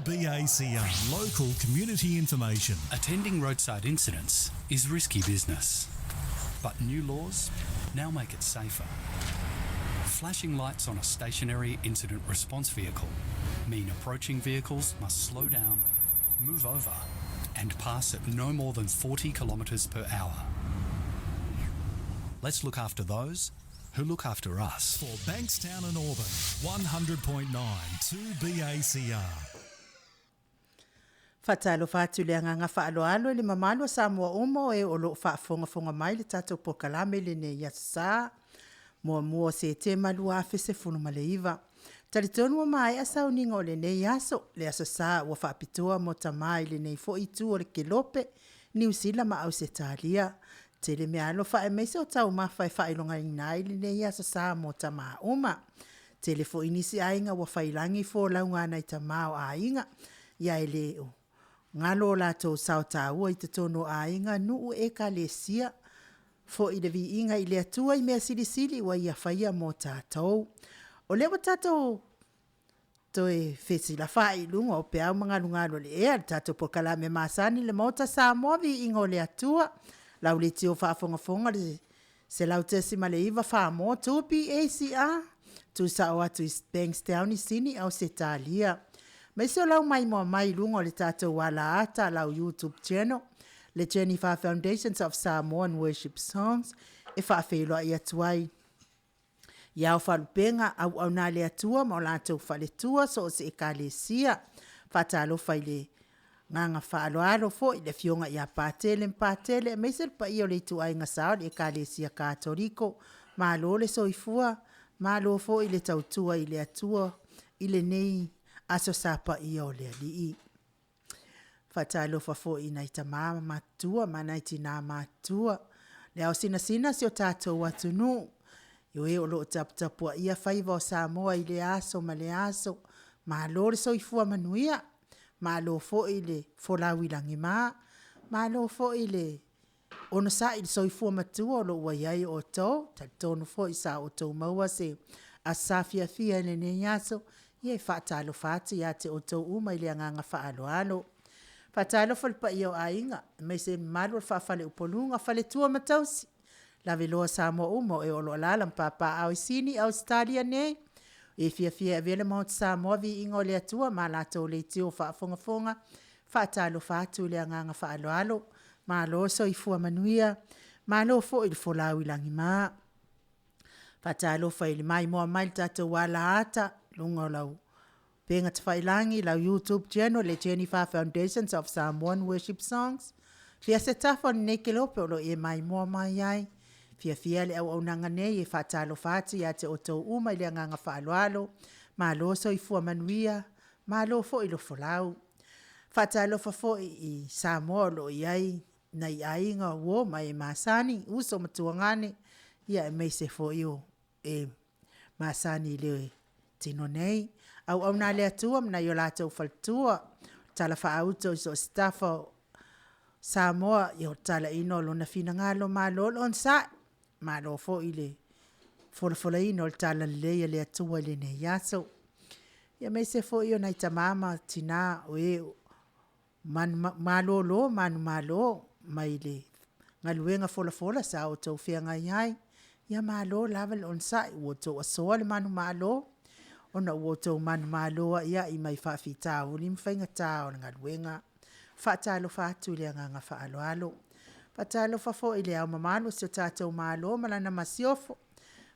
2BACR, local community information. Attending roadside incidents is risky business, but new laws now make it safer. Flashing lights on a stationary incident response vehicle mean approaching vehicles must slow down, move over, and pass at no more than 40 kilometres per hour. Let's look after those who look after us. For Bankstown and Auburn, 100.9 2BACR. Faatalofa atu i le agaga faaaloalo i le mamalu o Samoa uma o e o loo faafogafoga mai le tatou polokalame i lenei Aso Sa, 1 o Setema 2019. Talitonu ua maea sauniga o lenei aso, le Aso Sa ua faapitoa mo tama i lenei foi itu o le kelope, Niu Sila ma Ausetalia. Tele meaalofa aemaise o taumafa e faailogaina ai lenei Aso Sa mo tama uma. Tele foi nisi aiga ua faiilagi folauga a nai tama o aiga, ia e le o galo o latou sao taua i totonu o aiga, nuu, ekalesia, foi le viiga i le Atua i mea silisili ua Ia faia mo tatou. O lea ua tatou toe fesilafai i luga o peau ma galugalu o le ea, le tatou polokalame masani le Maota Samoa, Viiga o le Atua, lau leitio faafogafoga le 100.9 Samoa 2BACR, tuusao atu i Bankstown i Sini, Ausetalia. Aemaise o lau maimoa mai i luga o le tatou alaata, lau YouTube channel, le Jennifer Foundations of Samoan Worship Songs, e faafeiloai atu ai i aofalupega auauna a le Atua ma o latou faletua, so o se ekalesia. Faatalofa i le agaga faaaloalo foi i le afioga ia Patele Patele aemaise le paia o le ituaiga sa o le Ekalesia Katoliko. Malo le soifua, malo foi le tautua i le Atua i lenei Aso Sa Paia o le Alii. Faatalofa foi i nai tama matutua ma nai tina matutua, le ao sinasina o si o tatou atunuu, o e o lo o taputapuaia faiva o Samoa i lea aso ma lea aso. Malo le soifua manuia, malo foi le folau i lagima, malo foi le onosai i le soifua matua o lo o ua i ai outou. E talitonu foi sa outou maua se aso sa fiafia i lenei aso. Ia e faatalofa atu ia te outou uma i le agaga faaaloalo. Faatalofa i le paia o aiga, aemaise le mamalu o le faa-faleupoluga, faletua ma tausi, lavaloa Samoa uma o e o lo o alaala ma papaaao i Sini, Ausetalia nei, e fiafia e avea le Maota Samoa, viiga o le Atua ma latou leitio faafogafoga. Faatalofa atu i le agaga faaaloalo, malo le soifua manuia, malo foi le folau i lagima. Faatalofa i le maimoa mai i le tatou alaata i luga o lau upegatafailagi, lau YouTube channel, le Jennifer Foundations of Samoan Worship Songs. Fia se tafa o lenei kelope o lo o e maimoa mai ai. Fiafia le auaunaga nei e faatalofa atu ia te outou uma i le agaga faaaloalo. Malo soifua manuia, malo foi le folau. Faatalofa foi i Samoa o lo o i ai nai aiga, uo ma e masani, uso ma tuagane, ia aemaise foi o e masani i le tino nei. Auauna a le Atua ma nai o latou faletua, talafaauto i so o se tafa o Samoa, ia o le talaiina o lona finagalo, malo le onosai, malo foi le folafolaina o le talalelei a le Atua i lenei aso. Ia aemaise foi o nai tama ma tina o e malolo manumalo mai le galuega folafola sa outou feagai ai, ia malo lava le onosai, ua outou asoa le manumalo, ona ua outou manumalo a'ia'i mai faafitauli ma faigata o le galuega. Faatalofa atu i le agaga faaaloalo. Faatalofa foi i le Ao Mamalu o si o tatou Malo ma lana Masiofo,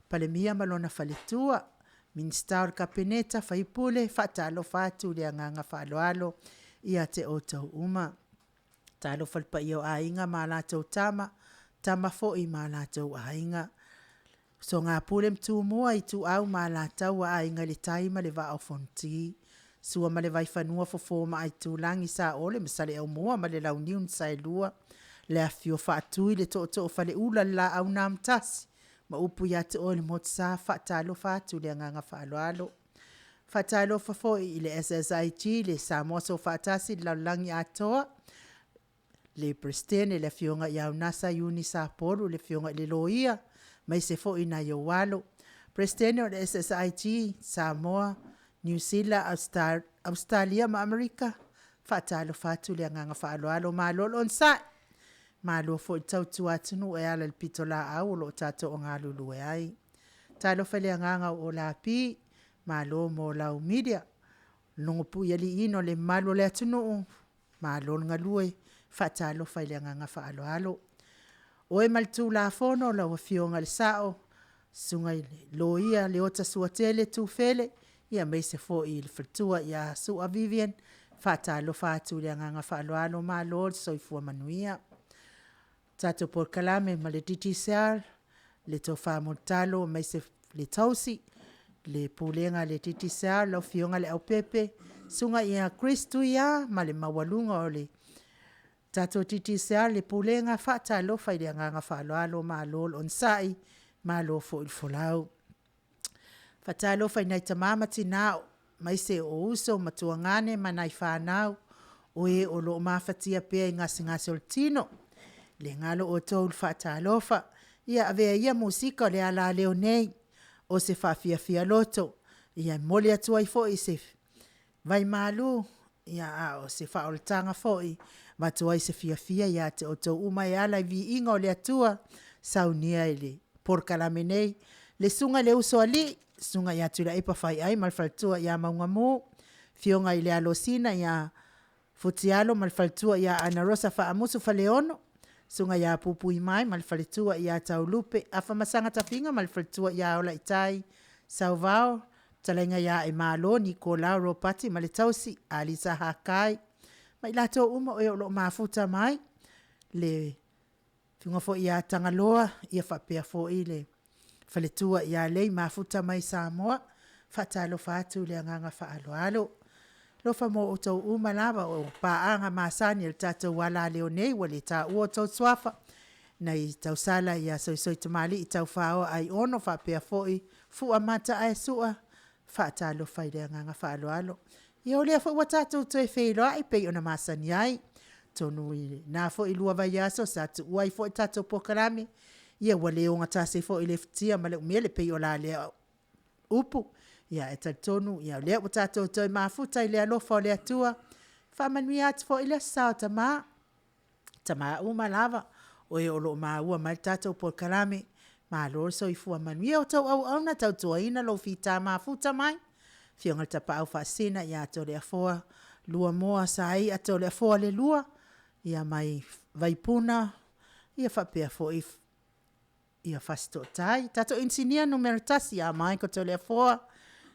Palemia ma lona faletua, Minisita o le Kapeneta, sui usufono, faatalofa atu i le agaga faaaloalo ia te outou uma. Talofa i le paia o Aiga ma latou Tama, Tama foi ma latou Aiga, Usoga Pule ma Tumua, Ituau ma Alataua, Aiga i le Tai ma le Vaa o Fonoti, Sua ma le Vaifanua, Fofo ma Aitulagi, Saole ma Saleaaumua ma le Launiu na Saelua, le Afifio o Faatui, le Tootoo o Faleula, le Laau na Amotasi ma upu ia te oe le Motusa. Faatalofa atu i le agaga faaaloalo. Faatalofa foi i le SSIG, le Samoa Soofaatasi i le lalolagi atoa, le Peresetene le Afioga ia Unasa Iuni Sapolu, le Afioga i le Loia, aemaise foi nai ou alo. Peresetene o le SSIG, Samoa, Niu Sila, Ausetalia ma Amerika, faatalofa atu le agaga faaaloalo, malo le onosai, malo foi le tautua atunuu e ala i le pitolaau o lo o tatou galulue ai. Talofa i le agaga o Lapii, malo mo lau media, logo puialiiina o le mamalu o le atunuu, malo le galue, faatalofa i le agaga faaaloalo. Oe ma le Tulafono lau Afioga i le Sao, Susuga i le Loia Leota Suatele Tufele, aemaise foi le faletua ia Sua Vivian, faatalofa atu i le agaga faaaloalo, malo le soifua manuia. Le tatou polokalame ma le Digicel, le tofa Mulitalo aemaise le tausi, le Pulega a le Digicel, lau Afioga Leaupepe, Susuga ia Chris Tuia ma le maualuga o le tatou Digicel, le Pulega, faatalofa i le agaga faaaloalo, malo le onosai, malo foi le folau. Faatalofa i nai tama ma tina aemaise o uso ma tuagane ma nai fanau, o e o lo o mafatia pea i gasegase o le tino. E le galo outou i le faatalofa. Ia avea ia musika o le alaleo nei o se faafiafia loto, ia momoli atu ai foi se vaimalu, a o se faaolataga foi e avatu ai se fiafia ia te outou uma e ala i le viiga o le Atua, saunia i le polokalame nei. Le susuga i le Usoalii, Susuga ia Tuilaepa Faiai ma le faletua ia Maugamu, Afioga i le Alosina ia Futialo ma le faletua ia Anarosa Faamusu Faleolo, Susuga ia Puipui ma le faletua ia Taulupe, Afamasaga Tafiga ma le faletua ia Olaitai, Sauvao, fetalaiga ia Emalo Nicolau Ropati ma le tausi, Alisa Hakai, ma i latou uma o e o lo o mafuta mai, le Afioga foi ia Tagaloa faapea foi le faletua ia Lei Mafuta mai Samoa. Faatalofa atu i le agaga faaaloalo. Alofa mo outou uma lava o paaga masani a lo tatou alaleo nei ua le taua outou suafa, nai tausala ia Soisoi Tamaliii Taufaoa Aiono faapea foi Fua Mataia Sua, faatalofa i le agaga faaaloalo. Ia o lea foi ua tatou toe feiloai e pei ona masani ai, atonu i lena foi 2 vaiaso sa tuua ai foi le tatou polokalame, ia ua le ogatasi foi le futia ma le umele e pei o la lea upu. Ia ae talitonu o lea ua tatou toe mafuta i le alofa o le Atua. Faamanuia atu foi le Aso Sa o Tama, tama uma lava o e o lo o maua mai le tatou polokalame, malo le soifua manuia. Ia outou auauna, tautuaina lou fita mafuta mai, Afioga i le Tapaau Faasisina ia Toleafoa Luamoa Saia Toleafoa le II, ia mai Vaipuna ia faapea foi ia Fasitootai. Tatou inisinia numera 1 ia Michael Toleafoa,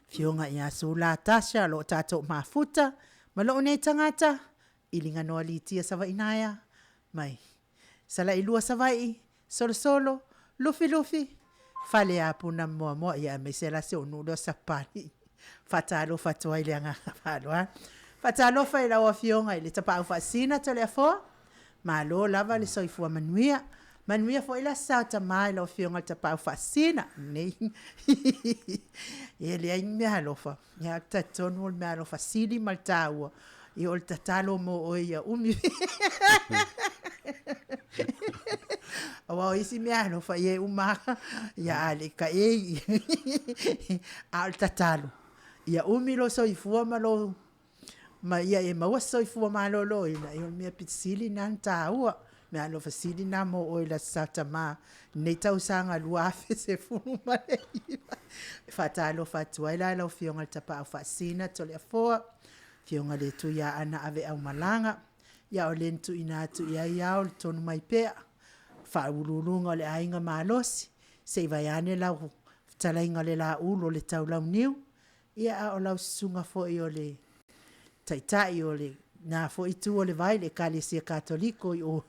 Afioga ia Sula Tasha o lo o tatou mafuta, ma lou nei tagata, Iligaroa Lia Savaiinaea mai Salailua Savaii, Solosolo, Lufilufi, Faleapuna ma Moamoa, ia aemaise la si ou nuu lea o Sapapalii. Faatalofa atu ai i le agaga faaaloalo. Faatalofa i lau Afioga i le Tapaau Faasisina Toleafoa, malo lava le soifua manuia. Manuia foi le Aso Sa o Tama i lau Afioga i le Tapaau Faasisina. E leai ni meaalofa, ia ou te talitonu o le meaalofa sili ma le taua, ia o le tatalo mo oe ia umi. Aua o isi meaalofa, ia e uma lava, ia a le taei, a o le tatalo, ia umi lou soifua ma lou ma ia e maua se soifua maloloina, ia o le mea pito sili lena ona taua. O le meaalofa sili lena mo oe i le Aso Sa Tama i lenei tausaga 2019. E faatalofa atu ai la i lau Afioga i le Tapaau Faasisina Toleafoa, Afioga i le Tuiaana Aveaumalaga, ia o le na tuuina atu i ai ao le tonu mai pea, Faauluuluga o le Aiga Malosi, se i vaeane lau fetalaiga Lelaulu o le Taulauniu, ia a o lau susuga foi o le Taitai o lena foi Itu o le Vai i le Ekalesia Katoliko i o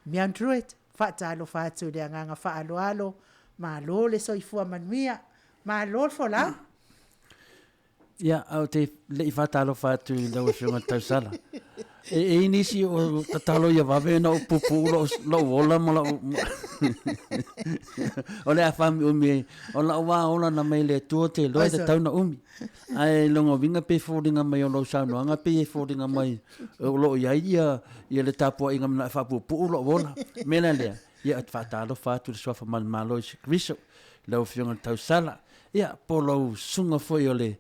i Mount Druitt. Faatalofa atu i le agaga faaaloalo, malo le soifua manuia, malo le folau. Ia, ae ou te le i faatalofa atu i lau Afioga i le Tausala. E i ai nisi o tatalo ia vave ona ou puupuu lou, lou ola ma lou... o le a faaumiumi ai. O lau lava ola na mai le Atua ou te iloa e tatau ona umi. Ae lona uiga pei e foliga mai o lau saunoaga pei e foliga mai o lo o i ai ia, ia le tapuaiga manao e faapuupuu lou ola. O le mea la lea, ia ou te faatalofa atu i le Suafa manumalo o Iesu Keriso, lau Afioga i le Tausala, ia po o lau susuga foi o le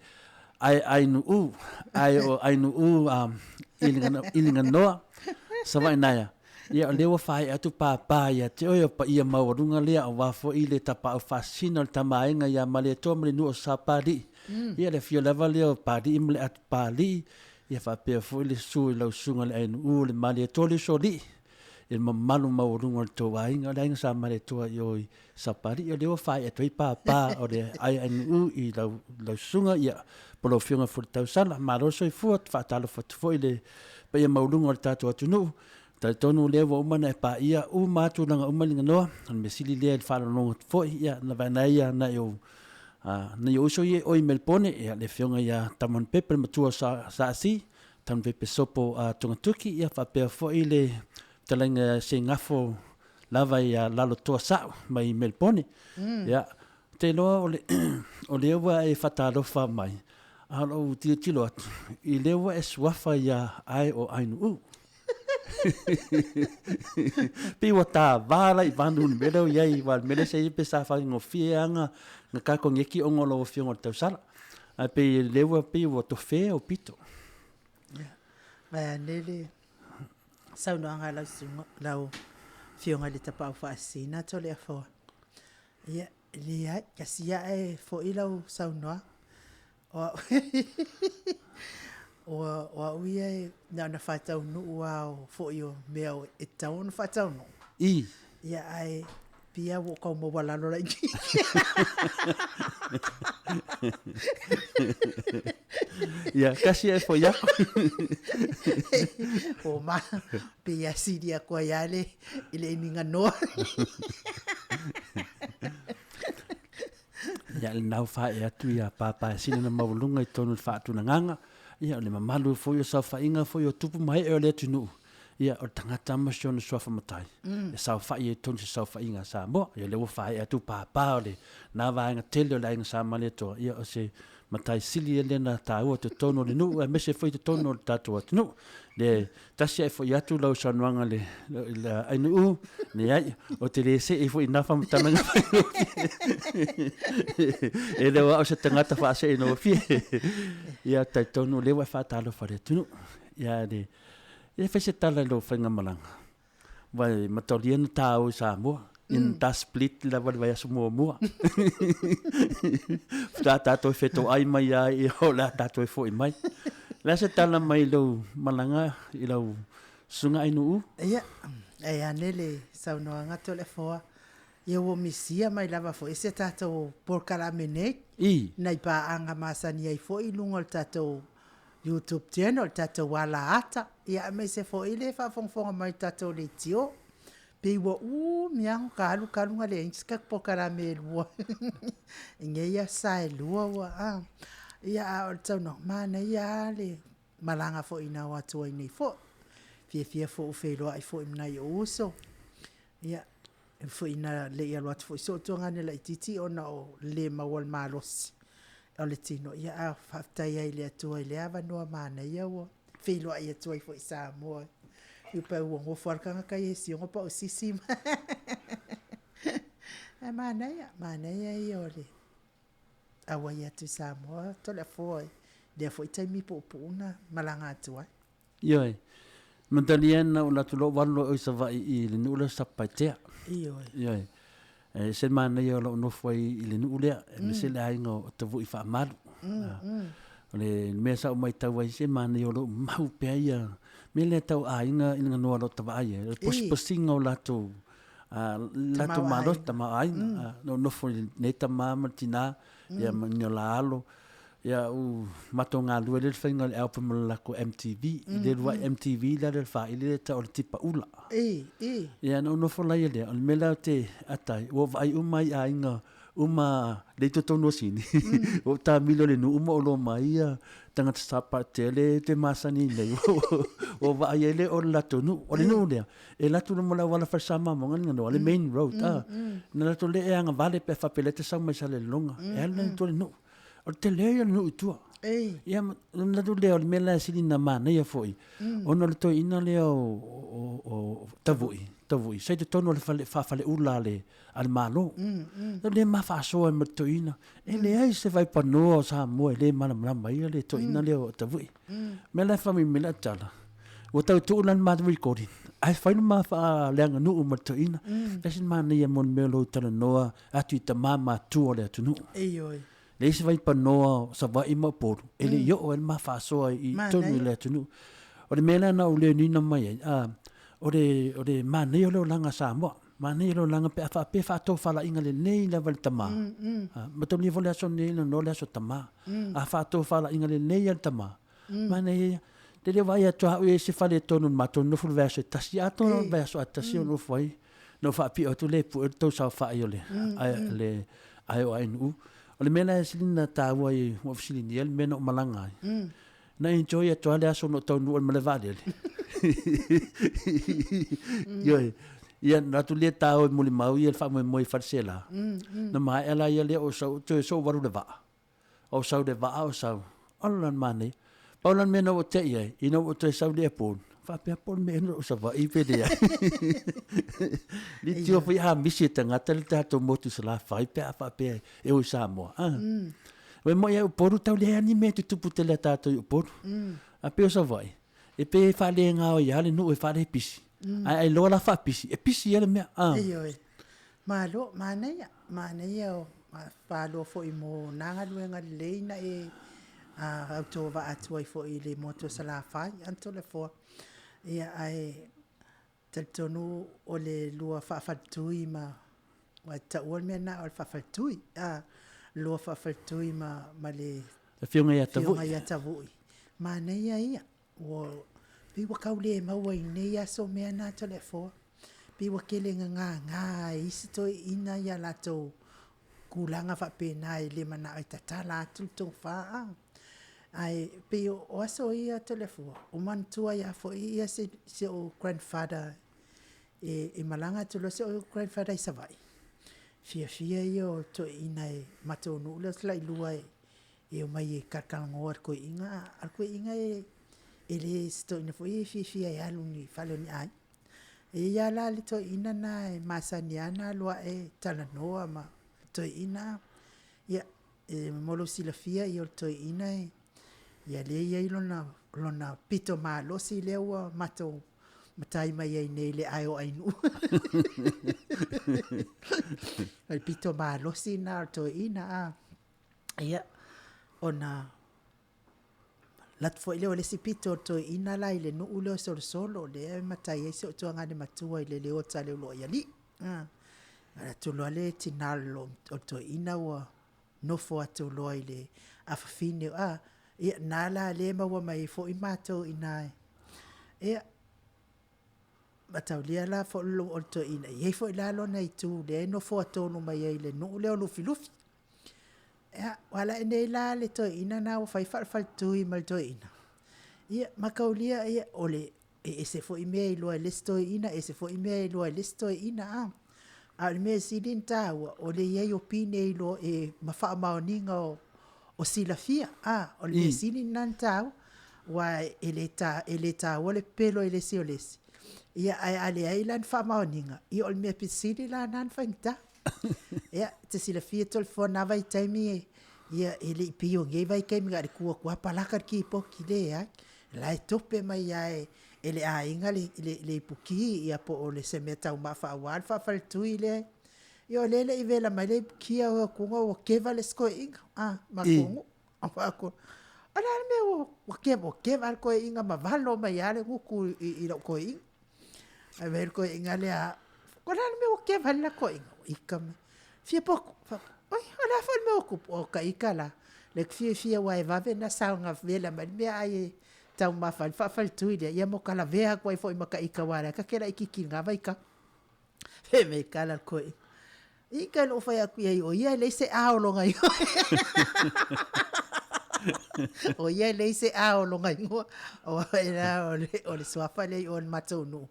Ae Ainu'u, ae o Ainu'u i Liganoa, Savaii naea. Ia, o lea ua faai'a atu pāpā ia te oe o paia maualuga lea aua foi le tapaau faasisina o le Tama a Aiga ia Malietoa ma le nuu o Sapāli'i. Ia, le afio lava lea o Pāli'i ma le atu Pāli'i, ia faapea foi le susu i lau susuga i le Ainu'u o le Malietoa le Usoalii, i le mamalu maualuga o le tou aiga, o le aiga sa Malietoa i o i Sapāli'i. O lea ua faai'a atu ai pāpā o le Ainu'u i lau susuga, ia, po o lau Afioga foi i le Tausala. Malo le soifua, faatalofa atu foi i le paia maualuga o le tatou atunuu. Talitonu o lea ua uma ona e paia uma lava tulaga uma Liganoa, o le mea sili lea i le faalogologo atu foi, ia na vaai nai ia nai ou nai ou uso ia i o i Melbourne, ia le afioga ia Tamon Pepe le matua o Saasi, Tamon Pepe Sopo Togatuki, ia faapea foi le fetalaiga ia Seigafo lava ia Lalotoa Sa'u mai Melbourne. Ia, ou te iloa o le o lea ua e faatalofa mai, a o lou tilotilo atu, i lea ua e suafa ia Ae o Ainu'u. Pei ua tava la i vanu i le mea lea ua i ai, aua o le mea lea sa i ai pe sa faigofie lava ona ta koneti ona o lau Afioga i le tausala. Ae pei o lea ua pei ua tofea ou pito. Ia, vaeane le saunoaga a lau susuga, lau Afioga i le Tapaau Faasisina Toleafoa. Ia, e leai, tasi ia ae foi lau saunoaga. O au, o au ia e na ona faataunuu lava o foi o mea e tatau ona faataunuu. I. Ia, ae pei lava ua ou tau maualalo laitiiti. Ia, tasi ae foi aku. O ma, pei lava sili atu ai lava le, i le iniganoa. Ia, lena ua faaee atu ia Pāpā e sili ona maualuga i totonu o le faatulagaga, ia o le mamalu foi o saofaiga foi o tupu ma ee o le atunuu, ia o le tagata ma si ona suafa matai, e saofai ai i totonu o se saofaiga a Samoa. Ia o lea ua faaee atu Pāpā o lena vaega tele o le Aiga Sa Malietoa, ia o se matai sili lea na taua i totonu o le nuu aemaise foi i totonu o le tatou atunuu. Le tasi ae foi atu lau saunoaga le Ainuu, leai, ou te le see foi i na faamatalaga E le o au se tagata faasee gofie. Ia talitonu o lea ua e faatalofa i le atunuu. Ia le, ia fai se tala i lou faigamalaga. Aua e mataulia na ta o i Samoa. Ina ta split lava i le vaiaso muamua. Faatoa tatou fetoai mai lava ia o le a tatou foi mai. O le a se tala mai i lou malaga i lau susuga Ainuu? Ia, e ane le saunoaga Toleafoa, ia ua misia mai lava foi se tatou polokalame nei. I. Nai paaga masani ai foi i luga o le tatou YouTube channel, le tatou ala ata, ia aemaise foi le faafogafoga mai i le tatou leitio. Pei ua umi lava ona ta alu talu na leai se tatou polokalame e lua i nei aso sa e lua ua a. Ia a o le saunoaga, manaia lava le malaga foi na o atu ai nei foi. Fiafia foi ua feiloai foi ma nai ou uso. Ia, e foi ina le i alu atu foi sou tuagane laitiiti ona o le le maua o le malosi o le tino. Ia, a faafetai ai i le Atua i lea avanoa manaia ua feiloai atu ai foi i Samoa. I pa ua nofo lava le tagata ia e siogo pa o sisi ma Ae manaia, manaia ia o le auai atu i Samoa Toleafoa i lea foi taimi puupuu na malaga atu ai. Ioe. Matalia na ou alu atu loa ou alu loa i Savaii i le nuu lea o Satupaitea. Ioe. Ioe. E ese le manaia o lou nofo ai i le nuu lea, aemaise le aiga o Tavui Faamalu. O le mea sa ou matau ai, se manaia o lo o mau pea ia mea lea tau aiga i le ganoa o lo o vaai ai, o le posiposiga o latou latou malosi, tamaoaiga. Na ou nofo i lenei tama ma le tina, ia ma ni o la alo, Ia ua matou galue lea i le faiga o le album o le latou MTV. I le uluai MTV lea le faili lea e tau o le Tipa Ula. I, i. Ia na ou nofo laia lea, o le mea lea ou te ata ai, ua ou vaai uma ai i aiga uma lea i totonu o Sini, ua ou taamilo i le nuu ma ou iloa mai ia tagata Satupaitea te masani nei, ua ou vaai ai lea o le latou nuu. O le nuu lea, e alu atu i luma o le auala fale Sa Mamoga le ganoa, le main road, na latou le e agavale pe a faapea o lea e te sau mai Salelologa, e alu la i tua i le nuu. O le tele ia o le nuu i tua. Ei. Ia, ona alu lea o le mea la e sili ona manaia foi, ona o le toeaina lea o Tavui. Tavui, sa i totonu o le fale, faafaleula a le, a le Malo. O lea ma faasoa ai ma le toeaina. E leai se vaipanoa o Samoa e le malamalama ai le toeaina lea o Tavui. Mea la e faamuimui lau tala, ua tau tuu la le matou recording, ae fai le ma faaleaganuu ma le toeaina. E ese le manaia mo le mea o lou talanoa atu i tama matua o le atunuu. Ioe. Leai se vaipanoa o Savaii ma Upolu e le i oo ai le ma faasoa i totonu i le atunuu. O le mea lea na ou learn ina mai ai, o le, o le manaia o le olaga a Samoa. Manaia le olaga pe a faapea e faatofalaiga lelei lava e le tama. Mataulia foi le aso lenei na le aso tama. A faatofalaiga lelei lava le tama, manaia ia. E le vaai atu lava au i se faaletonu o le matou nofo i le vaiaso e tasi, atoa le vaiaso a tasi o nofo ai. Na ou faapio atu lea e pue le tou saofai o le, le AOANU. O le mea la e sili ona taua i ua ou fesiligia le mea na ou malaga ai, na enjoy atu lava le aso na ou taunuu ai i le malae vaalele. Ioe. Ia, na alu atu lea tao e molimau ia le faamoemoe i Faleaseela. Na maea la ia lea ou sau, toe soovalu le vaa. Ou sau i le vaa ou sau, ola le manaia. Pau la le mea na ou te i ai, ina ua ou toe sau i le airport, faapea po o le mea ea na ou Savaii pe leai. Leitioa foi a misi e tagata le tatou motu i Salafai pe a faapea e o i Samoa. Ah. Ua moi ai Upolu tau leai lava ni mea e tutupu tele a tatou i Upolu. A pei o Savaii, e pei e faalegaoi lava le nuu e faalepisi. Ae a iloa la faapisi, e pisi lava le mea. Ah. Ioe. Malo, manaia, manaia o faaloa foi mo na galuega lelei na e autovaa atu ai foi i le motu o Salafai, a Toleafoa. Ia, ae talitonu o le lua faafaletui ma, aua e te taua le mea lena o le faafaletui, a, lua faafaletui ma, ma le Afioga ia Tavui. Afioga ia Tavui. Manaia ia. Ua pei ua tau le maua i nei aso mea na Toleafoa. Pei ua tele ina gaga e isi toeaiina ia latou tulaga faapena e le manao e tatala atu le tofa. Ae pei o aso ia Toleafoa, ua manatua ai lava foi ia si ou grandfather e malaga atu loa si ou grandfather i Savaii, fiafia ia o toeaiina e matou nuu lea o Salailua e e omai e talatalanoa i le toeaina, a o le toeaina e le o se toeaina foi e fiafia e alu i ni fale o ni aiga. E i ai lava la le toeaina lena e masani lava ona alu ae talanoa ma toeaina. Ia, e mo lou silafia o le toeaina ia lea e i ai lona pito malosi lea ua matou matai mai ai nei i le ae o Ainuu. O le pito malosi lena o le toeaina. Ia, ona alu atu foi lea o le isi pito o le toeaina la i le nuu lea o Solosolo, lea e matai ai si ou tuagane matua i le Leota o Leuluaialii. Alu atu loa le tina o le toeaina ua nofo atu loa i le afafine, a, ia na la lea e maua mai ai foi matou i ina. Ia, mataulia la foi o le toeaina, e i ai foi la lona itu lea e nofoa tonu mai ai i le nuu lea o Lufilufi. Ia, ua ala ae nei la le toeaina lena ua fai faafaletui ma le toeaina, ia mataulia ia, o le, e ese foi mea e iloa e le isi toeaina, ese foi mea e iloa e le isi toeaina. A, a o le mea e sili ona taua, o le i ai o pine e iloa ma faamaoniga o silafia. A, o le mea sili lena ona taua, aua e le ta, e le taua le pepelo i le isi o le isi, ia ae a leai la ni faamaoniga, ia o le mea pito sili la lena ona faigata. Ia, e te silafia Toleafoa i na vaitaimi, ia e le i pei o nei vaitaimi na o le tu atu lava palaka le kipoti, leai. O la e tope mai lava e le aiga le ipuki ia po o se meataumafa aua le faafaletui lea. Ia o lea e le i vela mai le ipuki ae o atu ua keva le isi toeaina, a, matou nuu. Ou fai atu, o le a le mea ua keva, ua keva lava le toeaina ma valo mai lava le gutu i lou toeaina. Ae fai atu le toeaina lea, o le a le mea ua keva ai le la toeaina? Ua ita mai, fia potu. Ou fai atu, oi, o le a foi le mea ua tupu? O ta ita la, le te fiafia aua e vave ona saoga vela mai le meaai e taumafa ai le faafaletui lea, ia ma ota lavea atu ai foi ma ta ita aua o la e ta te laitiiti i lena vaitau. Fai mai le tala a le toeaina, Ika na ou fai atu i ai, o ia e leai se A o lona igoa. O ia e leai se A o lona igoa. O ai la, o le, o le suafa lea i o i le matou nuu.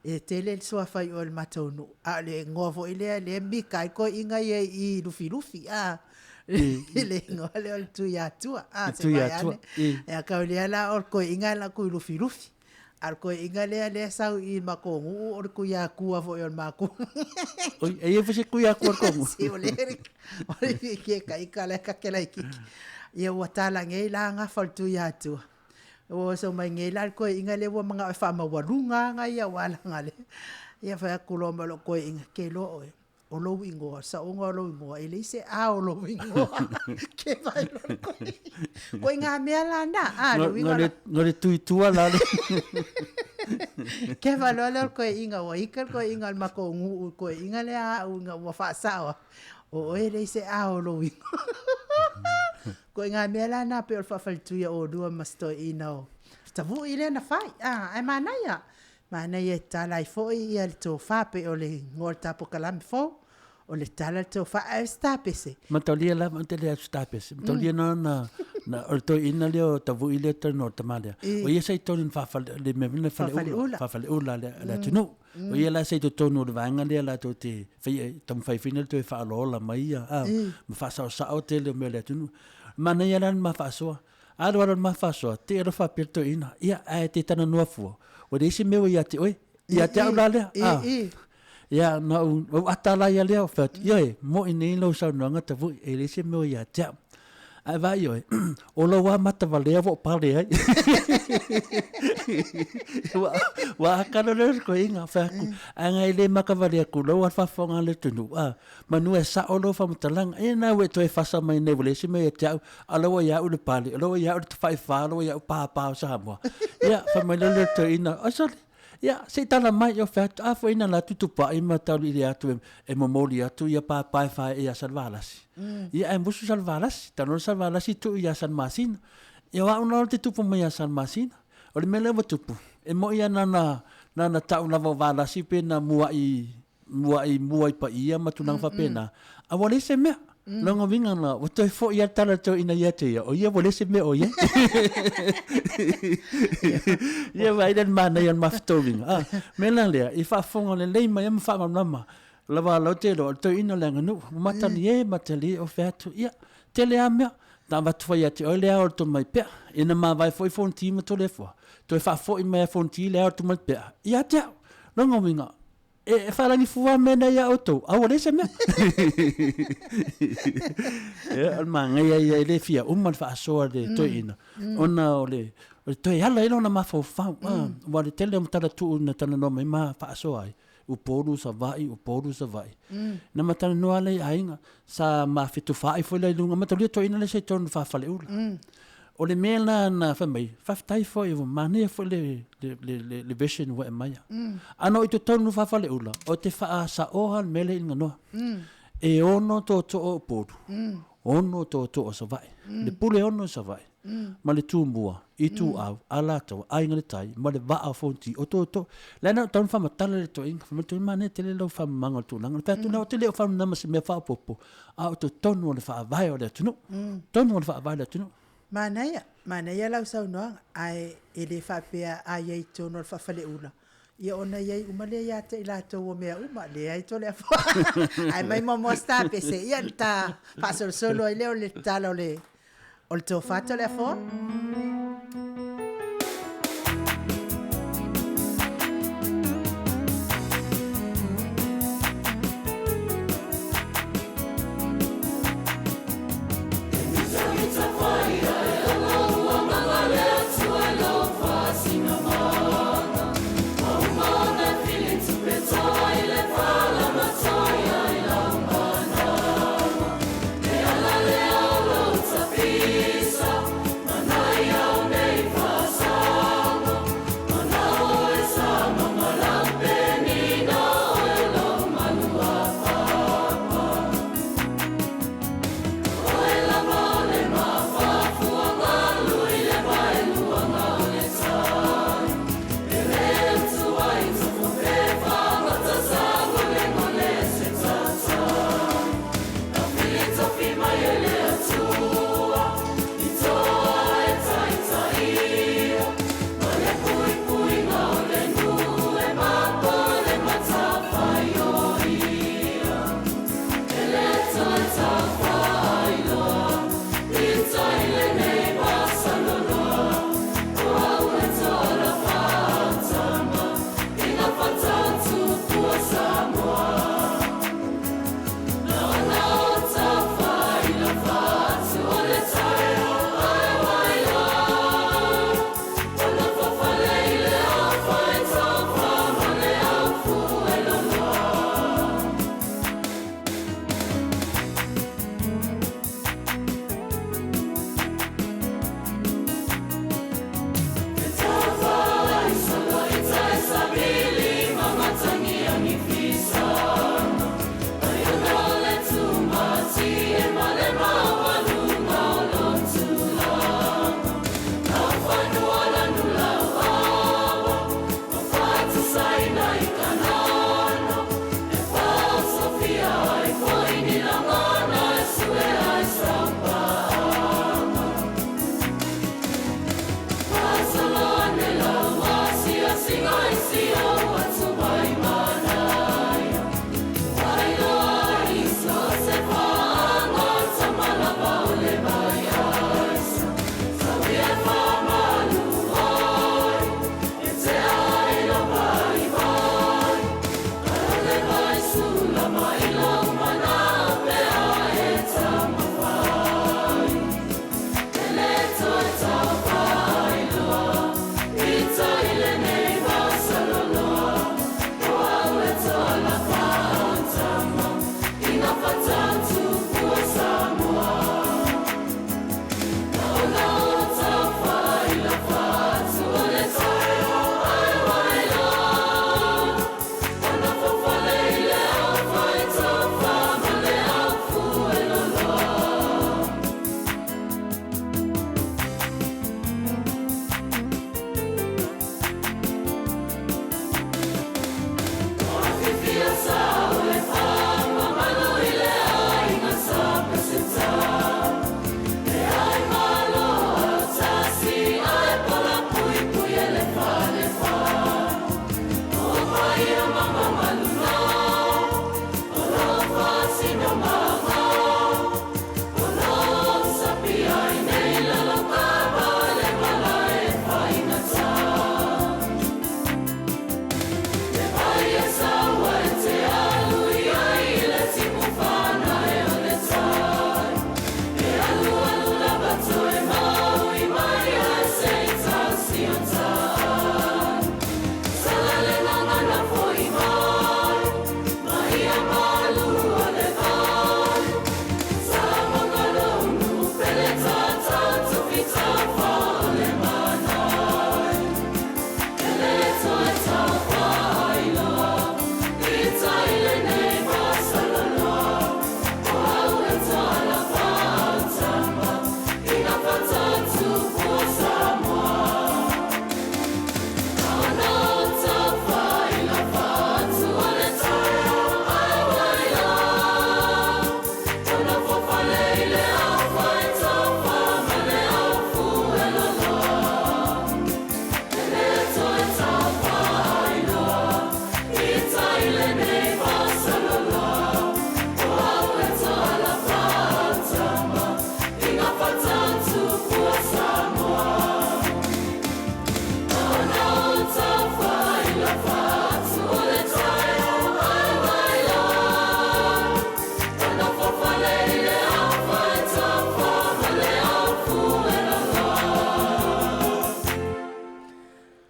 E tele le suafa i o i le matou nuu. A o le igoa foi lea, lea e mika ai toeaiina ia i Lufilufi, a. Le igoa lea o le Tuiatua, a, se vaeane. Ia, tau lea la o le toeaina e alu atu i Lufilufi. A o le toeaina lea lea e sau i i le matou nuu o le Tuiatua foi o le matou Oi, e i ai foi se Tuiatua o le tou nuu? Se o lea o le fiakia ita la e ta te laitiiti. Ia ua tala nei la gafa o le Tuiatua. Ua oso mai nei la le toeaina lea ua manao e faamaualuga aga ia aua leaga o lea. Ia fai atu loa ma lou toeaina, ke iloa oe, o lou igoa, o le saoga o lou igoa, e leai se A o lou igoa. Ke vaai loa le toeaina. Ituaiga mea la na, a, le uiga la. No le tuitua la le. Ke vaai loa lea o le toeaina, ua ita le toeaina o le matou nuu i le toeaina lea a au ina ua faasao atu, o oe e leai se A o lou igoa. Ituaiga mea la na pei o le faafaletuia o oulua ma si toeaina o Tavui lea na fai, a, ae manaia. Manaia e tatala ai foi ia le tofa pei o le igoa o le ta polokalame fou, o le tala le tofa, ae o se tapese. Mataulia lava ou te le asu tapese. Mataulia na na na o le toeaina lea o Tavui lea talanoa le tama lea. O ia sa i totonu i le faafale le mea foi lea faleula, faafaleula a le atunuu. O ia la sa i totonu o le vaega lea latou te faia taumafai foi lea toe faaolaola mai ia ma faasaosao tele o mea o le atunuu. Manaia la le ma faasoa. Alu alu le ma faasoa, te i alofa faapea le toeaina, ia, ae te talanoa fua, ua leai se mea ua ia te oe, ia te au la lea. Ia, na ou, ou ata la ia lea, ou fai atu, ioe, mo'i nei lau saunoaga Tavui, e leai se mea ua ia te au. Ae vaai oe, o lou amata valea ua ou pale ai. Ua, ua aka loa lea o le toeaina, fai atu, ae e le maka vale atu lou alu faafofoga a le atunuu, a, manu e sao lou faamatalaga. Ia na ua e toe fasa mai nei ua leai se mea ia te au, a o la ua ia au le pale, o la ua ia au le tafaifa, o la ua ia au pāpā o Samoa. Ia, fai mai loa lea o le toeaina, oi sole, ia, se i tala mai, ou fai atu, a foi na alu atu Tupai ma Taulili atu e momoli atu ia pāpā e faaee ia Salevalasi. Ia, ae musu Salevalasi, talu loa Salevalasi tuu ia Salemasina. Ia o au la ou te tupu mai ia Salemasina. O le mea lea ua tupu, e moni lava na ona tau lava o Valasi pe na muai mua'i mua i paia ma tulaga faapena, a ua leai se mea. Lona uiga la, ua toe foi lava le tala a le toeaina ia te ia, o ia ua leai se mea o i ai. Ia vaai la i le manaia o le mafatoviga. A, mea la lea, i faafofoga lelei mai ai ma faamalamalama lava lau te iloa, o le toeaina o le aganuu, ua matalie, matalie, o fea atu, ia, tele lava mea. Na avatu foi ia te oe le ao o le Tomaipea, ina mavae foi Fonoti ma Toleafoa, toe faafoi mai a Fonoti le ao o le Tomaipea ia te au. Lona uiga, E faalagifua mea nei ia outou, a ua leai se mea. Ia, o le manaia ia e le fia uma le faasoa a le toeaina, ona o le, o le toe ala ai lona mafaufau. Aua o le tele o matala tuu na talanoa mai ma faasoa ai, Upolu, Savaii, Upolu, Savaii. Na ma talanoa lea i aiga, sa ma fetufaai foi la i luga, mataulia toeaina lea sa i totonu o le faa-faleula. O le mea la na fai mai, faafetai foi ua manaia foi le, le, le, le, le version ua e aumaia. A na o i totonu o faa-faleula, ou te faasaoa le mea lea i le ganoa. E ono tootoo o Upolu, ono tootoo o Savaii. Le Puleono i Savaii, ma le Tumua, Ituau, Alataua, Aiga i le Tai, ma le Vaa o Fonoti, o tootoo. Le na ou tau na faamatala i le toeaina, fai mai le toeaina, manaia tele lau faamamaga o le tulaga. Ou fai atu, ou te le o faamama ma se mea faaopoopo, a o totonu o le faavae o le atunuu. Totonu o le faavae o le atunuu. Manaia, manaia lau saunoaga, ae e le faapea a i ai i totonu o le faafaleula, ia ona i ai uma lea ia te i latou o mea uma. Leai Toleafoa. Ae mai muamua se tapese, ia ona ta faasolosolo ai lea o le tala o le O le tofa Toleafoa.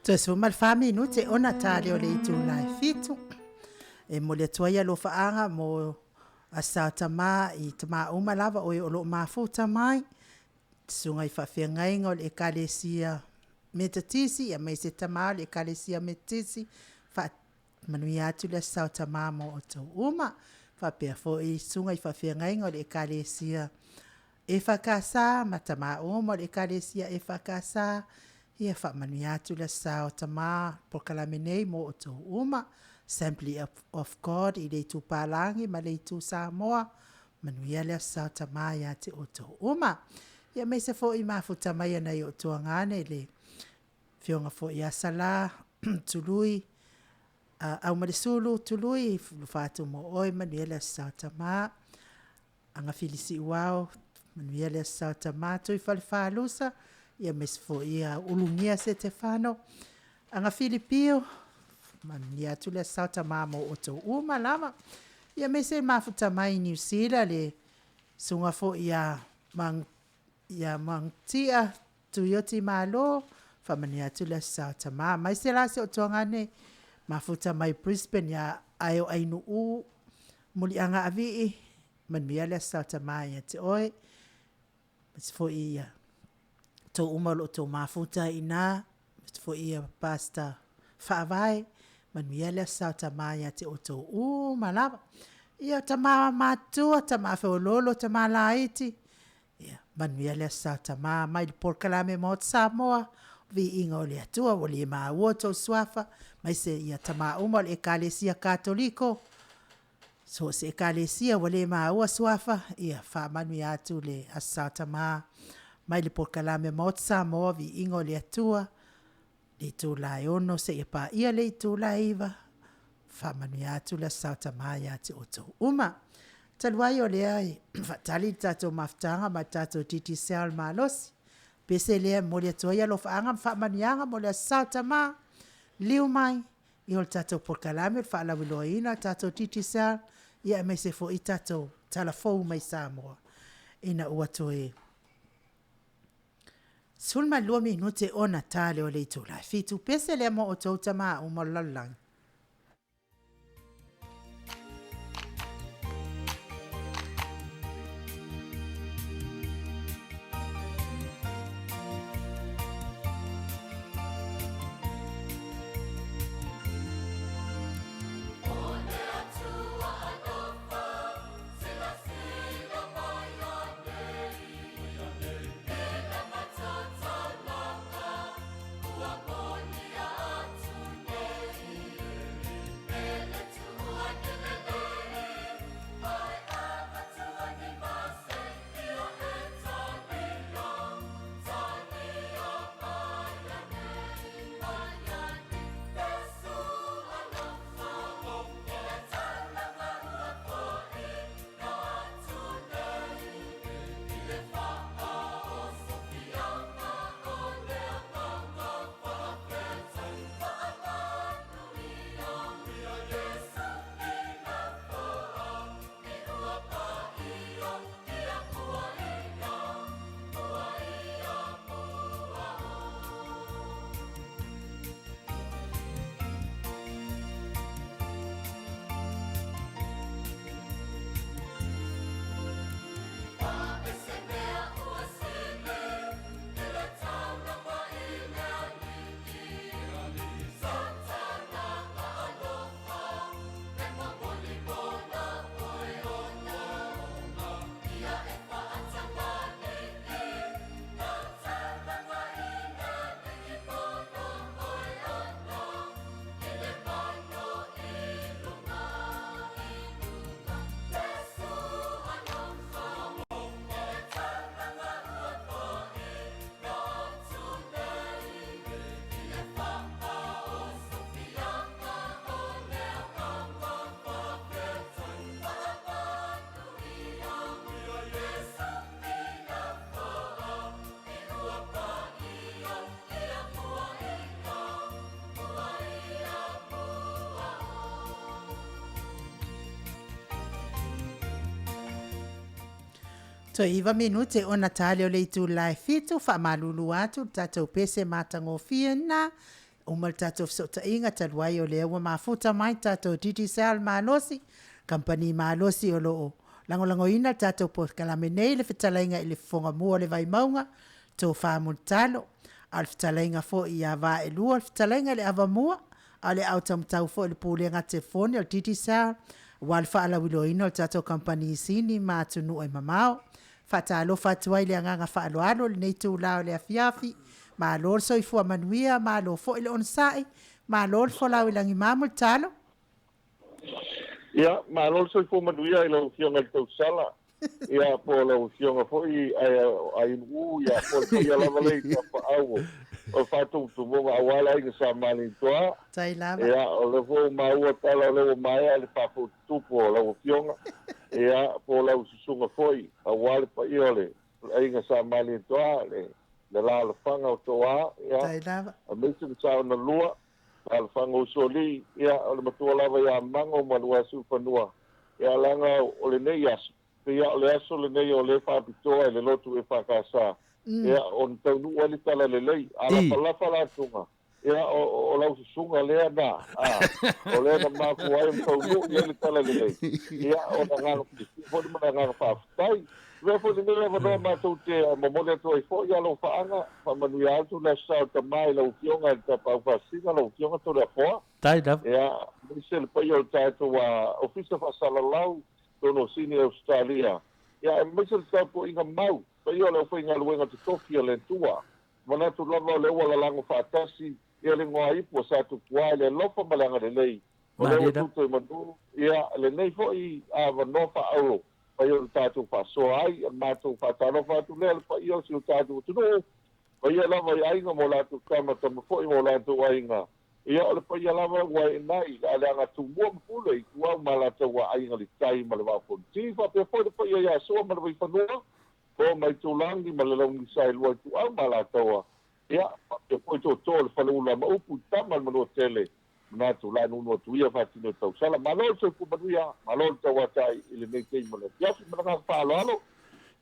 Toe 14 minute ona ta lea o le itula e 7. E momoli atu ai alofaaga mo Aso Tama i tama uma lava o e o lo o mafuta mai, susuga i faafeagaiga o le Ekalesia Metotisi aemaise tama o le Ekalesia Metotisi, faamanuia atu le Aso Tama mo outou uma. Faapea foi susuga i faafeagaiga o le Ekalesia EFKS ma tama uma o le Ekalesia EFKS, ia faamanuia atu le Aso Sa o Tama polokalame nei mo outou uma. Assembly of God i le itu Palagi ma le itu Samoa, manuia le Aso Sa o Tama ia te outou uma. Ia aemaise foi mafuta mai e nai ou tuagane le Afioga foi ia Sala Tului, Aumalesulu Tului, alofa atu mo oe, manuia le Aso Sa o Tama. Agafili Siuao, manuia le Aso Sa o Tama. Tuifalefalusa, ia aemaise foi ia Ulugia Setefano, Agafili Pio, manuia atu le Aso Sa o Tama mo outou uma lava. Ia aemaise mafuta mai Niu Sila le susuga foi ia ia Magutia Tuioti Malo, faamanuia atu le Aso Sa o Tama. Mai se la se o tuagane mafuta mai Brisbane ia Aeo Ainuu, Muliaga Avii, manuia le Aso Sa o Tama ia te oe. Aemaise foi ia outou uma o lo o outou mafuta ai i ina, aemaise foi ia Pastor Faavae, manuia le Aso Sa o Tama ia te outou uma lava. Ia, tama matutua, tama feoloolo, tama laiti, ia manuia le Aso Sa o Tama mai le polokalame Maota Samoa, viiga o le Atua ua le maua outou suafa, aemaise ia tama uma o le Ekalesia Katoliko, so o se Ekalesia ua le maua suafa, ia faamanuia atu le Aso Sa o Tama mai le polokalame Maota Samoa, viiga o le Atua, le itula e 6 seia paia le itula e 9, faamanuia atu le Aso Sa o Tama ia te outou uma. Talu ai o lea e faatali le tatou mafutaga ma le tatou Digicel malosi, pese lea e momoli atu ai alofaaga ma faamanuiaga mo le Aso Sa o Tama, liliu mai i o le tatou polokalame o le faalauiloaina o le tatou Digicel, ia aemaise foi tatou tala fou mai Samoa ina ua toe 12 minute ona ta lea o le itula e 7. Pese lea mo outou tamaa uma o le lalolagi. Toe 9 minute ona ta lea o le itula e 7, faamalulu atu le tatou pese matagofie lena. Uma le tatou fesootaiga talu ai o lea ua mafuta mai le tatou Digicel malosi, kamupani malosi o lo o lagolagoina le tatou polokalame nei i le fetalaiga i le Fofoga Mua o le Vaimauga, Tofa Mulitalo, a o le fetalaiga foi ia Vaelua, le fetalaiga i le Avamua, a o le aao taumatau foi o le Pulega Telefoni o le Digicel, aua le faalauiloaina o le tatou kamupani i Sini ma atunuu e mamao. Faatalofa atu ai i le agaga faaaloalo i lenei itula o le afiafi. Malo le soifua manuia, malo foi le onosai, malo le folau i lagima Mulitalo. Ia, malo le soifua manuia i lau Afioga i le Tausala, ia, po o lau Afioga foi Ainu'u, ia, po o le paia lava lea i tapaau o faatumutumoga aua le aiga Sa Malietoa. Tai lava. Ia, o lea foi ua maua tala o lea ua maea le faafotutupu o lau Afioga, ia, po o lau susuga foi aua le paia o le aiga Sa Malietoa, le alaalafaga o Toa, ia, Tai lava. aemaise le Saonalua, Alafaga Usoalii, ia, o le matua lava ia Mago ma Luasiufanua, ia, leaga o lenei aso, pei lava o le aso lenei o lea e faapitoa i le lotu EFKS, ia, ona taunuu ai le talalelei, a lafalafa la tuga, ia, o lau susuga lea na, a, o lea na mafua ai ona taunuu i ai le talalelei, ia, o le agaga fiafia foi ma le agaga faafetai. Avea foi lenei avanoa matou te momoli atu ai foi alofaaga, faamanuia atu le Aso Sa o Tama i lau Afioga i le Tapaau Faasisina, lau Afioga Toleafoa, Tai lava. ia, aemaise le paia o le tatou Ofisa Faasalalau, totonu o Sini Ausetalia, ia, aemaise le tapuaiga mau, paia o le aufaigaluega totofi a le Atua. Manatu lava o lea ua lalago faatasi ia le igoa-ipu o Satupuā i le alofa ma le agalelei o lea Malie ua lava. tutu i manu, ia, lenei foi avanoa faaauau Pai o le tatou faasoa ai, o le matou faatalofa atu lea i le paia o si o tatou atunuu, paia lava i aiga ma o latou tama, tama foi ma o latou aiga. Ia, o le paia lava ua eenai i le aleaga Tumua ma Pule, Ituau ma Alataua, Aiga i le Tai ma le Vaa o Fonoti, faapea foi le paia ia Sua ma le Vaifanua, Fofo ma Aitulagi ma le Launisa e lua Ituau ma Alataua, ia, faapea foi Tootoo o le Faleula ma Upu i Tama le Manuatele, Manatu la nunu atu ia faatino i tausala. Malo le soifua manuia, malo le tauatai i lenei taimi o le afiafi. Ma le agaga faaaloalo.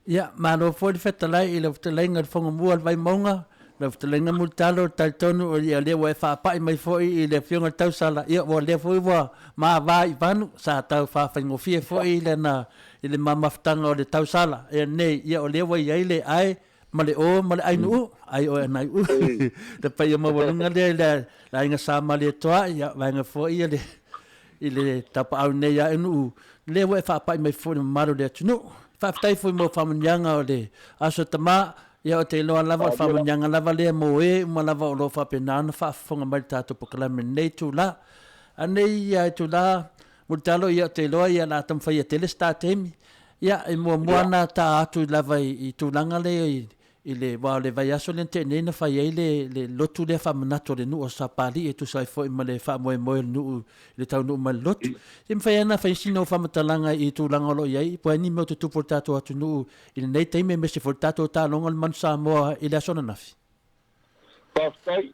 Ia, malo foi le fetalai i lau fetalaiga i le Fogomua o le Vaimauga, lau fetalaiga Mulitalo, talitonu o lea ua e faapai mai foi i le Afioga i le Tausala, ia ua lea foi ua mava i vanu, sa tau faafaigofie foi lana i le mamafutaga o le tausala, ia nei, ia o lea ua i ai le ae ma le o ma le ainuu, ai oe anaiuu, le paia maualuga lea i le aiga Sa Malietoa, ia vaega foi ia le, i le tapaau nei a Ainuu, lea ua e faapai mai foi i le mamalu o le atunuu. Faafetai foi mo faamanuiaga o le Aso Tama, ia ou te iloa lava o le faamanuiaga lava lea mo e uma lava o lo o faapena ona faafofoga mai i le tatou polokalame i lenei itula. A nei ia itula, Mulitalo, ia ou te iloa ia o le a taumafai ia tele se ta taimi. Ia, e muamua ona ta atu lava i tulaga lea i le, aua o le vaiaso lea na tea nei na fai ai le, le lotu lea faamanatu a le nuu o Sapalii e tusa ai foi ma le faamoemoe o le nuu i le taunuu mai le lotu. Se mafai lava ona fai sina faamatalaga i tulaga o lo o i ai, po o a ni mea o tutupu i le tatou atunuu i lenei taimi aemaise foi le tatou taaloga o le Manu Samoa i le aso ananafi. Faafetai.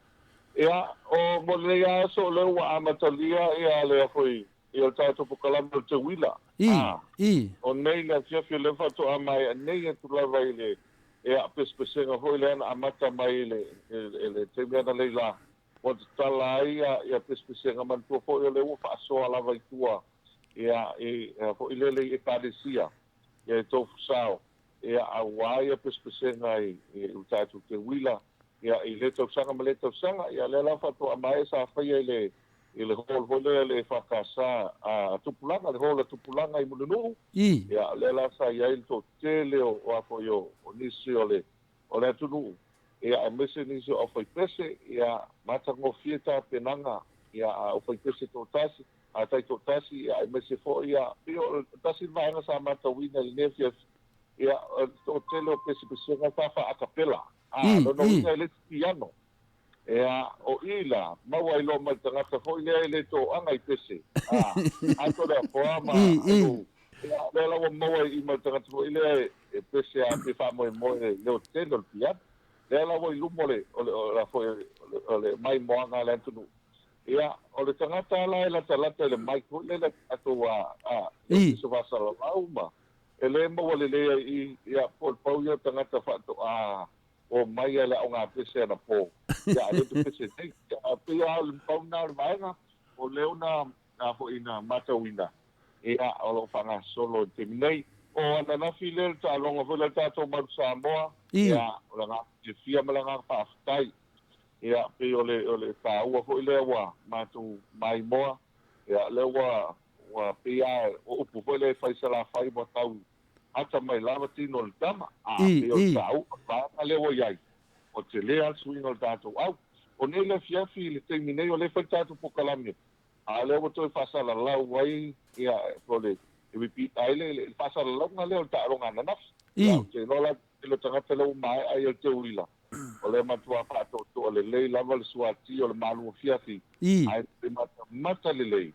Ia, o mo lenei aso o lea ua amatalia ia le foi Ia o le tatou polokalame o le teuila. I, A, i. o nei le afiafi o lea faatoa maea nei atu lava i le, ia, pesepesega foi lea na amata mai i le, i le taimi analeila ua tatala ai ia, ia pesepesega. Manatua foi o lea ua faasoa lava i tua, ia, i, foi lele i Ekalesia, ia i Tofusao, ia, aua ia pesepesega i, i le tatou teuila, ia, i lea tausaga ma lea tausaga. Ia, lea la faatoa maea sa faia i le, i le hall foi lea le EFKS a Tupulaga, le hall a Tupulaga i Mulinuu. Ia, lea la sa i ai le toatele o, o a foi o, o nisi o le, o le atunuu, ia, aemaise nisi o aufaipese, ia, matagofie tapenaga, ia, a aufaipese toatasi, a taitoatasi, ia, aemaise foi, ia, pei o le tasi le vaega sa matauina i lenei afiafi, ia, o le toatele o pesepesega sa faa-acapella, a, lona uiga e le isi piano. Ea, o i la, maua ai loa ma le tagata foi lea e le toaga i pese, a, ato le apoa ma alu, ea, lea la ua maua i i ma le tagata foi lea e pese a pe faamoemoe i le leo tele o le piano. Lea la ua i luma o le, o le, o le, foi, o le maimoaga a le atunuu. Ia, o le tagata la e latalata i le mic foi lea le tatou a, a, le Ofisa Faasalalau ma, e le maua lelei ai i, ia, po o le pau ia o tagata faatoa, O mai a le aoga pese anapo, ia a le te pese nei. pei lava o le pau lena o le vaega o lea na na foi na matauina, ia, o lo o faagasolo i le taimi nei. O ananafi lea le taaloga foi lea a le tatou Malu Samoa, ia, o le agaga fiafia ma le agaga faafetai. Ia, pei o le, o le taua foi lea ua matou maimoa, ia, lea ua, ua pei lava o upu foi lea e fai Salafai ua tau ata mai lava tino o le tama, a pei o le taua o le vaega lea ua i ai, ua tele lava le suiga o le tatou au. O nei le afiafi i le taimi nei o lea e fai le tatou polokalame, a o lea ua toe faasalalau ai, ia, po o le repeat ai le faasalalauga lea o le taaloga ananafi. Ia, ou te iloa la le tele o tagata lea ua maea ai o le teuila, o lea matua faatoatoa lelei lava le suati o le malu afiafi, ae matamata lelei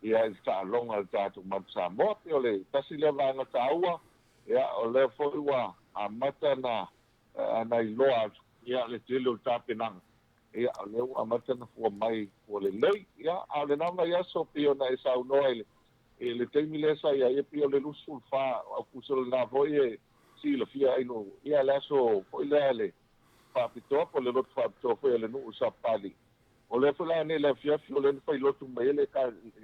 ia i le taaloga a le tatou Manu Samoa. Pei o le tasi lea vaega taua, ia, o lea foi ua amata na na iloa atu, ia, le tele o le tapenaga, ia, o lea ua amata na fua mai ua lelei. Ia, a o lena vaiaso pei ona e saunoa i le i le taimi lea sa i ai, e pei o le 24 o Aokuso lena foi e silafia ai no, ia, le aso foi lea le faapitoa po o le lotu faapitoa foi a le nuu o Sapali. O lea foi la nei le afiafi o lea na fai lotu mai ai le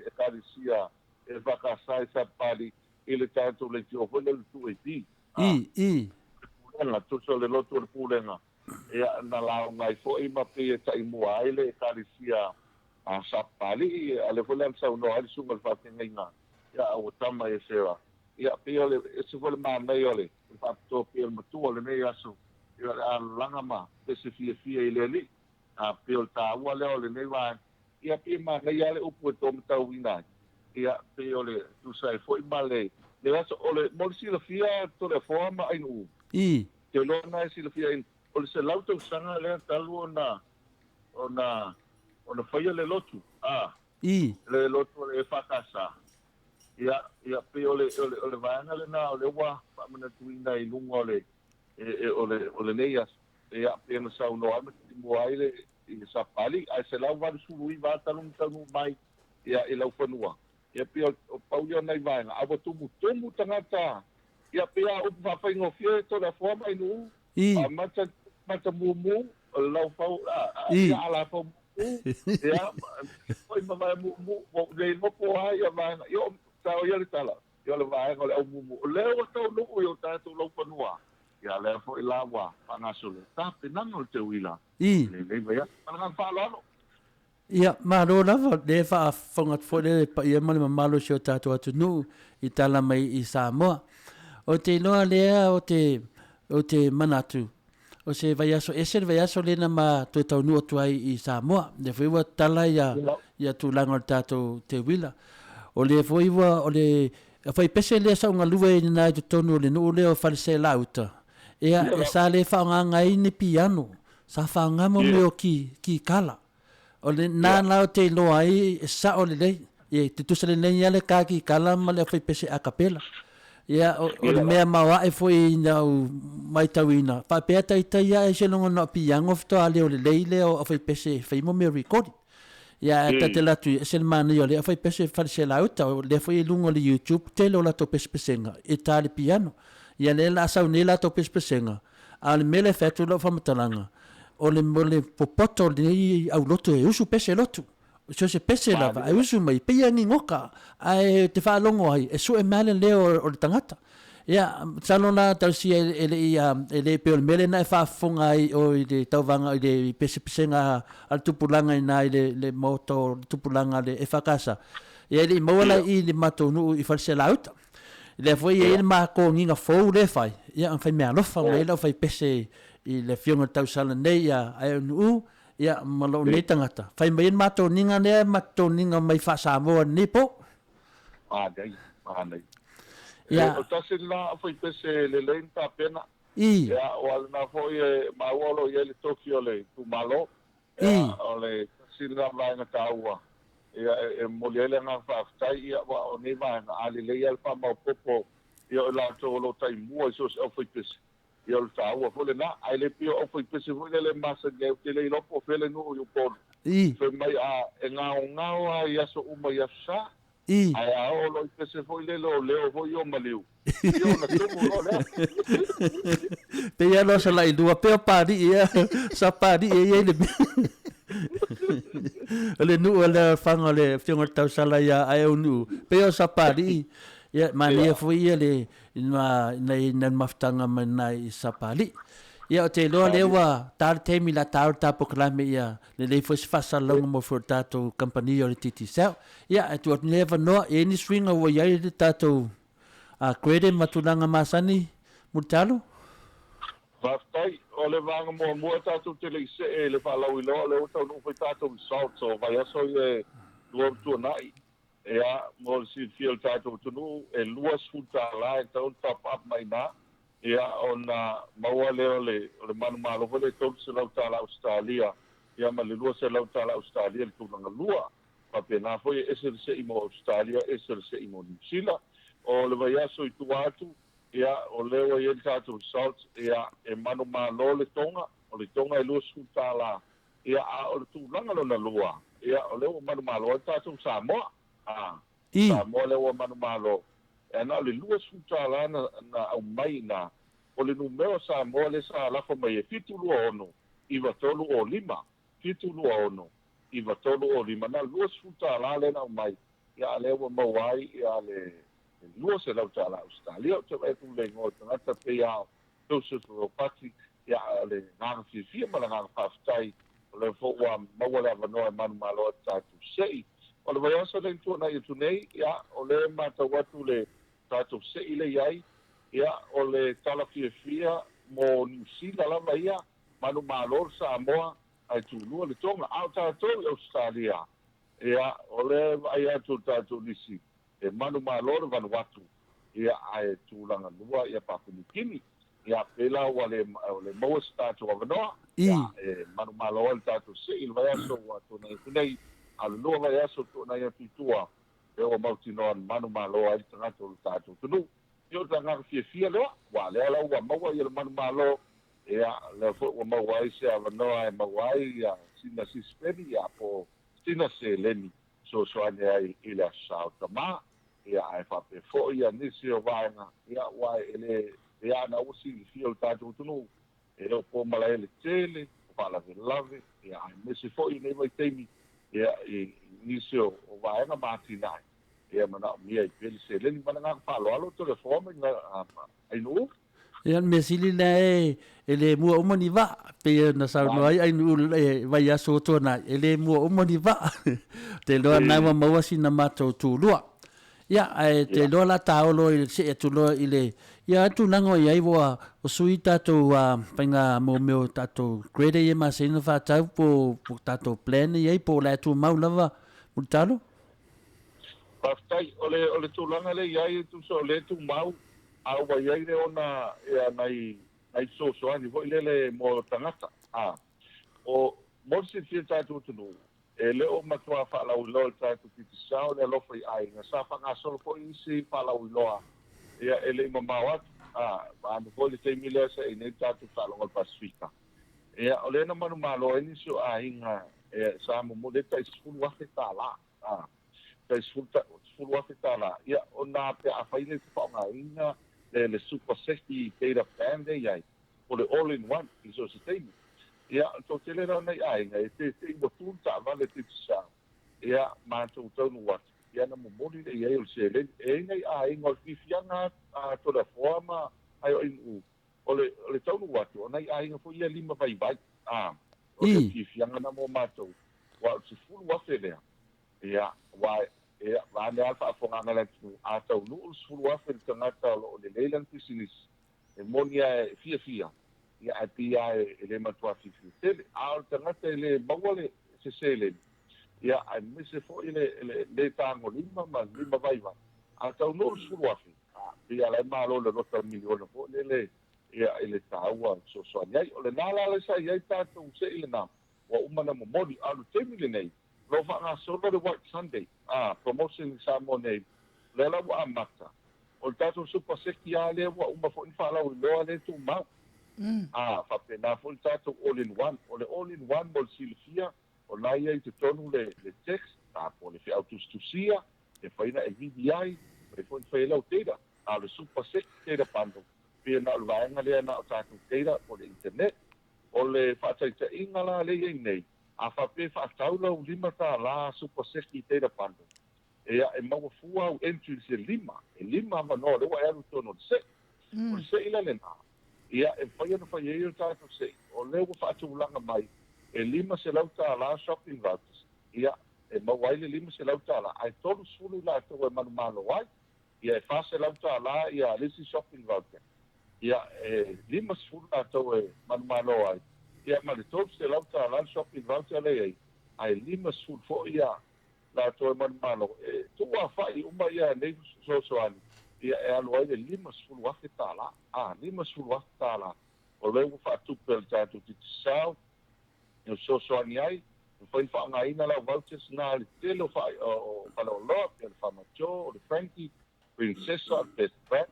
Ekalesia EFKS i Sapali i le tatou leitio foi lea o le 2AP. I, i. Le pulega, tusa o le lotu o le pulega, ia, na lauga ai foi ma pei e taimua ai le Ekalesia a Sapali, a o lea foi la na saunoa ai le susuga i le faafeagaiga ia a ua tama ia Sarah. Ia, pei o le ese foi le manaia o le faapitoa pei o le matua o lenei aso, ia o le alalaga ma pese fiafia i le Alii. A pei o le taua lea o lenei vaega, ia pei e manaia lava le upu e taumatauina ai, ia pei o le tusa ai foi ma le le aso o le mo le silafia Toleafoa ma Ainuu. I. Te iloa na e silafia ai, o le 100 tausaga lea talu ona ona ona faia le lotu, a. I. Le lotu o le EFKS. Ia, ia pei o le o le o le vaega lena o lea ua faamanatuina i luga o le e, e, o le o lenei aso. Ia, pei ona saunoa ai ma taimua ai le i le Sapali, ae 189 lava talu ona taunuu mai ia i laufanua. Ia pei o pau ia o nai vaega, a ua tumutumu tagata, ia pei lava o upu faafaigofie Toleafoa ma Ainuu, I. mata, mata mumu, o le laufau, I. ia alafau mumu, ia, foi ma vae mumu, ua ou le iloa po o a ia vaega. Ia, o, sao ia le tala, Ia o le vaega o le aumumu, o lea ua taunuu i o tatou laufanua, ia lea foi la ua faagasolo tapenaga o le teuila I. i lenei vaiaso. Ma le agaga faaaloalo. Ia, malo lava, o lea e faafofoga atu foi le paia ma le mamalu o si o tatou atunuu i tala mai i Samoa. Ou te iloa lea ou te, ou te manatu, o se vaiaso ese le vaiaso lea na ma toe taunuu atu ai i Samoa. Lea foi ua tala ia, ia tulaga o le tatou teuila. O lea foi ua, o le faipese lea sa ou galue ai lena i totonu o le nuu lea o Faleseelauta, ia, e sa le faaaogaina ai ni piano, sa faaaoga mo mea o ki, kikala. O lena la ou te iloa ai e sao lelei. Ia, e tutusa lelei lava le kakikala ma le aufaipese acapella. Ia, o, o le mea maoae foi ina ou matauina, faapea taitai ae se logona o piano faatoa leo lelei lea o aufaipese e fai mo mea recording. Ia, ae ta te alu atu, e ese le manaia o le aufaipese Faleselauta, o lea foi e i luga o le YouTube tele o latou pesepesega e ta le piano. Ia, lea o le a sau nei latou pesepesega, A o le mea lea e fai atu lau faamatalaga, o le, o le popoto o lenei aulotu e usu pese lotu. So o se pese lava ae usu mai, pei e agigoka, ae te faalogo ai, e sue mai lava le leo o le tagata. Ia, masalo la tausia e le i, e le pei o le mea lena e faafofoga ai oe i le tauvaga i le pesepesega a le tupulaga i ina i le, le maota o le tupulaga a le EFKS. Ia e le i maua la i i le matou nuu i Faleselauta. Lea foi e i ai le matoniga fou lea e fai, ia ona fai meaalofa mai ai le aufaipese i le Afioga i le tausala nei ia Aeonuu, ia ma lou nei tagata. Fai mai ai le matoniga lea ma toniga mai faa-Samoa i lenei po. Manaia, manaia. Ia. O tasi lena aufaipese lelei na tapena. I. Ia, aua o lena foi e maua o lo o i ai le tofi o le itumalo. I. O le tasi lena vaega taua ia, e momoli ai le agaga faafetai, ia, aua o nei vaega, a lelei lava le faamaopoopo ia o i latou o lo o taimua i so o se aufaipese, ia o le taua foi lena. Ae le pei o aufaipese foi lele e masani ai, ou te le iloa po o fea le nuu i Upolu, fai mai a e gaogao lava i aso uma i Aso Sa, I. Ae a oo loa i pese foi lele o leo foi ia o maliu, ia ona tumu loa lea. Pei lava loa sa lailua pea o Papalii ea, sa Papalii e i ai le mea. O le nuu lea o Lefaga o le Afioga i le Tausala ia Aeaunuu, pei o Sapalii, ia manaia foi ia le nai nai mafutaga mai na i Sapalii. Ia ou te iloa lea ua ta le taimi la ta le ta polokalame ia lelei foi se faasalalauga mo foi o le tatou kamupani o le Digicel. Ia ae tuu atu nei avanoa, e i ai ni suiga ua i ai le tatou credit ma tulaga masani Mulitalo? Faafetai. O le vaega muamua tatou te le i see i le faalauiloa, o lea ua taunuu foi tatou results o vaiaso ia e lua ua tuanai. Ia, mo le silafia o le tatou atunuu, e $20 e tatau ona top up mai i ina, ia, ona maua lea o le, o le manumalo foi lea e $300 Ausetalia, ia ma le $200 Ausetalia i le tulaga lua. Faapena foi e ese le sei mo Ausetalia, ese le sei mo Niu Sila. O le vaiaso i tua atu, ia, o lea ua i ai le tatou results, ia, e manumalo le Toga, o le Toga e $20, ia, a o le tulaga lona lua, ia, o lea ua manumalo ai le tatou Samoa. A, Samoa lea ua manumalo, e na o le $20 na, na aumai i ina, o le numera o Samoa lea sa lafo mai e 726 9305, 726 9305, na o le $20 lea na aumai, ia, a lea ua maua ai, ia, le $200 Ausetalia. Ou te vaai atu i le igoa o le tagata pei lava o Joseph Ropati, ia, o le agaga fiafia ma le agaga faafetai, o lea foi ua maua le avanoa e manumalo ai le tatou sei. O le vaiaso lea na tuanai atu nei, ia, o lea e matau atu le tatou sei lea i ai, ia, o le tala fiafia mo Niu Sila lava ia, manumalo le Samoa, ae tulua le Toga. A o tatou i Ausetalia, ia, o lea e vaai atu i le tatou lisi, e manumalo le Vanuatu, ia, ae tulaga lua ia Papua Niu Kini. Ia, pēlā ua le, le maua se tatou avanoa, ia, e manumalo ai le tatou sei i le vaiaso ua tuanai atu nei, a o le lua vaiaso tuanai atu i tua, lea ua mautinoa na manumalo ai le tagata o le tatou atunuu. Ia, o le agaga fiafia lea, aua lea la ua maua ia le manumalo, ia, lea foi ua maua ai se avanoa e maua ai ia sina sisipeni, ia, po o sina seleni fesoasoani ai i le Aso Sa o Tama, ia, ae faapea foi ia nisi o vaega, ia, aua e le, e ana ua silafia o le tatou atunuu, e le o po malae le tele o faalavelave, ia, aemaise foi i nei vaitaimi, ia, i nisi o vaega ma atinae, ia, manaomia ai pea le seleni. Ma le agaga faaaloalo, Toleafoa ma Ainuu. Ia, o le mea sili lea e, e le mua uma ni vaa, pei ona saunoa ai Ainuu i le vaiaso ua tuanai, e le mua uma ni vaa. Ou te iloa lena ua maua sina matou tulua. Ia, ae te iloa o le a taolo i le see atu loa i le, ia tulaga o i ai ua sui tatou faiga mo mea o tatou credit ia e masani ona faatau po o tatou plan ia i ai po o la e tumau lava Mulitalo? Faafetai. O le, o le tulaga lea e i ai e tusa o lea e tumau, a ua i ai le ona ia nai nai fesoasoani foi lele mo tagata. A o mo le silafia e le tatou atunuu, e le o matua faalauiloa e le tatou Digicel le alofa i aiga. Sa faagasolo foi isi faalauiloa ia e le i mamao atu. A vaeane foi le taimi lea sa i ai nei le tatou taaloga o le Pasefika. Ia o lea na manumalo ai nisi o aiga sa momoli ai tai $10,000. A tai $10,000, ia, ona pe afai le te faaaogaina le, le super safety data plan lea i ai, o le all in one i so o se taimi. Ia, o le toatele la o nai aiga e tete'i ua tu le taavale Digicel, ia, matou taunuu atu, ia ona momoli lea i ai o le seleni. E i ai nai aiga o le fiafiaga a Toleafoa ma Aioainu'u, o le, o le taunuu atu, o nai aiga foi ia lima vaivai, a, o le fiafiaga lena mo matou, aua o le $10,000 lea, ia, aua e, vaeane lava le faafofogaaga a le atunuu, a taunuu le $10,000 i le tagata o lo o lelei lana pisinisi, e moni lava e fiafia, ia, ae pei lava e le matua fiafia tele. A o le tagata e le maua le, se seleni, ia, aemaise foi le, le le tagolima ma le lima vaivai, a taunuu le $10,000, a, pei lava o la e malo i le lota miliona foi lele, ia, i le taua e fesoasoani ai. O lena la lea sa i ai tatou sei lena, ua uma ona momoli. A o le taimi lenei, o lo o faagasolo le White Sunday a, promotion i Samoa nei, o lea la ua amata. O le tatou Super Seki lava lea ua uma foi ona faalauiloa lea e tumau. A, faapena foi le tatou All in One. O le All in One mo le silafia, o lena e i ai i totonu le, le text, a, po o le feau tusitusia, e mafai ona e vili ai, e mafai foi ona fai ai lau data. A o le Super Seki Data Bundle, pei na o le vaega lea na o tatou data po o le internet. O le faataitaiga la lea e i ai nei, A faapea e faatau lau $5 Super Seki Data Bundle, ia e maua fua au entries e lima, e lima avanoa o lea ua e alu i totonu o le se'i. O le se'i la lena, ia e mafai ona fai ai o tatou se'i, o lea ua faatulaga mai e $500 shopping vouchers, ia e maua ai le $500 ae 30 i latou e manumalo ai. Ia e $400 ia le isi shopping voucher, ia e 50 latou e manumalo ai, ia ma le $300 le shopping voucher lea e i ai, ae 50 foi ia latou e manumalo. E tuuafa'i uma ia nei fesoasoani, ia e alu ai le $50,000, a, $50,000 o lea ua faatupe e le tatou Digicel e fesoasoani ai, e mafai ona faaaogaina lau vouchers na i le tele o faleoloa pei o le Farmajo, o le Frankie, Princessa, o le Best Vet,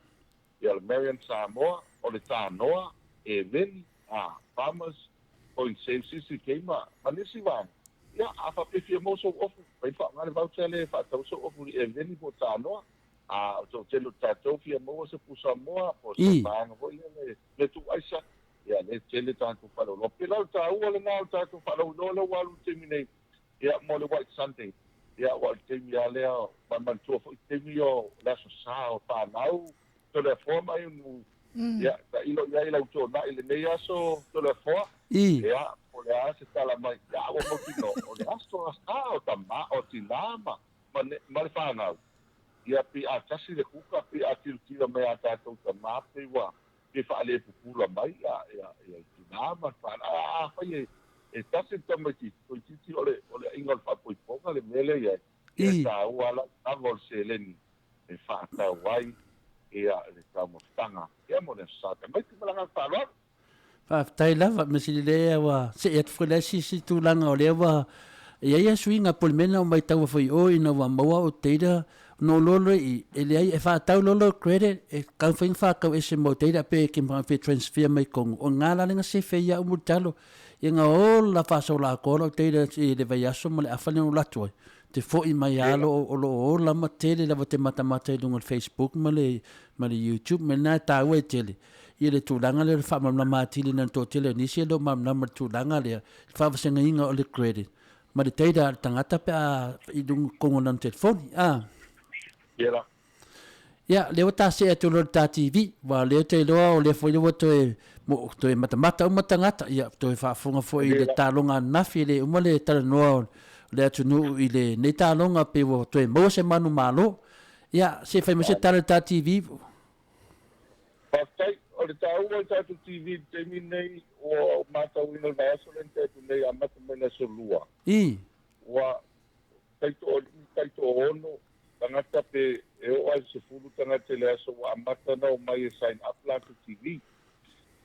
ia o le Marion Samoa, o le Tanoa, Eveni, a, Farmers, Point Save, CCK ma nisi vaega. Ia, a faapea e fia maua sou ofu, mafai ona faaaoga le voucher lea e faatau sou ofu i le Eveni po o Tanoa. A o le toatele o tatou fia maua se pusa moa po o se vaega foi lea le tuuaisa, ia lea e tele tatou faalauiloa. Pei la o le taua lena o le tatou faalauiloa lea ua alu i le taimi nei, ia mo le White Sunday. Ia aua o le taimi lava lea, ma manatua foi taimi o le Aso Sa o fanau Toleafoa ma Iunu, ia tailo i ai lau tuanai i lenei aso Toleafoa, ia po o le a se tala mai, ia ua mautinoa o le Aso Sa o tama, o tinā ma ma le fanau, ia pei a tasi le kuka, pei a tilotilo mai a tatou tama pei ua pe faalepupula mai ia ia ia le tinā ma le fanau. Ae afai e e tasi le tamaitiiti, toeitiiti o le o le aiga o le faapoipoga le mea lea i ai, ia e taua lava lava o le seleni e faatau ai ia le taumafataga ia mo le Aso Sa. Tamaiti ma le agaga faaaloalo. Faafetai lava, mea sili lea ua see atu foi le isi isi tulaga o lea ua i ai ia suiga po o le mea na ou maitaua foi i o ina ua maua au data ona ou iloa loa i i, e leai e faatau loa lou credit e taumafai ona faatau ese ma ou data pe e te manao e transfer mai totonu, o lena la lea na sefe ai au mulitalo ia na ola faasoloatoa lau data i le vaiaso ma le afa lea na ou alu atu ai, te foi mai lava o lo o ola ma tele lava te matamata i luga o le Facebook ma le ma le YouTube, o le mea lena e taua ai tele ia le tulaga lea o le faamalamalama atili i le toatele o nisi e le o malamalama i le tulaga lea, le faavasegaina o le credit ma le data a le tagata pe a i luga totonu o lana telefoni. A. Ia la. Ia, lea ua ta see atu loa i le ta TV, aua o lea ou te iloa o lea foi ua toe, mo, toe matamata uma tagata, ia, toe faafofoga foi i le taaloga ananafi, e le uma le talanoa o le atunuu i lenei taaloga pei ua toe maua se manumalo. Ia, se i fai mai se tala i le ta TV. Faafetai. O le taua o le tatou TV i le taimi lenei, ua ou matauina i le vaiaso lea na tea atu nei, amata mai le aso Lua. Ua taitoalima, taitoaono tagata pe e oo lava i le 10 tagata i le aso ua amata ona omai e sign up latou TV.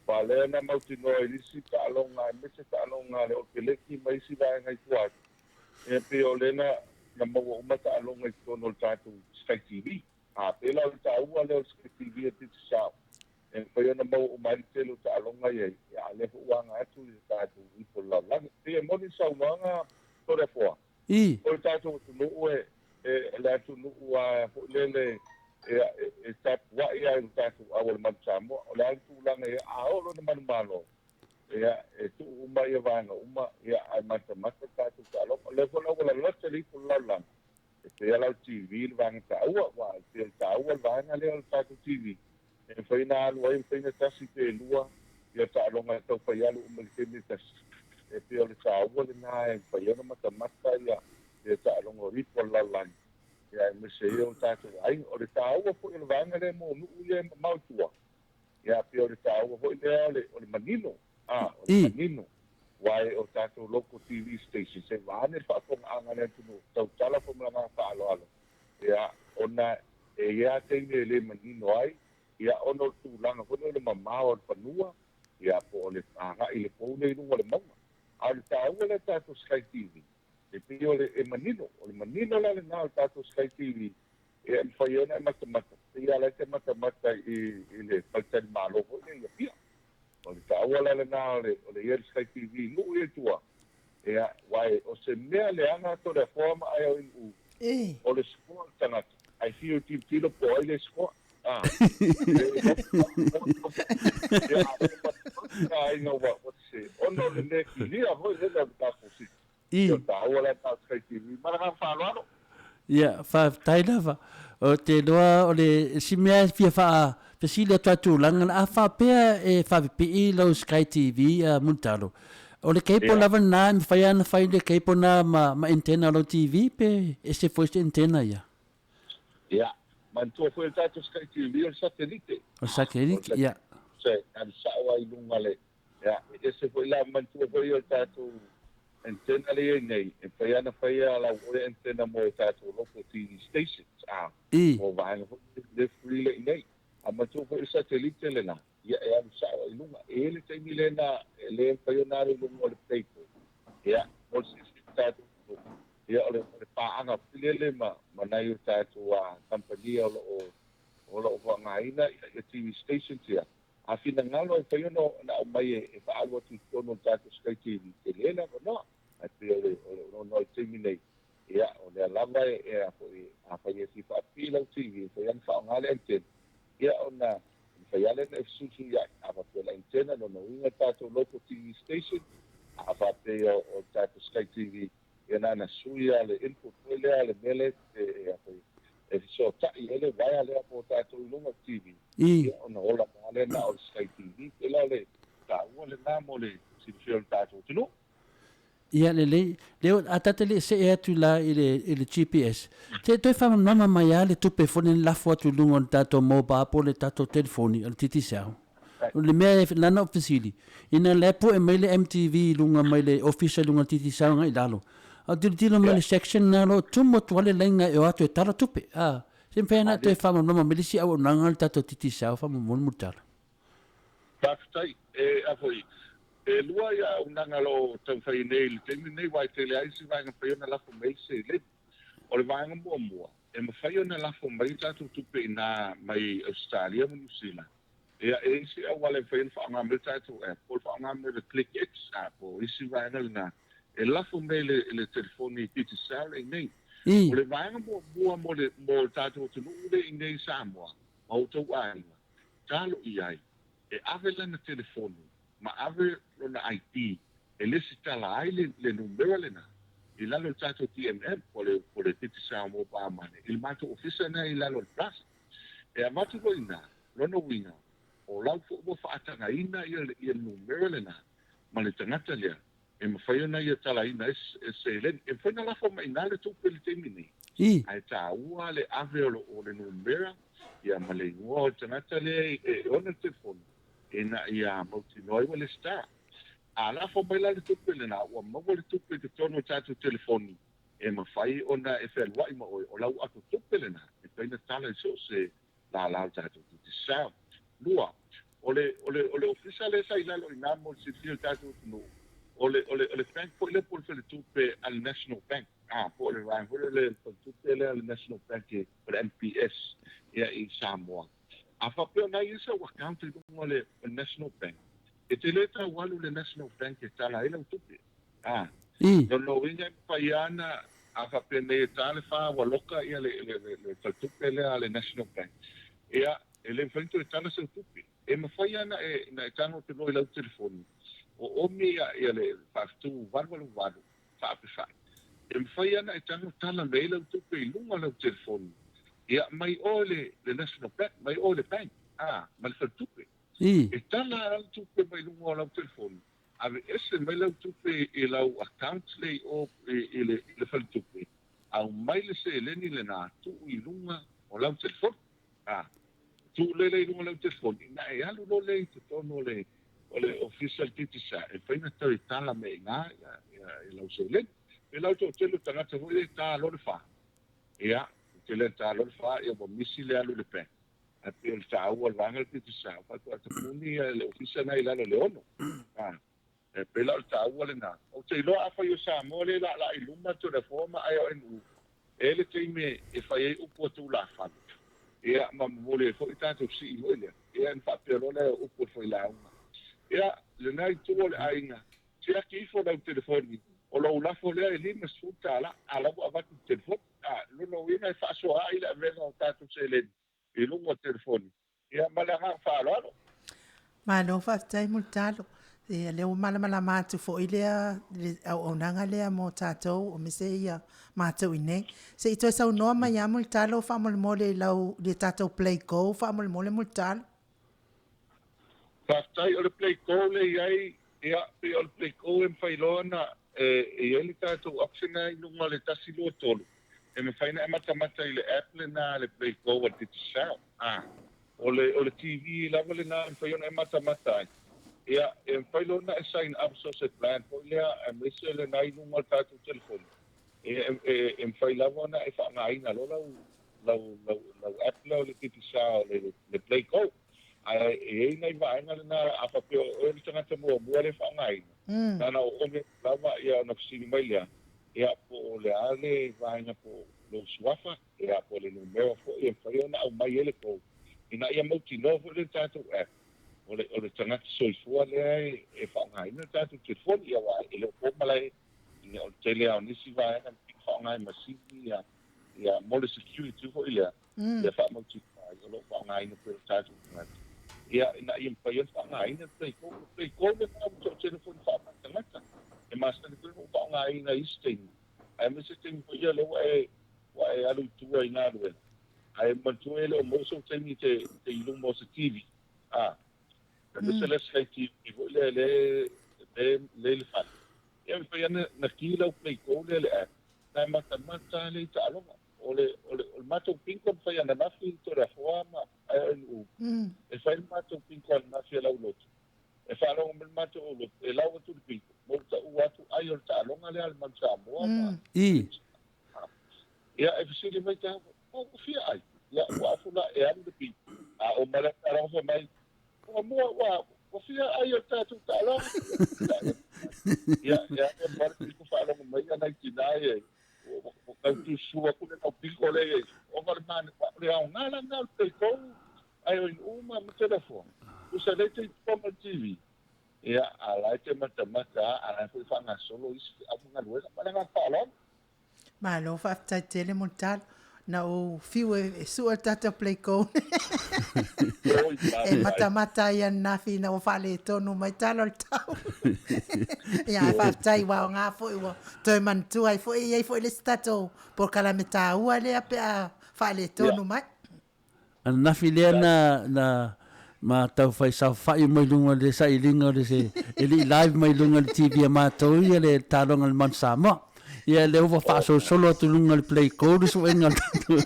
Aua lea na mautinoa i nisi taaloga aemaise taaloga a le Okeleki ma isi vaega i tua atu, e pei o lea na maua uma taaloga i totonu o le tatou Sky TV. A pēlā o le taua lea o le Sky TV a Digicel, e mafai ona maua uma ai le tele o taaloga ia i, a o lea foi ua aga atu i le tatou ipu o le lalolagi. E pei e moni le saunoaga Toleafoa, o le tatou atunuu e, e, le atunuu a foi lele e, e, e tapuai lava i le tatou au o le Manu Samoa. O le a le tulaga ia, a oo loa ina manumalo, ia, e tuu uma ia vaega uma, ia, ae matamata le tatou taaloga. O lea foi la ua lalata le ipu o le lalolagi, E pei la o le TV le vaega taua, aua e pei o le taua le vaega lea o le tatou TV, e mafai ona alu ai, e mafai ona tasi pe lua ia taaloga e tau fai alu uma i le taimi e tasi. E pei o le taua lena e mafai ai ona matamata ia ia taaloga o ipu o le lalolagi, ia aemaise ai o tatou aiga. O le taua foi o le vaega lea mo nuu ia e mamao i tua, Ia, pei o le taua foi lea o le, o le manino, a, o le manino, aua o tatou local TV stations, e vaeane le faafofogaaga a le atunuu, tautala foi ma le agaga faaaloalo, ia, ona e i ai lava taimi e le manino ai, ia, ona o le tulaga foi lea o le mamao o le fanua, ia, po o le agai i le pou lea i luga o le mauga. A o le taua lea o tatou Sky TV, e pei o le, e manino, o le manino la lena o le tatou Sky TV, E mafai ai ona e matamata, pei lava la e te matamata i le faletalimalo foi lea i Apia. O le taua la lena o le o le i ai le Sky TV i nuu ia i tua, ia, aua o se mea leaga Toleafoa ma ae o i nuu, o le score a le tagata, ae fiu e tilotilo po o ai le score. A, ia, a o le matamata aiga ua sese, ona o le le kilia foi lele o le tatou city. Ia, o le taua lena o le Sky TV. Ma le agaga faaaloalo. Ia, faafetai lava. Ou te iloa o le isi mea e fia faafesili atu a tulaga na, a faapea e faapipii lau Sky TV a Mulitalo, o le cable lava lena e mafai lava ona fai le cable lena ma antenna o lau TV pe ese foi se antenna ia? Ia, manatua foi le tatou Sky TV o le satelite. O le satelite, ia. Se, alu sao lava i luga le, ia, e ese foi la, manatua foi o le tatou antenna lea e i ai nei, e mafai lava ona fai lau oe antenna mo tatou local TV stations, a, mo vaega foi lea free lea i inei. A manatua foi o le satelite lena, ia e alu sao lava i luga. E i ai le taimi lena e le mafai ona alu i luga o le cable, ia, mo le silafia e tatou Ia, o le, o le paaga foi lele ma, ma nai o tatou kamupani o lo o, o lo o faaaogaina ia TV stations ia. A finagalo e mafai ona, ona aumai e, e faaalu atu i totonu o le tatou Sky TV, tele le avanoa. Ae pei o le, o le onoa i le taimi nei, ia, o lea lava e, e a foi, afai e fia faapipii lau TV, e mafai lava ona faaaoga le antenna, ia ona mafai lava lea ona e fesuisuiai. A faapea o le antenna, lona uiga le tatou local TV station, a faapea o le tatou Sky TV, Ia na ona sui lava le input foi lea le mea lea e, e fesootai ai le uaea lea mo tatou i luga o le TV, ia ona ola mai lava lea na o le Sky TV. Pei la o le taua lena mo le silafia o le tatou atunuu. Ia lelei, lea a ta te le i see atu la i le, i le GPS, se i toe faamalamalama mai lava le tupe foi lea na lafo atu i luga o le tatou mobile po o le tatou telefoni o le Digicel. O le mea e lana ou fesili, ina la e pue mai le MTV i luga mai le ofisa i luga o le Digicel agai i lalo, a o tilotilo mai le section lena o lo o tumu atu lava le laina e o atu e tala tupe, a. Se mafai ona e toe faamalamalama mai le isi auaunaga a le tatou Digicel faamolemole Mulitalo. Faafetai. E, a foi, e lua ia auaunaga o lo o taumafai nei i le taimi lenei, aua e tele lava isi vaega e mafai ona lafo mai ai le seleni. O le vaega muamua, e mafai ona lafo mai a tatou tupe i ina mai Ausetalia ma Niu Sila. Ia, e i ai isi auala e mafai ona faaaoga mai le tatou app, po o le faaaoga mai o le ClickX app, po o isi vaega lena, e lafo mai i le telefoni Digicel i inei. O le vaega muamua mo le, mo le tatou atunuu lea i inei i Samoa, ma outou aiga, talo i ai, e ave lana telefoni ma ave lona ID e lesitala ai le, le numera lena i lalo o le tatou DMM, po o le, po o le Digicel Mobile Money, i le matou ofisa lena i lalo o le Plaza. E avatu loa i ina, lona uiga, o lau foi ua faatagaina ia le numera lena ma le tagata lea e mafai ona ia talaina ai se seleni. E mafai ona lafo mai i ina le tupe i le taimi nei, ae taua le ave o le numera ia ma le igoa o le tagata lea e ona le telefoni ina ia mautinoa ai ua lesitala. A lafo mai la le tupe lena, ua maua le tupe i totonu o tatou telefoni, e mafai ona e fealuai ma oe, o lau ato tupe lena e mafai ona tala i so o se lālā o le tatou Digicel. Lua, o le, o le, o le ofisa lea sa i lalo i ina mo le silafia o le tatou atunuu, o le, o le, o le bank foi lea po o le faletupe a le National Bank, a, po o le vaega foi lea o le faletupe lea a le National Bank e, o le NBS, ia i Samoa. A faapea o na i ai sau account i luga o le National Bank, e te le tau alu i le National Bank e tala ai lau tupe. A, lona uiga e mafai lava ona, a faapea nei e ta le fa ua loka ia le, le, le, le faletupe lea a le National Bank, ia, e le mafai ona toe tala sau tupe. E mafai lava ona e, ona e tago atu loa i lau telefoni, o omi ia, ia le faafetu 888 faapefai. E mafai lava ona e tago tala mai ai lau tupe i luga o lau telefoni, ia, mai o i le, le National Bank, mai o i le bank, a, ma le faletupe. E tala lava le tupe mai luga o lau telefoni, Aveese mai lau tupe i lau account lea i o i le faletupe, aumai le seleni lena tuu i luga o lau telefoni. A tuu lea i luga o lau telefoni, ona e alu loa lea i totonu o le o le ofisa o le Digicel e mafai ona toe tala mai i ina ia lau seleni. Pei la o le toatele o tagata foi lea e ta loa le fa, ia, tele ina ta loa le fa ua misi le alu i le bank. Ae pei o le taua o le vaega lea Digicel, faatoa tapuni le ofisa lena i lalo o le 6. A, e pei la o le taua lena. Ou te iloa afai o Samoa lea e laalaa i luma Toleafoa ma IONU, e i ai le taimi e fai ai upu a tulafale, ia, ma momoli ai foi tatou sii foi lea, ia, ona faapea loa lea o upu a le failauga. Ia, lena itu o le aiga, siaki ifo lau telefoni, o lou lafo lea e $50, a o la ua avatu i le telefoni. A, lona uiga e faasoa ai le avega o tatou seleni i luga o telefoni. Ia, ma le agaga faaaloalo. Malo faafetai Mulitalo. Ia lea ua malamalama atu foi lea le auaunaga lea mo tatou aemaise ia matou i inei. Se i toe saunoa mai lava Mulitalo faamolemole i lau i le tatou Play Go faamolemole Mulitalo. Faafetai, o le Play Go lea e i ai, ia, pei o le Play Go e mafai loa ona e i ai le tatou option lena i luga o le 1, 2, 3, e mafai ona e matamata i le app lena a le Play Go a le Digicel. A, o le, o le TV lava lena e mafai ona e matamata ai. Ia, e mafai loa ona e sign up so se plan foi lea aemaise lena i luga o le tatou telefoni. E, e, e mafai lava ona e faaaogaina loa lau, lau, lau, lau app lea o le Digicel, le, le Play Go. Ae e i ai nai vaega lena a faapea o oe le tagata muamua lea e faaaogaina, na ona oo mai lava ia ona fesili mai lea, ia po o le a le vaega po o lou suafa, ia po o le numera foi e mafai ona aumai ai le code, ina ia mautinoa foi lea i le tatou app, o le, o le tagata soifua lea e faaaogaina le tatou telefoni, ia aua e le o po malae, ia o le tele lava o nisi vaega e faaaoga e masini, ia, ia mo le security foi lea, ia faamautinoa ai o lo o faaaogaina pea e tatou tagata, ia, ina ia mafai ona faaaogaina le Play Go. O le Play Go lena ua toatele foi ina faaaoga e tagata. E masani foi ona ou faaaogaina i isi taimi, aemaise taimi foi ia lea ua e, ua e alu i tua i galuega, ae manatua e le o maua sou taimi e te, te i luma o se TV. A, aemaise le Sky TV foi lea lea, lea, lea i le fale. Ia, e mafai lava ona ki lau Play Go lea i le app, na e matamata lava lea i taaloga. O le, o le, o le matou bingo na fai ananafi i Toleafoa ma AONU, e fai le matou bingo ananafi e Laulotu. E faalogo mai le matou aulotu, e lau atu le bingo, ma ua taua atu ai o le taaloga lea a le Manu Samoa ma Ia, e fesili mai te au, ua fia ai? Ia, ua afu la e alu le bingo. A oo mai la le taaloga fai mai, ua mua, ua, ua fia ai o le tatou taaloga? Ia, ia, e ma le bingo faalogo mai ia nai tina ia, ua tau tusua atu le lau bingo lea i ai. Ona o le manaia, o le aoga la lena o le Play Go, ai o uma ma telefoni. Tusa lea e te i tua ma le TV. Ia, a la e te matamata lava, a la e foi e faagasolo isi feau ma galuega. Ma le agaga faaaloalo. Malo faafetai tele mo le talo. Na ou fiu e sua le tatou play goal. E matamata ai ananafi ina ua faaletonu mai talo le tau. Ia, ae faafetai ua aoga foi ua toe manatua ai foi e i ai foi le isi tatou polokalame taua lea pe a faaletonu mai. Ananafi lea na na ma tau fai saofai mai luga o le sailiga o le se e le i live mai luga o le TV a matou ia le taaloga a le Mount Samoa. Ia lea ua faasolosolo atu luga o le play goal le suega o le tatou.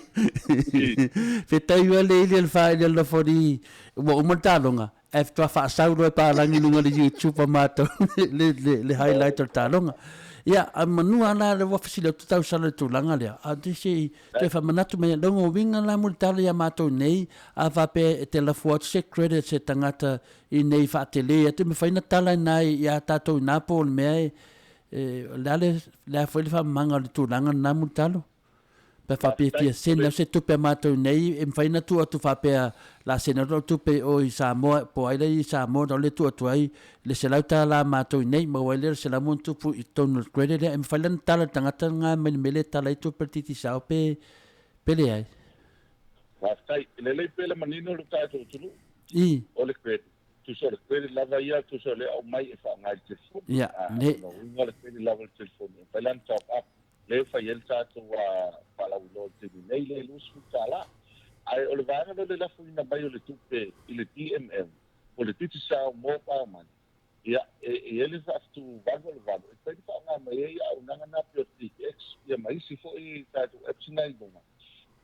Fetai ua le ili le fa ile lofoni ua uma le taaloga ae faatoa faasau loa e palagi i luga o le YouTube a matou le, le, le highlight o le taaloga. Ia, a manua la le ua fesili atu tausala i le tulaga lea, a te se i toe faamanatu mai, lona uiga la mulitalo ia matou nei, a faapea e te lafua atu se credit se tagata i nei faatele atu, e mafai ona tala ina ia tatou ina po o le mea e, e, o le a le, le a foi le faamamaga o le tulaga lena mulitalo? Pe a faapea e fia send atu se tupe a matou nei, e mafai ona tuu atu faapea o le a send atu lau tupe i o i Samoa, po o ai la i Samoa ona o lea e tuu atu ai le $100 a matou i nei, maua ai lea o le $100 ma ona tupu i totonu o le credit lea. E mafai la ona tala i le tagata lena mai le mea lea e tala ai tupe a le Digicel pe, pe leai? Faafetai. E lelei pea le manino o le tatou atunuu. O le credit. Tusa o le credit lava ia, tusa o le aumai e faaaoga i le telefoni. Ia, ne. O lona uiga o le credit lava i le telefoni. E mafai la ona top up lea e fai ai le tatou faalauiloa i le taimi nei, lea e $20. Ae o le vaega lea o le lafoina mai o le tupe i le DMM, po o le Digicel Mobile Money, ia, e i ai le faafetu 888 e mafai ona faaaoga mai ai auaunaga na pei o le TPX ia ma isi foi tatou apps na i luga.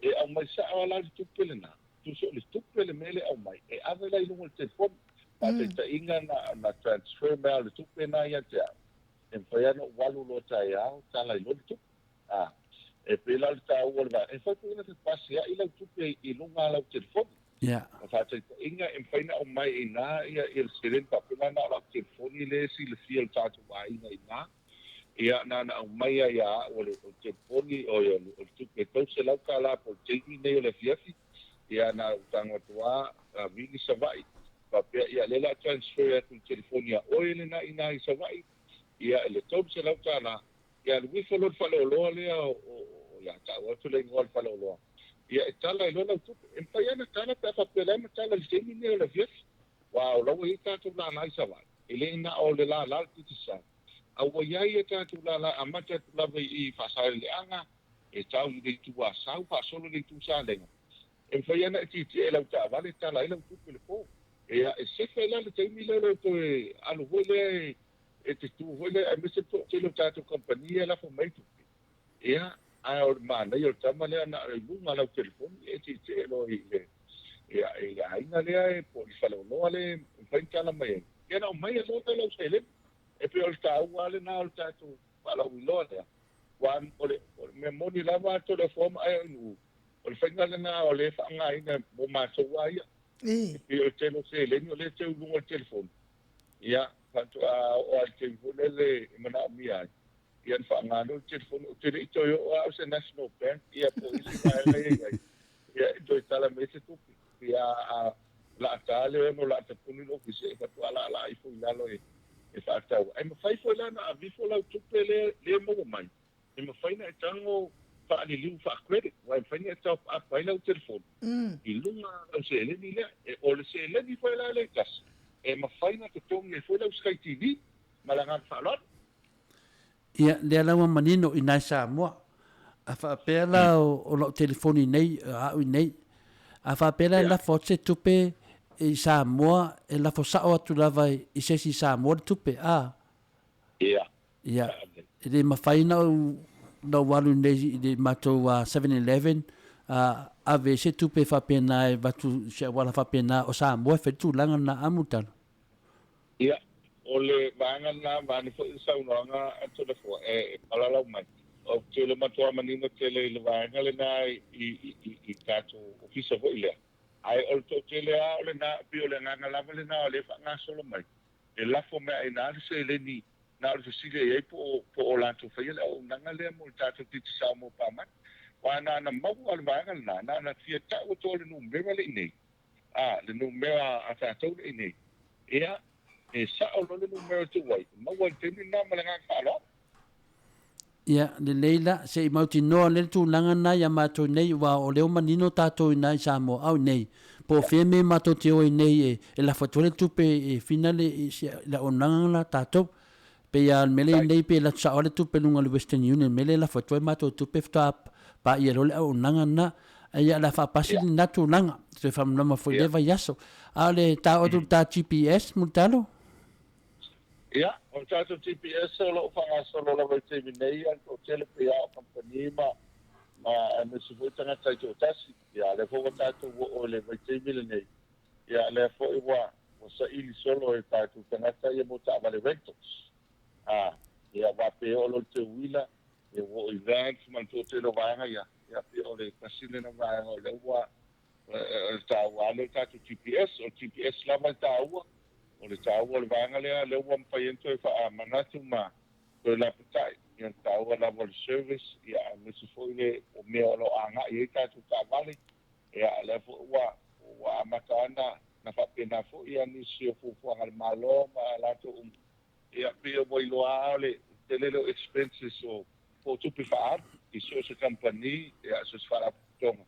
E aumai sao lava la le tupe lena, tusa o le tupe le mea lea e aumai, e ave la i luga o le telefoni. Faataitaiga na transfer mai lava o le tupe lena ia te au, E mafai lava ona ou alu loa taeao, tala ai loa le tupe. A, e pei la o le taua o le vaega, e mafai foi ona fepaseai lau tupe i luga o lau telefoni. O faataitaiga, e mafai ona aumai i ina ia le seleni faapea la na o lau telefoni lea e silafia e le tatou aiga i ina. Ia, na ona aumai lava ia au o le telefoni, oi, o le tupe e $300 po o le taimi lenei o le afiafi. Ia, na ou tago atu lava, vili Savaii, faapea, ia, lea o le a transfer atu i le telefoni a oe lena i ina i Savaii, ia, i le $300, ia alu ifo loa le faleoloa lea o, o, ia, tau atu le igoa o le faleoloa, ia, e tala ai loa lau tupe. E mafai lava ona tala pe a faapea o la e matala i le taimi lenei o le afiafi, aua o la ua i ai tatou lala i Savaii. E le na o le lālā o le Digicel, a ua i ai a tatou lālā e amata atu lava i Faasaleleaga, e tau i le Itu Asau, faasolo i le Itu Salega. E mafai lava ona e tietie i lau taavale e tala ai lau tupe i le po. Ia, e sefe la le taimi lea o le toe alu foi lea e te tu foi lea aemaise le toatele o tatou kamupani ia e lafo mai tupe. Ia, ae o le manaia o le tama lea na o i luga o lau telefoni e tietie loa i le ia i le aiga lea e po o le faleoloa lea e mafai ona tala mai ai. Ia na aumai loa lea lau seleni. E pei o le taua lava lena o le tatou faalauiloa lea. Aua o le mea moni lava a Toleafoa ma Aeaunuu, o le faiga lena o lea e faaaogaina mo matou lava ia. E pei o le tele o seleni o lea e teu i luga o le telefoni, ia, faatoa oo lava i le taimi foi lele e manaomia ai, ia ona faaaoga lea o le telefoni. Ou te le i toe oo lava au i se National Bank ia po o isi vaega ia e i ai, ia e toe tala mai ai se tupe. Ia, a laa ta le 6 laa tapuni le ofisa, e faatoa laalaa ifo i lalo e faatau. Ae mafai foi la ona ave ifo lau tupe lea e maua mai, e mafai ona e tago faaliliu faa-credit, aua e mafai ona e top up ai lau telefoni i luga o lau seleni lea. O le seleni foi la lea e tasi, e mafai ona totogi ai foi lau Sky TV. Ma le agaga faaaloalo. Ia, lea la ua manino i nai Samoa. A faapea la o lau telefoni nei, a au i nei, a faapea la e lafo atu se tupe i Samoa, e lafo sao atu lava i se isi Samoa le tupe, a? Ia. Ia, e le mafai ona ou, ona ou alu nei i le matou 7-Eleven, ave se tupe faapena e avatu i se auala faapena o Samoa e fai le tulaga lena, a Mulitalo? Ia, o le vaega lena, vaeane foi le saunoaga a Toleafoa e palalau mai. Ou te le matua manino tele i le vaega lena i tatou ofisa foi lea. Ae o le toatele lava o lena, e pei o le agaga lava lena o lea e faagasolo mai, e lafo mai lava i ina le seleni, na o le fesili i ai po o latou faia le auaunaga lea mo le tatou Digicel mo Pamani. Aua na ona maua le vaega lena, na ona fia tau atu o le numera le i nei, a, le numera a tatou lea i inei, ia, e sao loa le numera tuu ai, e maua i le taimi lena ma le agaga faaaloalo. Ia, lelei la, se i mautinoa lea le tulaga lena ia matou nei, aua o lea ua manino tatou i ina i Samoa, au nei, po o fea mea matou te o ai nei e lafo atu ai le tupe e finale i le auaunaga lena a tatou. Pei lava o le mea lea i nei pei e alu atu sao lava le tupe i luga o le Western Union, le mea lea e lafo atu ai matou tupe faatoa paia loa le auaunaga lena. Ae ia o le a faapasi lena tulaga, toe faamalamalama foi i lea vaiaso. A o le ta oo atu i le ta GPS, Mulitalo? Ia, o le tatou GPS o lo o faagasolo lava i le taimi nei, ia le toatele pei lava o kamupani ma aemaise foi tagata taitoatasi. Ia, lea foi ua tatou oo i le vaitaimi lenei, Ia, lea foi ua saili solo e tatou tagata ia mo taavale rentals. A, ia, aua pe oo loa i le teuila, ia ua oo i vans ma le toatele o vaega ia, ia, pei o le tasi lena vaega o lea ua, o le taua lava lea o le tatou GPS. O le GPS lava e taua, o le taua o le vaega lea, lea ua mafai ai ona toe faamanatu ma toe lapatai, ia le taua lava o le service, ia, aemaise foi le, o mea o lo o agai ai tatou taavale, Ia, o lea foi ua ua amata lava ona faapena foi ia nisi o fuafuaga a le Malo ma latou uma. Ia, pei ua iloa lava o le tele lea o expenses o po o tupe faaalu i so o se kamupani, ia, so o se faalapotopotoga.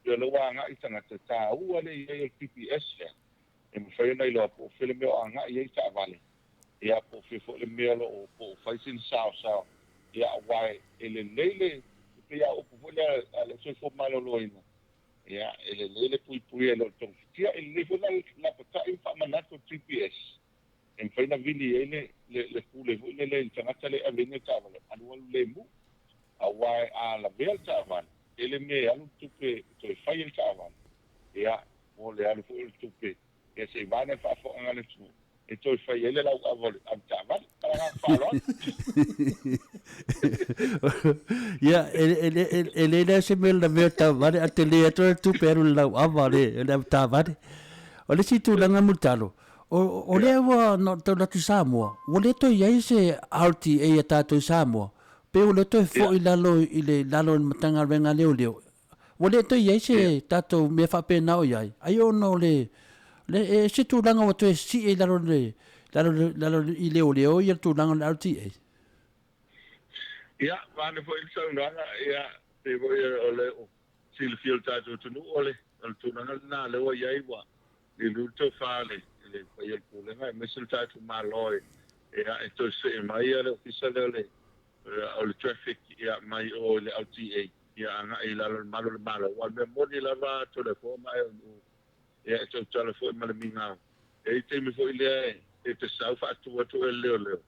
Pei o lea ua agai tagata, e taua le i ai o le PPS lea e mafai ona iloa po o fea le mea o agai ai taavale, ia, po o fea foi le mea o lo o po o fai sina saosao, ia, aua e lelei le, e pei lava o upu foi lea a le soifua maloloina, Ia, e lelei le puipui e le o togafitia. E lelei foi la lapatai ma faamanatu le GPS e mafai ona vili ai le, le, le pule foi lele i le tagata lea e ave ina le taavale, alualu lemu. Aua a lavea le taavale, tele mea e alu le tupe e toe fai ai le taavale, ia, mo le alu foi o le tupe, ia se i vae le faafofogaaga a le atunuu e toe fai ai le lauava o le avetaavale. Ma le agaga faaaloalo. Ia, e le lea se mea lavea taavale, a tele atu le tupe alu i le lauava o le avetaavale. O le isi tulaga Mulitalo, o lea ua na ou tau atu i Samoa, ua le toe i ai se RTA a tatou i Samoa, pe ua le toe foi i lalo i le lalo o le Matagaluega a Leoleo. Ua le toe i ai se tatou mea faapena o i ai, ai ona o le, le e se tulaga ua toe sii i lalo le, lalo, lalo i leoleo ia le tulaga o le RTA. Ia, vaeane foi le saunoaga, ia, pei foi o le silafia o le tatou atunuu, o le, o le tulaga lena lea ua i ai, ua liuliu le tofa i le, i le paia o le Pulega aemaise le tatou Malo e ia e toe see mai le Ofisa lea o le o le Traffic ia mai o i le LTA ia agai i lalo o le malu o le Malo. Aua o le mea moni lava Toleafoa ma Aeaunuu ia e tautala foi ma le migao. E i ai taimi foi lea e te sau faatu atu oe e le leoleo,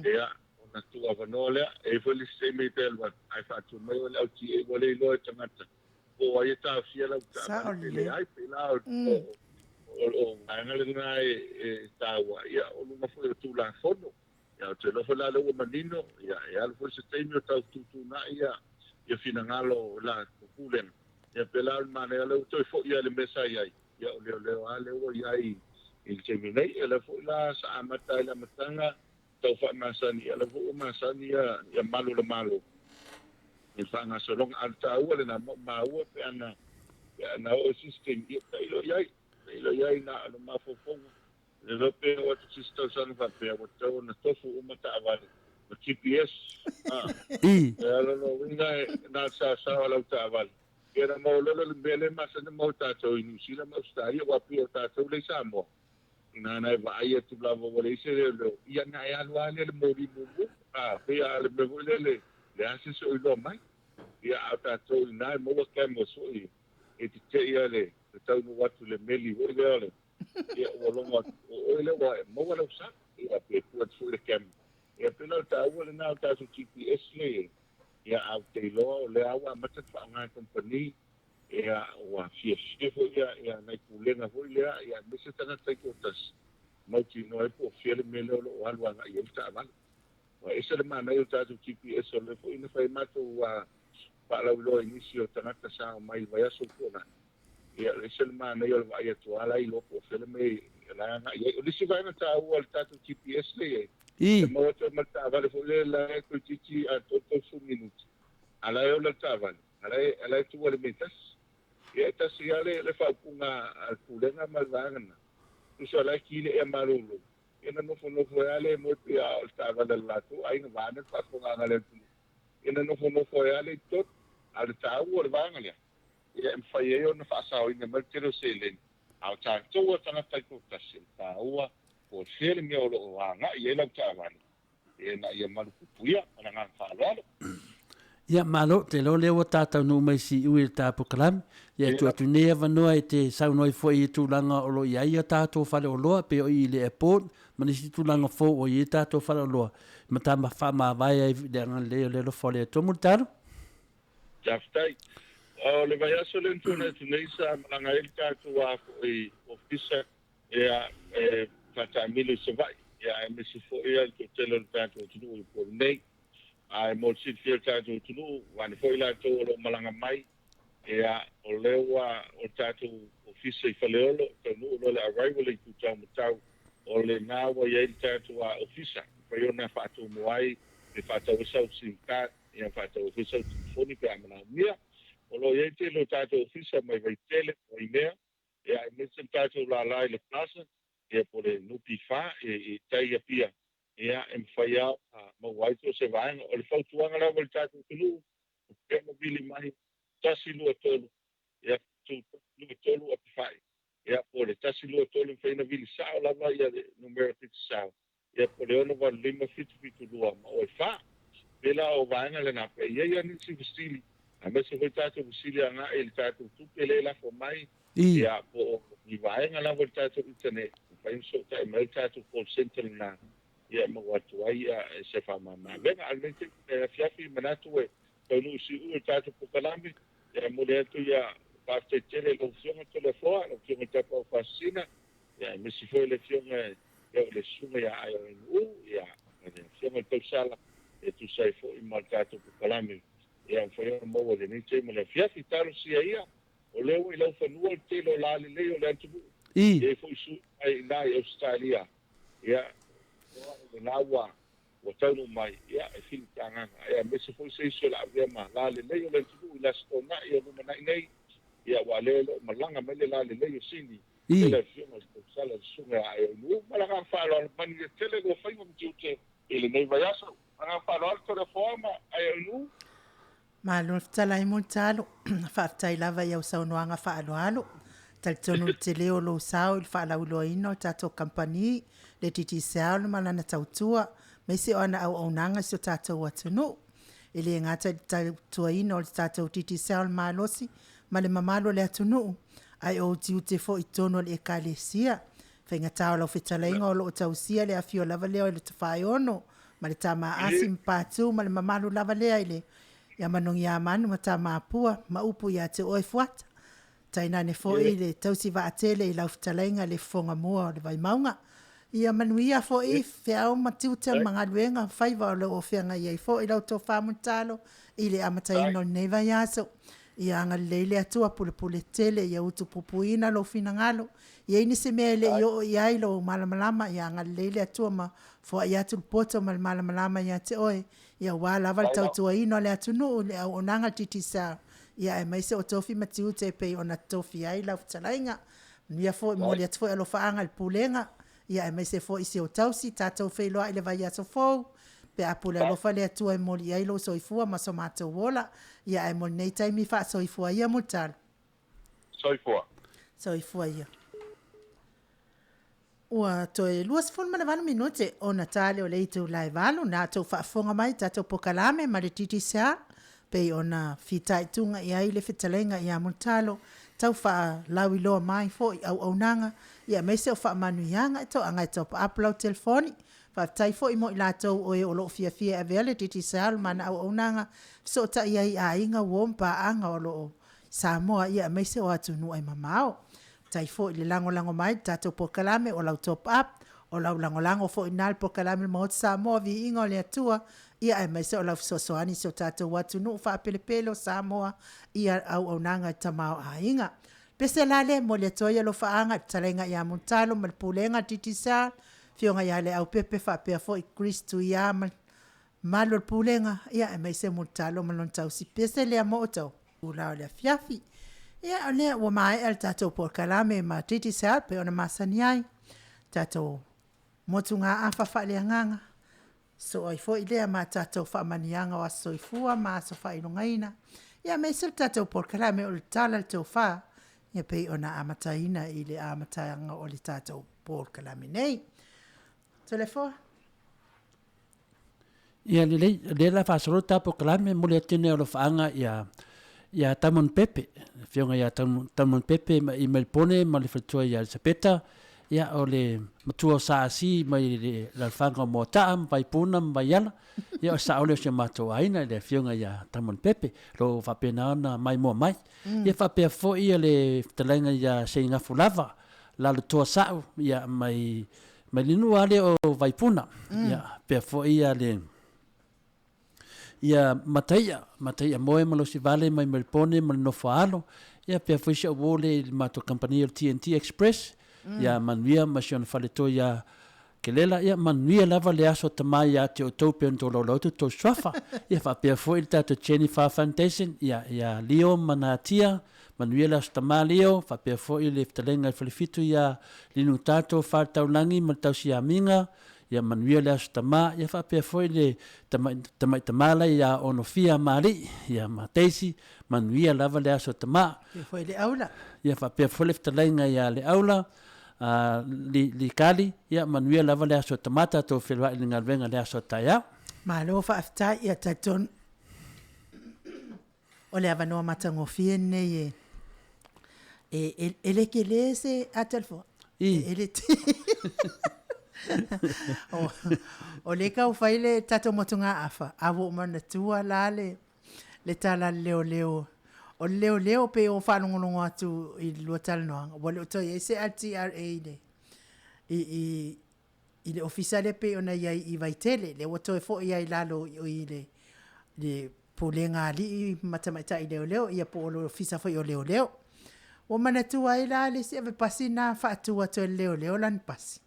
ia ona tuu avanoa lea. E i ai foi le isi taimi e te alu atu ae faatu mai oe e le LTA ua le iloa e tagata po o ai e taofia lau taavale pe leai. Pei la o o vaega lena e taua, ia o luga foi o Tulafono. Ia ou te iloa foi la lea ua manino, ia e alu foi se taimi o tau fetuutuunai ia ia finagalo o la Pulega. Ia pei la o le manaia lea ua toe foi lava i le mea sa i ai, ia o leoleo lava lea ua i ai i le taimi nei. Ia lea foi la sa amata ai i le amataga tau faamasani, ia lea foi ua masani ia ia malu o le Malo i le faagasologa. A o le taua lena, maumau e pe ana pe ana oo i se isi taimi, ia tailo i ai, tailo i ai na o le mafaufauga. E le iloa pe oo atu se isi tausaga faapea ua tatau ona tofu uma taavale ma GPS. A. I. E ala lona uiga e na o le saosao a lau taavale. Ia na maua loa le mea lea e masani ona maua e tatou i Niu Sila ma Ausetalia aua pei o tatou lea i Samoa ina na e vaai atu lava ua leai se leoleo ia na e alu lava lea i le moli mumu. A, pei lava o le mea foi lea le leai se isi o iloa mai. Ia a o tatou i ina e maua cameras foi e tetee a le taunuu atu i le meli foi lea o le Ia, ua logo atu, o oe lea ua e maua lau sa. Ia, pe tuu atu foi le camera. Ia, pei la o le taua lena o le tatou GPS lea e i ai. Ia, ae ou te iloa o lea lava ua amata ona faaaoga e kamupani, ia, ua fiafia foi ia, ia nai pulega foi lea, ia, aemaise tagata taitoatasi, mautinoa ai po o fea le mea lea o lo o alu agai i ai le taavale. Ua ese le manaia o le tatou GPS, o lea foi na fai ai matou faalauiloa i nisi o tagata sa omai i le vaiaso ua tuanai. Ia, e ese le manaia o le vaai atu lava la e iloa po o fea le mea la e agai i ai. O le isi vaega taua o le tatou GPS lea e i ai, e maua atu ai ma le taavale foi lea la e toeitiiti a 30 minute, a la e ola le taavale, a la e, a la e tu i le mea e tasi. Ia, e tasi lava le, le faaupuga a le Pulega ma le vaega lena, tusa o la e ki le ea malolo, ia ona nofonofo ai lava lea e moe pei a o le taavale a le latou aiga, vaeane le faafofogaaga a le atunuu. Ia ona nofonofo ai lava lea i totonu. A o le taua o le vaega lea, Ia e mafai ai ona faasaoina mai le tele o seleni, a o tatou a tagata taitoatasi, o le taua po o fea le mea o lo o agai i ai lau taavale, ina ia malupuipuia. Ma le agaga faaaloalo. Ia, malo, te iloa o lea ua ta taunuu mai i siui i le ta polokalame. Ia, e tuu atu nei avanoa e te saunoa ai foi i tulaga o lo o i ai a tatou faleoloa, pei o i i le airport ma nisi tulaga fou o i ai tatou faleoloa, ma ta faamavae ai i le agalelei o le alofa o le Atua. Mulitalo. Faafetai. O le vaiaso lea na tuanai atu nei sa malaga ai le tatou a foi ofisa ia e faataamilo i Savaii ia aemaise foi ia le toatele o le tatou atunuu i Upolu nei. Ae mo le silafia e le tatou atunuu, vaeane foi latou o lo o malaga mai, ia o lea ua o le tatou ofisa i Faleolo, taunuu loa le arrival i Tūtaumatau, o lena ua i ai le tatou a ofisa, mafai ona faatumu ai pe faatau ai sau sim card. Ia faatau ai foi sau telefoni pe a manaomia. O lo o i ai tele o tatou ofisa mai Vaitele, Vaimea, ia aemaise le tatou lala i le Plaza, ia po o le NPF i tai i Apia, ia e mafai lava ona maua ai so o se vaega. O le fautuaga lava i le tatou atunuu, o pea ma vili mai 1 2 3, ia 1 2 3 apefai, ia po o le 1 2 3 e mafai ona vili sao lava ia le numera pito sao, ia po o le 6 8 5 7 7 2 ma oe 4. Pēlā o vaega lena, pe i ai lava nisi fesili, aemaise foi tatou fesili agai i le tatou tupe lea e lafo mai, ia po o ni vaega lava i le tatou internet, mafai ona fesootai mai le tatou call centre lena, ia e maua atu ai se faamama-avega. A o lenei taimi i le afiafi, manatu e taunuu i siu'u le tatou polokalame, ia e momoli atu ia faafetai tele i lau Afioga Toleafoa, lau Afioga Tapaau Faasisina, ia aemaise foi le Afioga ia o le Susuga ia Aeaunuu, ia ma le Afioga i le Tausala, e tusa ai foi ma le tatou polokalame, ia mafai ona maua i lenei taimi o le afiafi. Talosia ia, o lea ua i laufanua le tele o lalelei o le atunuu, e i ai foi sui mai i ina i Ausetalia, ia, o lena ua ua taunuu mai, ia, e filita agaga, ia, aemaise foi se isi o le a avea ma lalelei o le atunuu i le Aso Toonai o lumanai nei, ia, aua o lea e le o malaga mai le lalelei o Sini, i le Afioga i le Tausala, le Susuga ia Aeaunuu. Ma le agaga faaaloalo, manuia tele lua faiva ma tiute i lenei vaiaso. Ma le agaga faaaloalo, Toleafoa ma Aeaunuu. Malo le fetalai Mulitalo. Faafetai lava i au saunoaga faaaloalo. Talitonu le tele o lou sao i le faalauiloaina o le tatou kamupani, le Digicel ma lana tautua, aemaise o ana auaunaga i si o tatou atunuu. E le gata i le tautuaina o le tatou Digicel malosi ma le mamalu o le atunuu, ae o ou tiute foi i totonu o le Ekalesia. E faigata o lau fetalaiga o lo o tausia le afio lava lea o le Tofaeono ma le Tama Asi ma Patu ma le mamalu lava lea i le ia Manogiamanu ma Tamapua ma upu ia te oe Fuata. Tainane foi le tausi vaatele i lau fetalaiga le Fofogamua o le Vaimauga. Ia manuia foi feau ma tiute ma galuega faiva o lo o feagai ai foi lau tofa Mulitalo i le amataina o lenei vaiaso. Ia agalelei le Atua pulepule tele ia utupupuina lou finagalo. I ai nisi mea e le i oo i ai lou malamalama, ia agalelei le Atua ma foai atu le poto ma le malamalama ia te oe, ia aua lava le tautuaina o le atunuu i le auaunaga a le Digicel, ia aemaise o tofi ma tiute e pei ona tofi ai lau fetalaiga. Manuia foi, momoli atu foi alofaaga i le Pulega, ia aemaise foi i si ou tausi, tatou feiloai i le vaiaso fou, pe a pule alofa le Atua e momoli i ai lou soifua ma so matou ola. Ia ae mo lenei taimi faasoifua ia Mulitalo. Soifua. Soifua ia. Ua toe 28 minute ona tale o le itula e 8, na tou faafofoga mai i tatou pokalame ma le Digicel pei ona fitaituga i ai le fetalaiga ia Mulitalo, tau faalauiloa mai foi auaunaga ia aemaise o faamanuiaga e toaga e top up lau telefoni. Faafetai foi mo i latou o e o lo o fiafia e avea le Digicel ma ana auaunaga e fesootai ai i aiga, uo ma paaga o lo o Samoa ia aemaise o atunuu e mamao. Faafetai foi le lagolago mai i le tatou polokalame o lau top up, o lau lagolago foi lena i le polokalame a le Maota Samoa, Viiga o le Atua, ia aemaise o lau fesoasoani i si o tatou atunuu faapelepele o Samoa i auaunaga i tamaoaiga. Pese la lea e momoli atu ai alofaaga i le fetalaiga ia Mulitalo ma le Pulega a le Digicel, Afioga ia Leaupepe faapea foi Chris Tuia ma le mamalu o le Pulega, ia aemaise Mulitalo ma lona tausi. Pese lea mo outou. Itula o le afiafi. Ia, o lea ua maea le tatou polokalame ma Digicel pei ona masani ai, tatou motugaafa faaleagaga, sosoo ai foi lea ma tatou faamanuiaga o aso soifua ma aso faailogaina, ia aemaise le tatou polokalame o le Tala i le Tofa, ia pei ona amataina i le amataga o le tatou polokalame nei. Toleafoa. Ia lelei, o lea o le a faasolo le ta polokalame, e momoli atu lenei alofaaga ia ia Tamon Pepe, le afioga ia Tamon Pepe i Melipone ma le faletua ia Elisapeta, ia o le matua o Sa Asi mai le alaalafaga o Moataa ma Vaipuna ma Vaiala, ia o le saole o si o matou aiga i le afioga ia Tamon Pepe, o lo o faapena ona maimoa mai. Ia faapea foi le fetalaiga ia Seigafu lava, Lalotoa Sau, ia mai Mai le nuu lava lea o Vaipuna, ia, faapea foi ia le, ia Mataia, Mataia Moe ma Losivale mai Melbourne ma le nofo a alo, ia faapea foi si au uo lea i le matou kamupani o le TNT Express, ia manuia ma si ona faletoi ia Kelela, ia manuia lava le aso tama ia te outou pei ona tolaulau atu tou suafa. Ia faapea foi le tatou Jennifer Foundation, ia, ia Leo ma Natia, Manuia le Aso Tama Leo, faapea foi le fetalaiga i le Falefitu ia Linutato Faletaulagi ma le Tausiamiga, ia manuia le Aso Tama, ia faapea foi le tamai, tamai tama la ia Onofia Maali'i, ia ma Daisy, manuia lava le Aso Tama. Faapea foi Leaula. Ia faapea foi le fetalaiga ia Leaula, a, Li, Likali, ia manuia lava le Aso Tama, tatou feiloai i le galuega i le aso a taeao. Malo faafetai, ia talitonu. O le avanoa matagofie lenei e e, e le tele se a telefoni. I. E le o, o le tau fai le tatou motugaafa, a ua ou manatua la le, le tala a le leoleo. O le leoleo pei o faalogologo atu i le lua talanoaga, ua le o toe i ai se LTRA i le, i, i, i le ofisa lea pei ona i ai i Vaitele, lea ua toe foi ai i lalo i le, le Pulega a Alii ma Tamaitai Leoleo, ia po o le Ofisa foi o Leoleo. Ua manatua ai la le isi ave pasi na faatu atu e le leoleo lana pasi.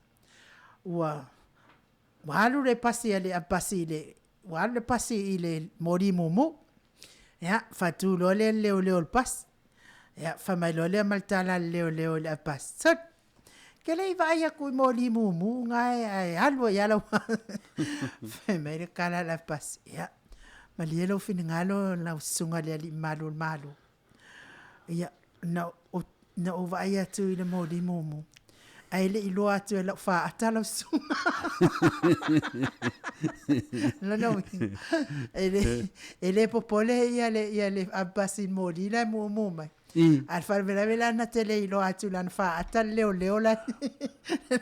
Ua, ua alu le pasi a le ave pasi i le, ua alu le pasi i le moli mumu. Ia, faatu loa lea e le leoleo o le pasi. Ia, fai mai loa lea ma le tala a le leoleo i le ave pasi, Soli, Ke le i vaai atu i moli mumu na e ae alu ai lava lau Fai mai le tala a le pasi, ia, malie lou finagalo lau susuga i le alii mamalu o le Malo. Ia, na Na ou vaai atu i le moli mumu, ae le i iloa atu e lau faata lau susuga. Lona uiga, e le, e le popole ia le, ia le avepasi i le moli la e mumu mai. A o le faalavelave la na te le iloa atu i lana faata le leoleo la e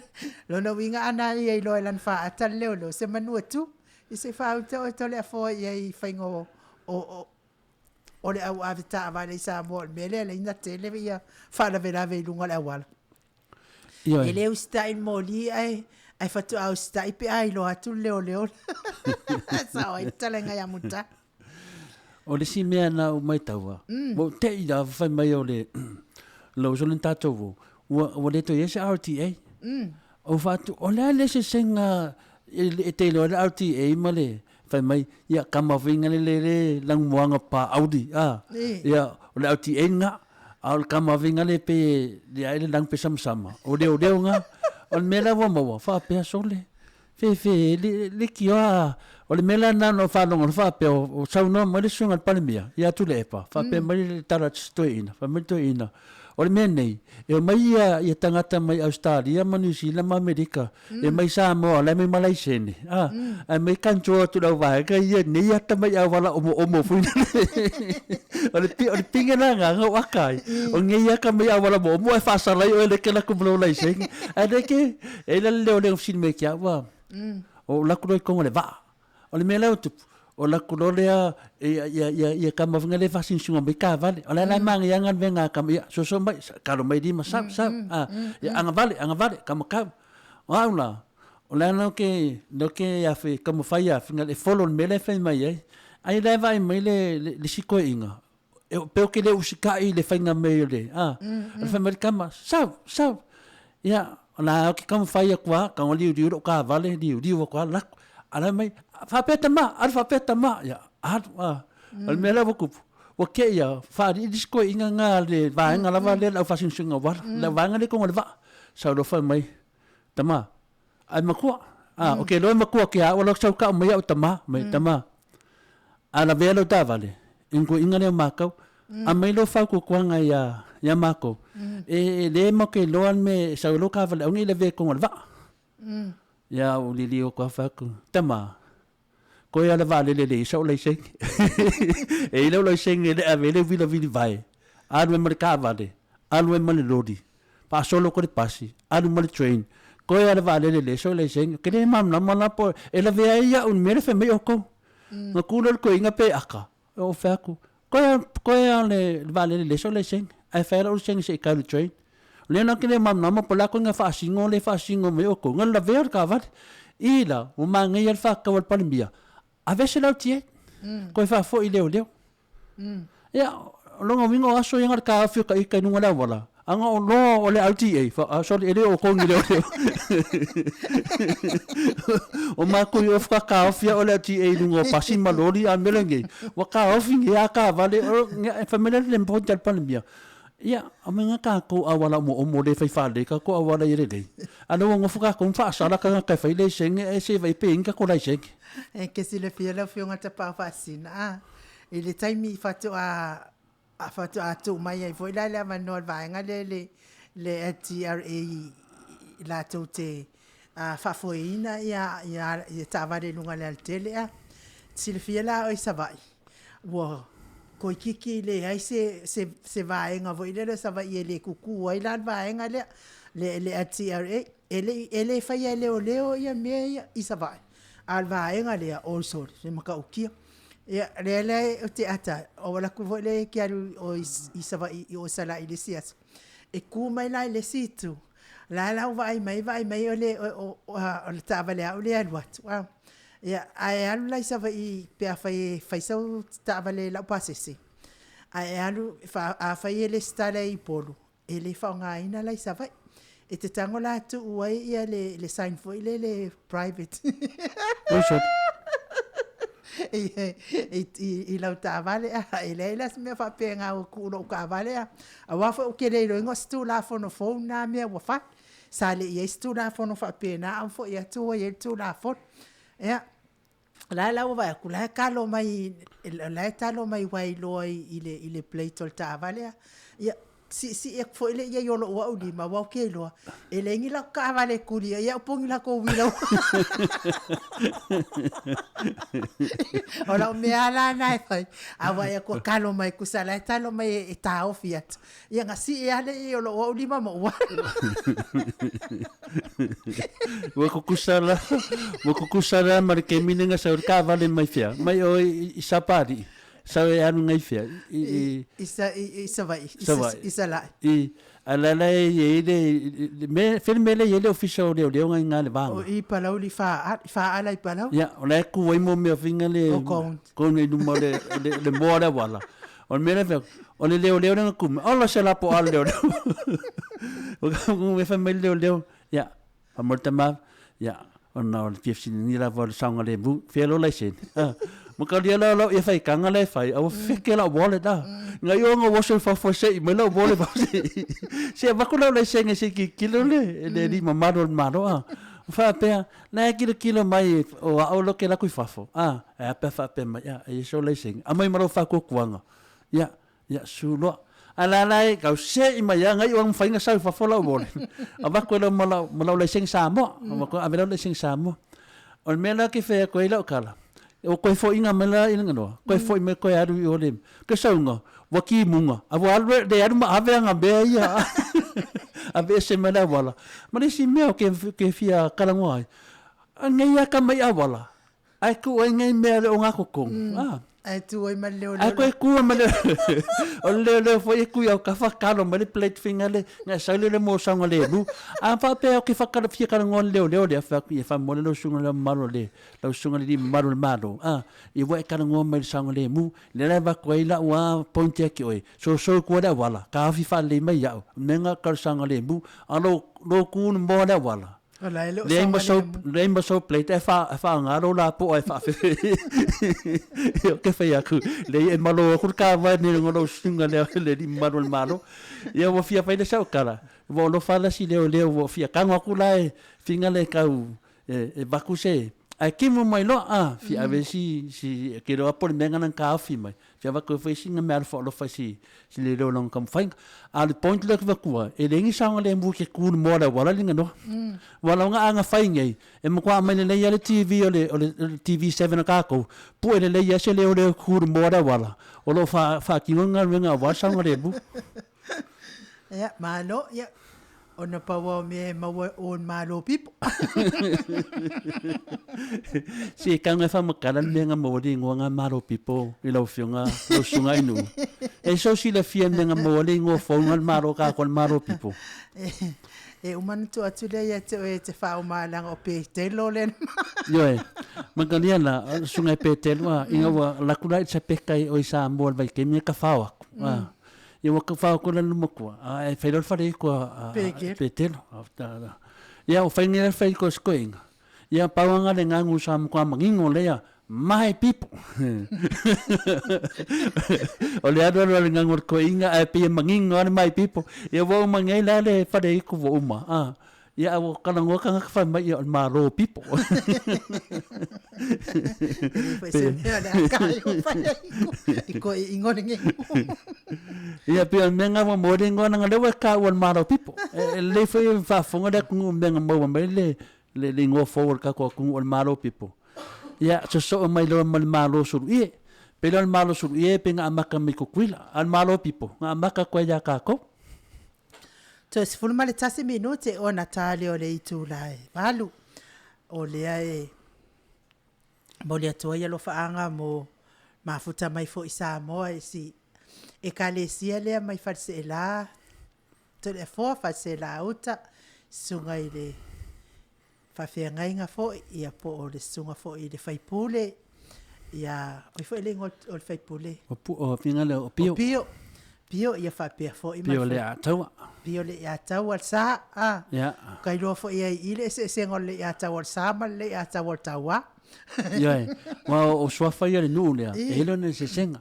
Lona uiga ana ia iloa i lana faata le leoleo, semanu e tu. Ia se i faauta oe Toleafoa i ai i faiga o, o, o le au ave taavale i Samoa, o le mea lea e ala ai ona tele ia faalavelave i luga o le auala. Ioe. E le usitai i le moli ae, ae faatoa usitai pe a iloa atu le leoleo. Sao ai le talaga ia Muta. O le isi mea na ou maitaua, mm. ua ou tei la fai mai o le lou uso le tatou o, ua, ua le toe i ai se RTA. Mm. Ou faatu, o le a le eseesega e te iloa le RTA ma le fai mai, ia Camavinga le le le lanumoana pa auli, a, ia o le RTA lena, a o le Camavinga le pe le ai le lanu pe samasama, o leoleo na. O le mea la ua maua, faapea sole, fefe le leitioa, o le mea la lena na ou faalogo faapea o saunoa mai le susuga i le Palemia ia Tuilaepa, faapea mai le tala a se toeaina, fai mai le toeaina, O le mea nei, e omai ia, ia tagata mai Ausetalia ma Niu Sila ma Amerika, mm. e mai Samoa, la e mai Malaisene, ah, mm. ae mai control atu lau vaega ia, nei ata mai auala omo omo foi o le, o le pinga la ngā ngau aka ai. Mm. O ngei aka mai auala omo omo, e whaasalai o e leke laku mlo laisene. Ae leke, e la leo leo whisini me kia ua, mm. o laku loi konga le vaa. O le mea lea ua tupu, o laku loa lea ia ia ia ia kamafinga lea e faasinisuga mai taavale. O la e la e manaia galuega a kama, ia soso mai, kalo mai lima, sau sau, a, ia agavale, agavale, kamakau. O au la, o le a la ke, lea ou te afe taumafai lava e follow i le mea lea e fai mai ai. Ai la e vaai mai le le isi toeaiina, e pei ou te le usitai i le faiga mea o le, a, o le fai mai le tama, sau, sau. Ia, o la ou te taumafai atu lava, tago liuliu lou taavale, liuliu atu lava, alu atu. A la mai, faapea tama, alu faapea tama. Ia, alu, a. O le mea la ua tupu, ua te i lava, faalii le isi toeaiina lena a le vaega lava lea o le aufaasinosiga o ala, le vaega lea i totonu o le vaa. Sau loa fai mai, tama, Ai makua. Ah, mm. okay, loe makua ke a wala sau ka mai au tama, mai mm. tama. A la vea lo taavale. Ingo inga le makau. Mm. A mai lo fa ko kwanga ya ya mako. Mm. E e le mo ke lo an me sau lo ka vale ongi le ve ko va. Mm. Ya u li li o kwa fa ku. Tama. Koe a le vaalele le isa o laisenge. E i leo laisenge le ave le vila vili vae. Alu e ma le kaavale, alu e ma le lori, faasolo ko le pasi, alu ma le train. Koe a le vaalele le isa o laisenge. Ke le malamalama la po e lavea ai iaʻu i le mea le fai mai oukou. Na ku lea le toeaina pe aka, e ou fai atu, koe koe a le vaalele le isa o laisenge. Ae fai lou laisenge se i kau i le train. O lea la ke le malamalama po o le a koe faasino le faasino mai oukou, na lavea le taavale. I la, ua manaia le faatau a le Palemia, aveese le LTA, koe faafoi i leoleo. Ia, o lona uiga o aso ia na o le taofi o ta ita i luga o le auala, a na o loa o le LTA, sorry, e le o outou ni leoleo. O matou i o faatoa taofi lava o le LTA i luga o pasi ma loli a o le mea lenei, ua taofi nei lava taavale, e fai mai le point a le Palemia, Ia, aumai nga tatou auala omoomo le fai faalelei tatou auala ia lelei. A lea ua nofo tatou ma faasala tagata e fai laisene ae se vaai pe i ai ni tatou laisene. E ke silafia lau Afioga Tapaau Faasisina, a, i le taimi faatoa, faatoa tuu mai ai foi la le avanoa i le vaega lea i le, le LTRA i latou te faafoeina ia, ia, ia taavale i luga o le alatele, a. Silafia la oe i Savaii, ua toeitiiti leai se, se, se vaega foi lele o Savaii e le tutu ai la le vaega lea, le, le LTRA. E le i, e le faia e leoleo ia mea ia i Savaii, a o le vaega lea, oi sole, se matautia. Ia, lea la ou te ata, ou alu atu foi lea e te alu i, i Savaii i o i Salaʻi i le isi aso, e tu mai la i le isi itu, la la ua vaai mai, vaai mai o le, o, o, o le taavale a au lea e alu atu, a. Ia, a e alu la i Savaii pe afai e fai sau taavale laupasese, a e alu, afai e lesitala i Upolu, e le faaaogaina la i Savaii. E te tago la tuu ai ia le, le sign foi lele private. Oi sole. I, i, i, i lau taavale, a, e leai la se mea faapena ua tuu lou taavale, a. Aua foi ou te le iloaina o se Tulafono fou lena mea ua fai. Sa le i ai se Tulafono faapena a ua foi atu ua i ai le Tulafono. Ia, o la la ua vaai atu, o la e talo mai, o la e talo mai uaeloa i le, i le plate o le taavale. Ia, siisii atu foi lea i ai o lou au lima, aua ou te iloa, e leai ni latou taavale e tuli ai au po o ni latou uila. O lau mea lava la lena e fai, a vaai atu ua talo mai, tusa o la e talo mai e taofi atu, ia ona sii lava lea i ai o lou au lima ma ou alu. Ua kukusa la, ua kukusa la ma le kemi lenga sau le taavale mai fea, mai o i Sapalii. Sau e alu nei fea i i i sa i i Savaii i Savaii. I Sala'i. I a la la e i ai le le mea fea le mea lea e i ai le ofisa o leoleo ngai ina le vaga. O i Palauli Faaala i Palauli. Ia, o la e tu ai mo mea finga le O cone. cone i luma o le le le moa o le auala. O le mea lea e fai atu, o le leoleo lea na tu mai, ola se lapoa le leoleo. O ka fai mai le leoleo, ia, Fai mai le tama, ia, ona o le fia fesiligia lava o le saogalemu, fea lou laisene? Ah, makalia la lau ia faitaga la e fai, a ua feke lau wallet ah. Ngai o nga oso i fafo e sei mai lau wallet fafo sei. Se avatu lau laisene se i tilotilo le, le alii mamalu o le Malo ah. Faapea, la e tilotilo mai o au lo ke laku i fafo ah, ae a pe a faapea mai, ah, e i ai sou laisene, aumai ma lou faatuatuaga. Ia, Ia, su loa. A la la e kau se'i mai lava ngai oa mafai ona sau i fafo lau wallet. Avatu e lau ma lau, ma lau laisene Samoa. Avatu ave lau laisene Samoa. O le mea la ke fai atu ai lau tala, ua toe fo'iga mai la i Laganoa, toe fo'i mai toe alu i o le, ke sauga, ua kimuga, a ua alu le alu ma ave ana mea ia, aveese mai le auala. Ma le isi mea o ke, ke fia talanoa ai, nei lava tama i auala, Ae tuu ai nei mea le ogatotonu. Ah. Ae tu ai ma le leoleo. Ae koe tu ai ma le o le leoleo foi e tui au kafa kalo mai le plate finga le ngai sau le le mo saunga le lu. A faapea o ke whakara fia kara ngoa le leoleo le awha ia wha mole lau sunga le malo le lau sunga le li malo le malo. Ah, i wa e kara ngoa mai le saunga le mu. Le la va koe la ua point ki oe. So so kua le awala. Ka awhi wha le mai iau. Menga kara saunga le mu. A lo lo ku mo le awala. O la e le o Leai ma sou, saogalemu. leai ma sou plate e wha, e whaanga ro la po ai whaawhewhe. Ia, ke whai aku. Leai e malo aku le kāwai ni runga rau sunga lea le li malo le malo. Ia, ua fia whai le sau kala. Ua olo whala si leo leo, ua fia kango aku la e finga le kau e, e vaku se. Ai kimu mai loa, a, fia ave si, si, ke roa po le mea ngana ka awhi mai. Fia vaku e whai si nga mea alfa alofa si, si le leo longa kamwhainga. A le point lea ki vakua, e le ngi saonga le mbu ke kū moa le wala linga noa. Wala nga anga whai ngei, e mokwa amai le lei a le TV o le, o le, o le TV7 a kākou, pu e le lei a se leo leo kū moa le wala. O lo wha, wha kingo ngā renga wa saonga le mbu. Ia, malo, ia. Ona pau ao mea e maua o malo pipo. Si e kanga e whamakala le mea ngā maua le ingoa ngā malo pipo i lau whionga, lau sunga i nuu. E so si la fia mea ngā maua le ingoa fou ngā malo kā koa le malo pipo. E uma na tu atu lea ia te oe te whaomalanga o Petelo le Ioe, makalia la, sunga e Petelo a, inga ua lakula i sa peka i oi Samoa le vaikemi e ka whao aku. Ia ua ka whao koe la luma kua, a e whai loa le whare i kua a Petelo. Ia o whai ngira whai koe skoinga. Ia pauanga le ngangu sa mkua mangingo lea, my people. O le alu alu le ngangu le koinga ae pia mangingo ale my people. Ia ua uma ngai la le whare i kua uma. A. Ia ua kalangoa kanga ka whai mai ia o le malo people. E le foi se mea le aka i o whai i ko i ingo le ngengu. Ia pia mea ngā wa mo le ingoa nanga lewa e ka ua le malo people. E le foi e whaafonga le akungu mea ngā maua mai le le le ingoa fou o le kako akungu o le malo people. Ia so so mai loa ma le malo sulu ie. Pe le malo sulu ie pe ngā amaka mai kukuila. A le malo people. Ngā amaka koe ia kākou. Toe 11 minute ona tā lea o le itula e 8. O lea e momoli atu ai alofaaga mo mafuta mai foi Samoa i si ekalesia lea mai Faleseelā Toleafoa Faleseelā uta susuga i le faafeagaiga foi ia po o le susuga foi i le faipule ia oi foi le igoa o le faipule O pu o finga le o Pio. O Pio. Pio ia faapea foi ma Pio le Ataua. Pio le Ataua le sa a. Ia. Ka iloa foi ai i le eseesega o le Ataua o le sa ma le Ataua o le tauā. Ioe, aua o suafa ia o le nuu lea, e i ai lona eseesega.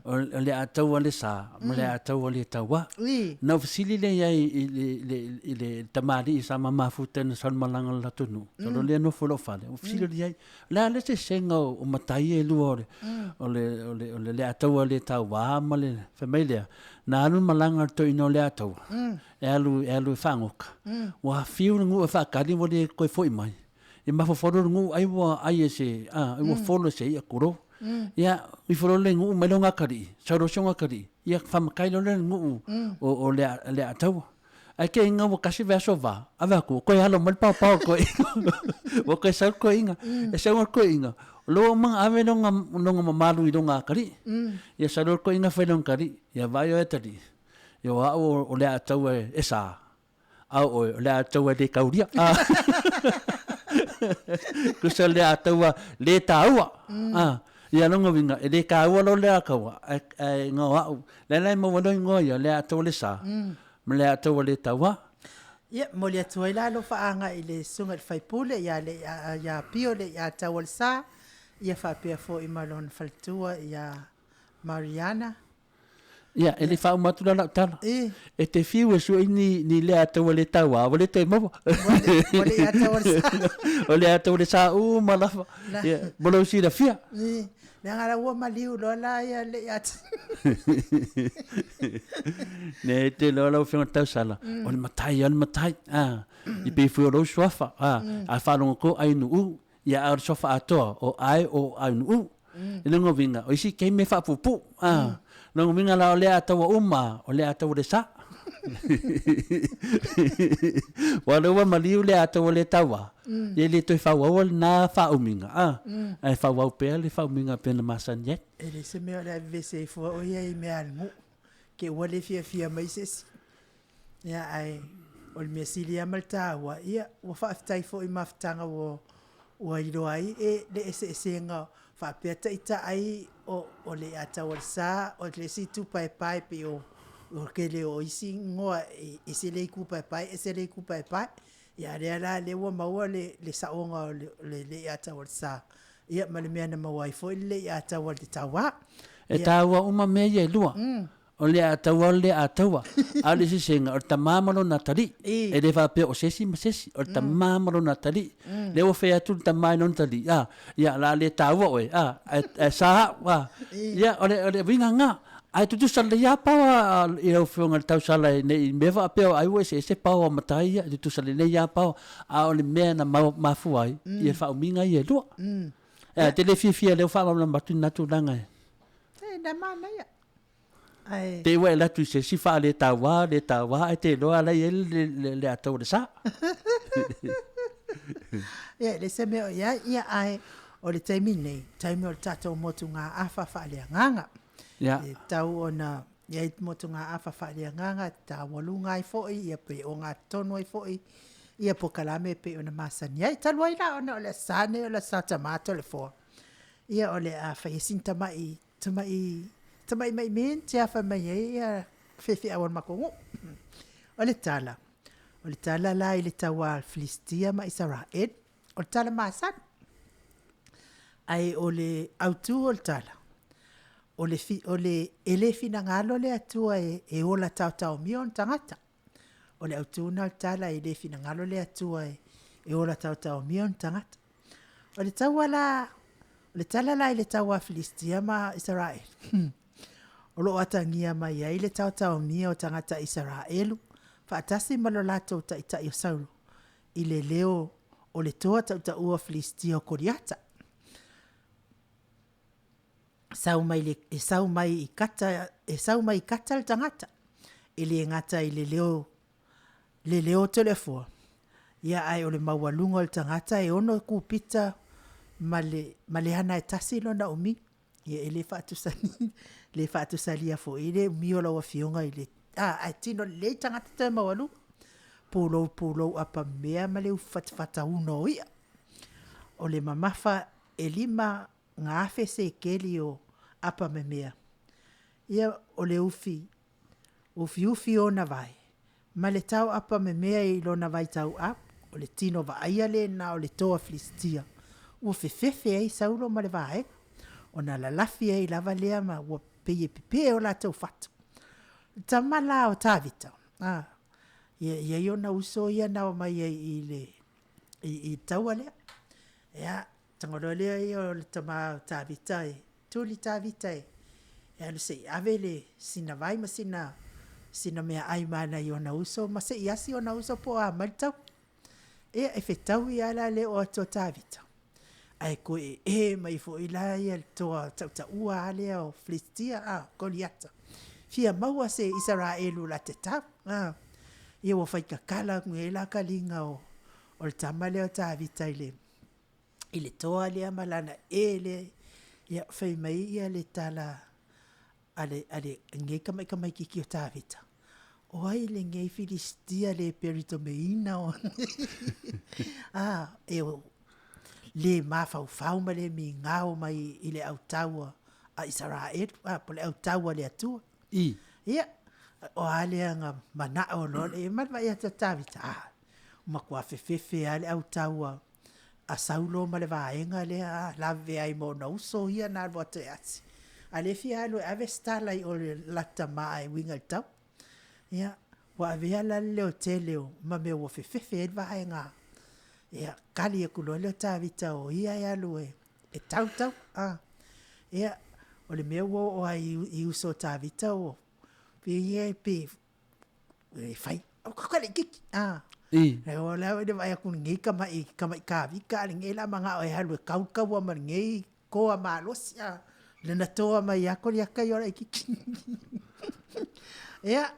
O le Ataua le sa ma le Ataua le tauā. Na ou fesili lea i ai i le tamalii sa ma mafuta na sau i le malaga a le latou nuu, sau lea nofo i lou fale, ou fesili loa i ai, o le a le eseesega o matai ia e lua o le Ataua le tauā ma le… Fai mai lea, na alu le malaga a le toeaina o le Ataua, e alu e faagoka, ua fiu le nuu e faatali ua le toe foi mai. E mafaufau loa le nuu ai ua ai e se, a, ai ua folo e se i'a tulou. Ia, ifo loa le nuu mai le ogatalii, sau loa si ogatalii, ia faamatai loa lea i le nuu o Leataua. Ae te i ina ua tasi vaiaso va, ave atu ua toe alo mai le paopao o le toeaina, ua toe sau le toeaina. E sau ai le toeaina, o lea ua uma ona ave lona mamalu i lona atalii. Ia sau loa le toeaina fai i lona atalii, ia vaai oe atalii, ia o au o Leataua e sa, A o oe, o le a taua e le taulia. Tusa o le a taua le taua. Ia lona uiga, e le taua loa le a taua, ae na o au. Lea la e maua ai loa igoa ia, le a taua le sa, ma le a taua le taua. Ia, momoli atu ai la lou faaaga i le Susuga i le Sui Usufono ia Pio Leiataualesa, ia faapea foi ma lona faletua ia Mariana. Ia, e le i faauma atu la lau tala. E te fiu e sue ni, ni lea taua le tauā, ua le toe maua. Ua le ia taua le sa. O le taua le sa uma lava. Ia, mo lou silafia. Leaga la ua maliu loa la ia le ia Ne e te loa lau Afioga i le Tausala, o le matai lava le matai. I pei foi o lou suafa, a faalogo atu Ainuu, Ia a o le suafa atoa o ae o Ainuu. I lona uiga, o isi taimi e faapuupuu. Lona uiga la o lea a taua uma, o lea a taua le sa. Aua o lea ua maliu le a taua le taua, ia e le toe faaauaua lena faaumiga, ae faaauau pea le faaumiga pei ona masani ai. E leai se mea o le a vevesi ai fua o ia i mea a le nuu, te i ua le fiafia mai se isi. Ia ae o le mea sili lava ma le taua, ia ua faafetai foi i mafutaga ua iloa ai e le eseesega faapea taitai o le Ataualesa, o le isi itu paepae pei o le tele o isi igoa e ese le itu paepae ese le itu paepae. Ia a o lea la lea ua maua le saoga o le Leiataualesa ia ma le mea na maua ai foi le Leiataualetaua. E taua uma mea ia e lua. O le Ataua o le Ataua. A o le eseesega, o le tama ma lona atalii. E le faapea o se isi ma se isi, o le tama ma lona atalii. Lea ua fai atu le tama i lona atalii, a, ia, o le a le taua oe, a, ae sa au, a. Ia, o le uiga lena. Ae tutusa lelei lava paoa i lau Afioga i le tausala ne i mea faapea ai ua eseese paoa o matai ia, e tutusa lelei lava paoa. A o le mea na mafua ai, ia faaumiga ia e lua. Ae te le fiafia lea ua faamalamalama atu lena tulaga e. E, na manaia. Ae. Te i ua e alu atu i se isi faaletaua, letaua ae te iloa la e i ai le ata o le sa. Ia, e leai se mea o i ai, ia ae o le taimi lenei, taimi o le tatou motugaafa faaleagaga. Ia. E tatau ona i ai motugaafa faaleagaga e taualuga ai foi, ia pe ogatotonu ai foi ia polokalame e pei ona masani ai. Talu ai la ona o le Aso Sa lenei o le Aso Sa Tama Toleafoa, ia o le a fai ai sina tamai Tamai, tamai mai me te afa mai ai ia faifeau a le matou nuu. O le tala, o le tala la i le taua a le Filistia ma Isaraelu, o le tala masani. Ae o le autu o le tala, o le, o le, e le finagalo le Atua e, e ola taotaomia ona tagata. O le autu lena o le tala, e le finagalo le Atua e ola taotaomia ona tagata. O le taua la, o le tala la i le taua a Filistia ma Isaraelu, o lo o atagia mai ai le taotaomia o tagata Isaraelu faatasi ma lo latou taitai o Saulo i le leo o le toa tautaua Filistia o Koliata. Sau mai le, e sau mai i Kata, e sau mai i Kata le tagata, e le gata i le leo, le leo o Toleafoa, ia ae o le maualuga o le tagata e ono kupita ma le, ma le ana e tasi lona umi. Ia e le faatusali, le faatusalia foi le umi o lau afioga i le, a, ae tino lelei tagata toe maualuga. Pulou pulou apamea ma le ufi fatafatauna o i'a. O le mamafa e 5,000 sekeli o apamemea. Ia o le ufi, ufiufi ona vae, ma le tao apamemea i lona vaitauapu, o le tino vaaia lena o le toa Filistia. ua fefefe ai Saulo ma le vaega, ona lalafi ai lava lea ma ua pei e pepe o latou fatu. Le tama la o Tavita, a, ia e i ai ona uso ia na omai ai i le i le taua lea. Ia, tago loa lea ia o le tama o Tavita e tuli Tavita e alu se i ave le sina vai ma sina sina meaai ma nai ona uso ma se i asi ona uso po o a mai le taua. Ia, e fetaui lava la le oo atu o Tavita, ae toe ee mai foi la ia le toa tautaua lava lea o Filisitia, a, Koliata, fia maua se Isaraelu la te tau. A, ia ua fai tatala atu nei la taliga o, o le tama lea o Tavita i le, i le toa lea ma lana ee lea. Ia, fai mai ia le tala a le, a lenei tamaitiiti o Tavita, O ai lenei Filisitia le peritomeina o a, e le mafaufau ma le migao mai i le autaua a Isaraelu, a, po o le autaua a le Atua. I. Ia, o a lea na manao loa le, ma le vaai atu a Tavita, a, ua matua fefefe lava le autaua a Saulo ma le vaega lea, a, lavevea ai ma ona uso ia na alu atu e asi. A o lea e fia alu e ave se tala i o i le latou tama e uiga i le taua. Ia, ua avea la le leotele o ma mea ua fefefe ai le vaega. Ia, kali atu loa lea o Tavita o ia e alu e e tau le taua. A, ia, o le mea ua oo lava i uso o Tavita ua pei ia pe e fai, au ka le kiki. Ah. I. E o la le vai aku lenei tama'i tama'i Tavita a lenei la mana'o e alu e kau le taua ma lenei toa malosi a. Le na toa mai ia Koliata i o laitiiti. Ia,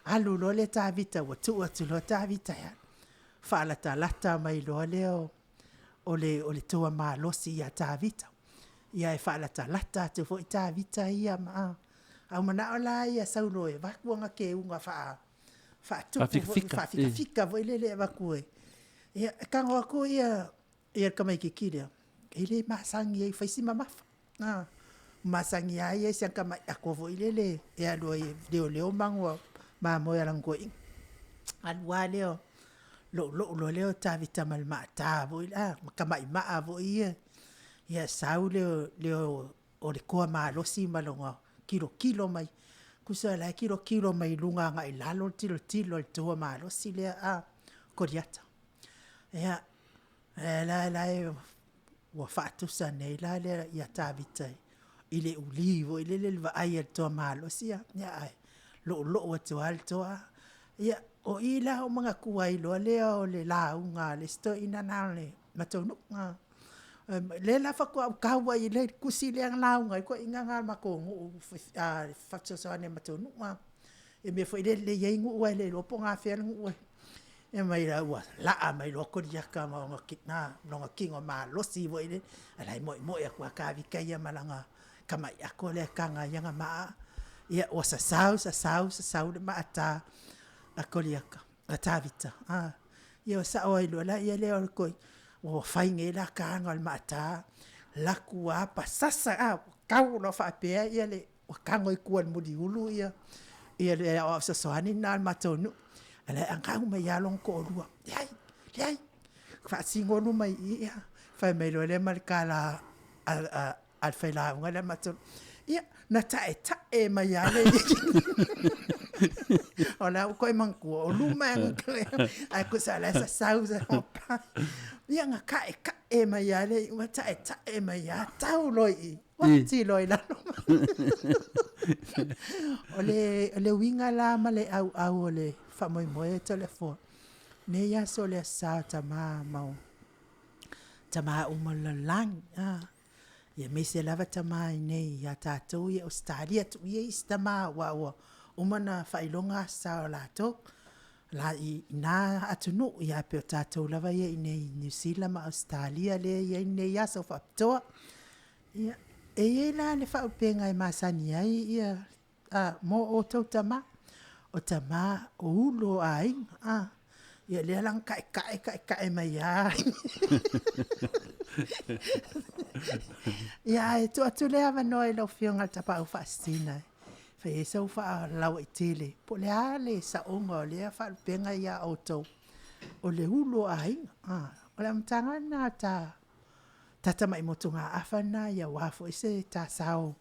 alu loa lea Tavita ua tuu atu loa Tavita e alu. Faalatalata mai loa lea o o le o le toa malosi ia Tavita. Ia e faalatalata atu foi Tavita ia ma a ua manao la ia Saulo e avatu ana keuga faa faatupu foi faafikafika foi lele e avatu e ia e tago atu ia ia le tamaitiiti lea e le masani ai e fai si mamafa. A masani lava ia i si ana tamai ato foi lele e alu ai e leoleo manu a mamoe a lana toeaina. Alu lava lea loulou loa lea o Tavita ma le maata foi lea, ma tamai maa foi ia, ia sau le o le toa malosi ma lona tilotilo mai. Tusa o la e tilotilo mai luga agai i lalo le tilotilo a le toa malosi lea a Koliata. Ia, la la e ua faatusa nei la lea ia Tavita i le uli foi lele i le vaai a le toa malosi, ia ae loulou atu lava le toa. Ia, o i la ua manatua ai loa lea o le lauga a le isi toeaina lena o le matou nuu. Lea la faatoa ou tau ai i le tusi lea na lauga ai le toeaina lena o le matou nuu le fesoasoani a le matou nuu. I mea foi lele e i ai nuu ae le iloa po o gafea le nuu. Fai mai la ua laa mai loa Koliata ma lona tino malosi foi lele, a o la e moemoe atu lava Tavita ia ma lana tamai ato lea e taga ai ana maa. Ia ua sasau, sasau, sasau le maata a Koliata, a Tavita. Ia ua sao ai loa la lea o le toi, ua fai nei la taga o le maata, alu atu lava pasasa, ua tau loa faapea le ua tago i tua i le muliulu ia ia le aoao fesoasoani lena a le matou nuu. A o la e anau mai lava lona toalua, leai, leai, faasino luma i i. Fai mai loa lea ma le tala a le failauga lea a le matou nuu, ia, na taetae mai lava le O la ua toe manatua, o luma e ae tusa o la e sasau. Ia na taetae mai lava le iuga, taetae mai lava, tau loa i i. Oti loa i lalo. O le, o le uiga la ma le ʻauʻau o le faamoemoe o Toleafoa, nei aso o le Aso Sa o Tama ma o tama uma o le lalolagi, a, ia aemaise lava tama i inei ia tatou i Ausetalia, tuu ia isi tama aua ua uma ona faailoga Aso Sa o latou la i na atunuu, ia ae pei o tatou lava ia i inei i Niu Sila ma Ausetalia lea e i ai lenei aso faapitoa. Ia, e i ai la le faaupega e masani ai ia a, mo outou tama, o tama o ulu o aiga, a. Ia lea la na taetae taetae mai lava. Ia ae tuu atu le avanoa i lau Afioga i le Tapaau Faasisina e fai ai sau faalauaitele po o le a le saoga o lea faalupega ia outou o le ulu o aiga. O le amataga lena a ta. Ta tamai motugaafa lena ia aua foi se ta sao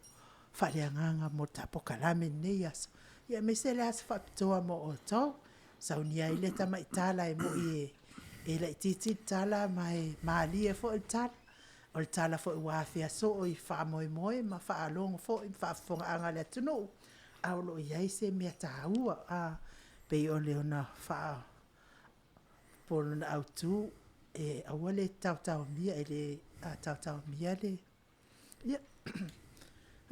faaleagaga mo le ta pokalame i lenei aso. Ia aemaise le aso faapitoa mo outou. Saunia ai le tamai tala e moi e laitiiti le tala ma e malie foi le tala. O le tala foi ua afea soo i faamoemoe ma faalogo foi ma faafofogaaga a le atunuu, a o lo o i ai se mea taua, a, pei o le ona faa, po o lona autu, e aua le taotaomia, e le taotaomia le, ia,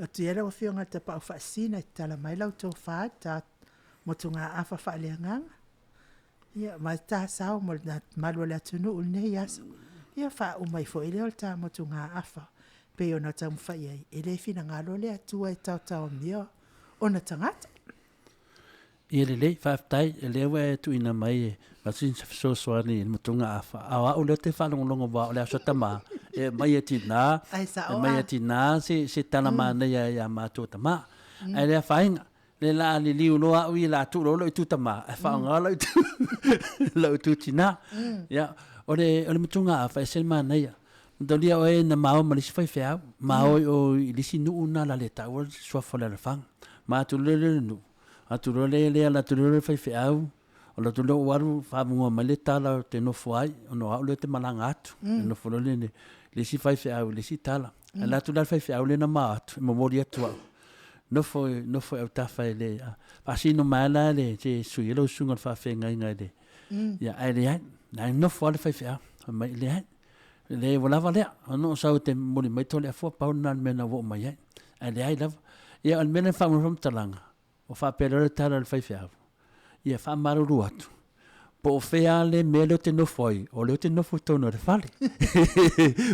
atu ia lau Afioga i le Tapaau Faasisina e tatala mai lau tofa i le ta motugaafa faaleagaga, ia, ma le ta sao mo le mamalu o le atunuu i lenei aso. Ia, faauma ai foi lea o le ta motugaafa pei ona taumafai i ai, e le finagalo le Atua e taotaomia ona tagata. Ia lelei, faafetai, o lea ua e tuuina mai e avatu se fesoasoani i le motugaafa, a o au lea ou te faalogologo aua o le Aso Tama, e aumai e tina, e aumai e tina se tala manaia ia matou tama. Ae le afaina, lea la a liliu loa au ia la tuu loa lou itu tama, ae faaaoga lou itu lou itu tina. Ia, o le o le motugaafa e ese le manaia. Matalia oe na ma o ma le isi faifeau, ma o i o i le isi nuu na la le taua le suafa o le alafaga. Ma atu loa lea i le nuu, atu loa lea le ala atu loa le faifeau, o la atu loa ua alu faamuga mai le tala ou te nofo ai, ona o au lea ou te malaga atu. Mm. Nofo loa le, le isi faifeau i le isi tala. Mm. Ala atu la le faifeau lea na ma atu, e momoli atu au. Nofo, nofo i autafa e le, faasino mai la le, se sui e lau susuga o le faafeagaiga i le, mm. ia, ae leai, na nofo lava le faifeau, fai mai, leai, le ua lava lea, ona o sau te momoli mai Toleafoa, pau lena o le mea na ua oo mai ai, ae leai lava. Ia, o le mea lea na faamuamua faamatalaga, ua faapea loa le tala a le faifeau, ia faamalulu atu, po o fea le mea lea ou te nofo ai, o lea ou te nofo i totonu o le fale.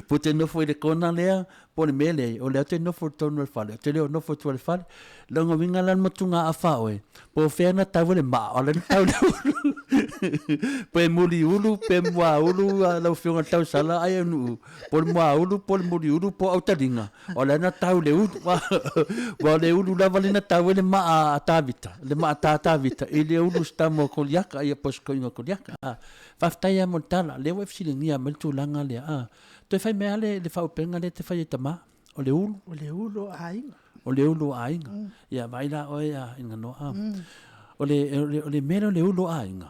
Po o te nofo i le kona lea, po o le mea lea, o lea ou te nofo i totonu o le fale, ou te le o nofo i tua o le fale. Lona uiga la le motugaafa oe, po o fea na tau ai le maa, o lea na tau le ulu. Pe muliulu, pe muaulu lau Afioga i le Tausala, ai nuu, po o le muaulu, po o le muliulu, po o autaliga, o lea na tau le ulu. Aua o le ulu lava lea na tau ai le maa a Tavita, le maa tā Tavita, i le ulu o se tama o Koliaka, ia po o se toeaina o Koliaka. Faafetai lava mo le tala, o lea ua e fesiligia mai le tulaga lea. Toe fai mai lava le faaupega lea e te fai ai tama, o le ulu. O le ulu o aiga. O le ulu o aiga. Ia vaai la oe a Inanoa. O le, o le, o le mea lea o le ulu o aiga.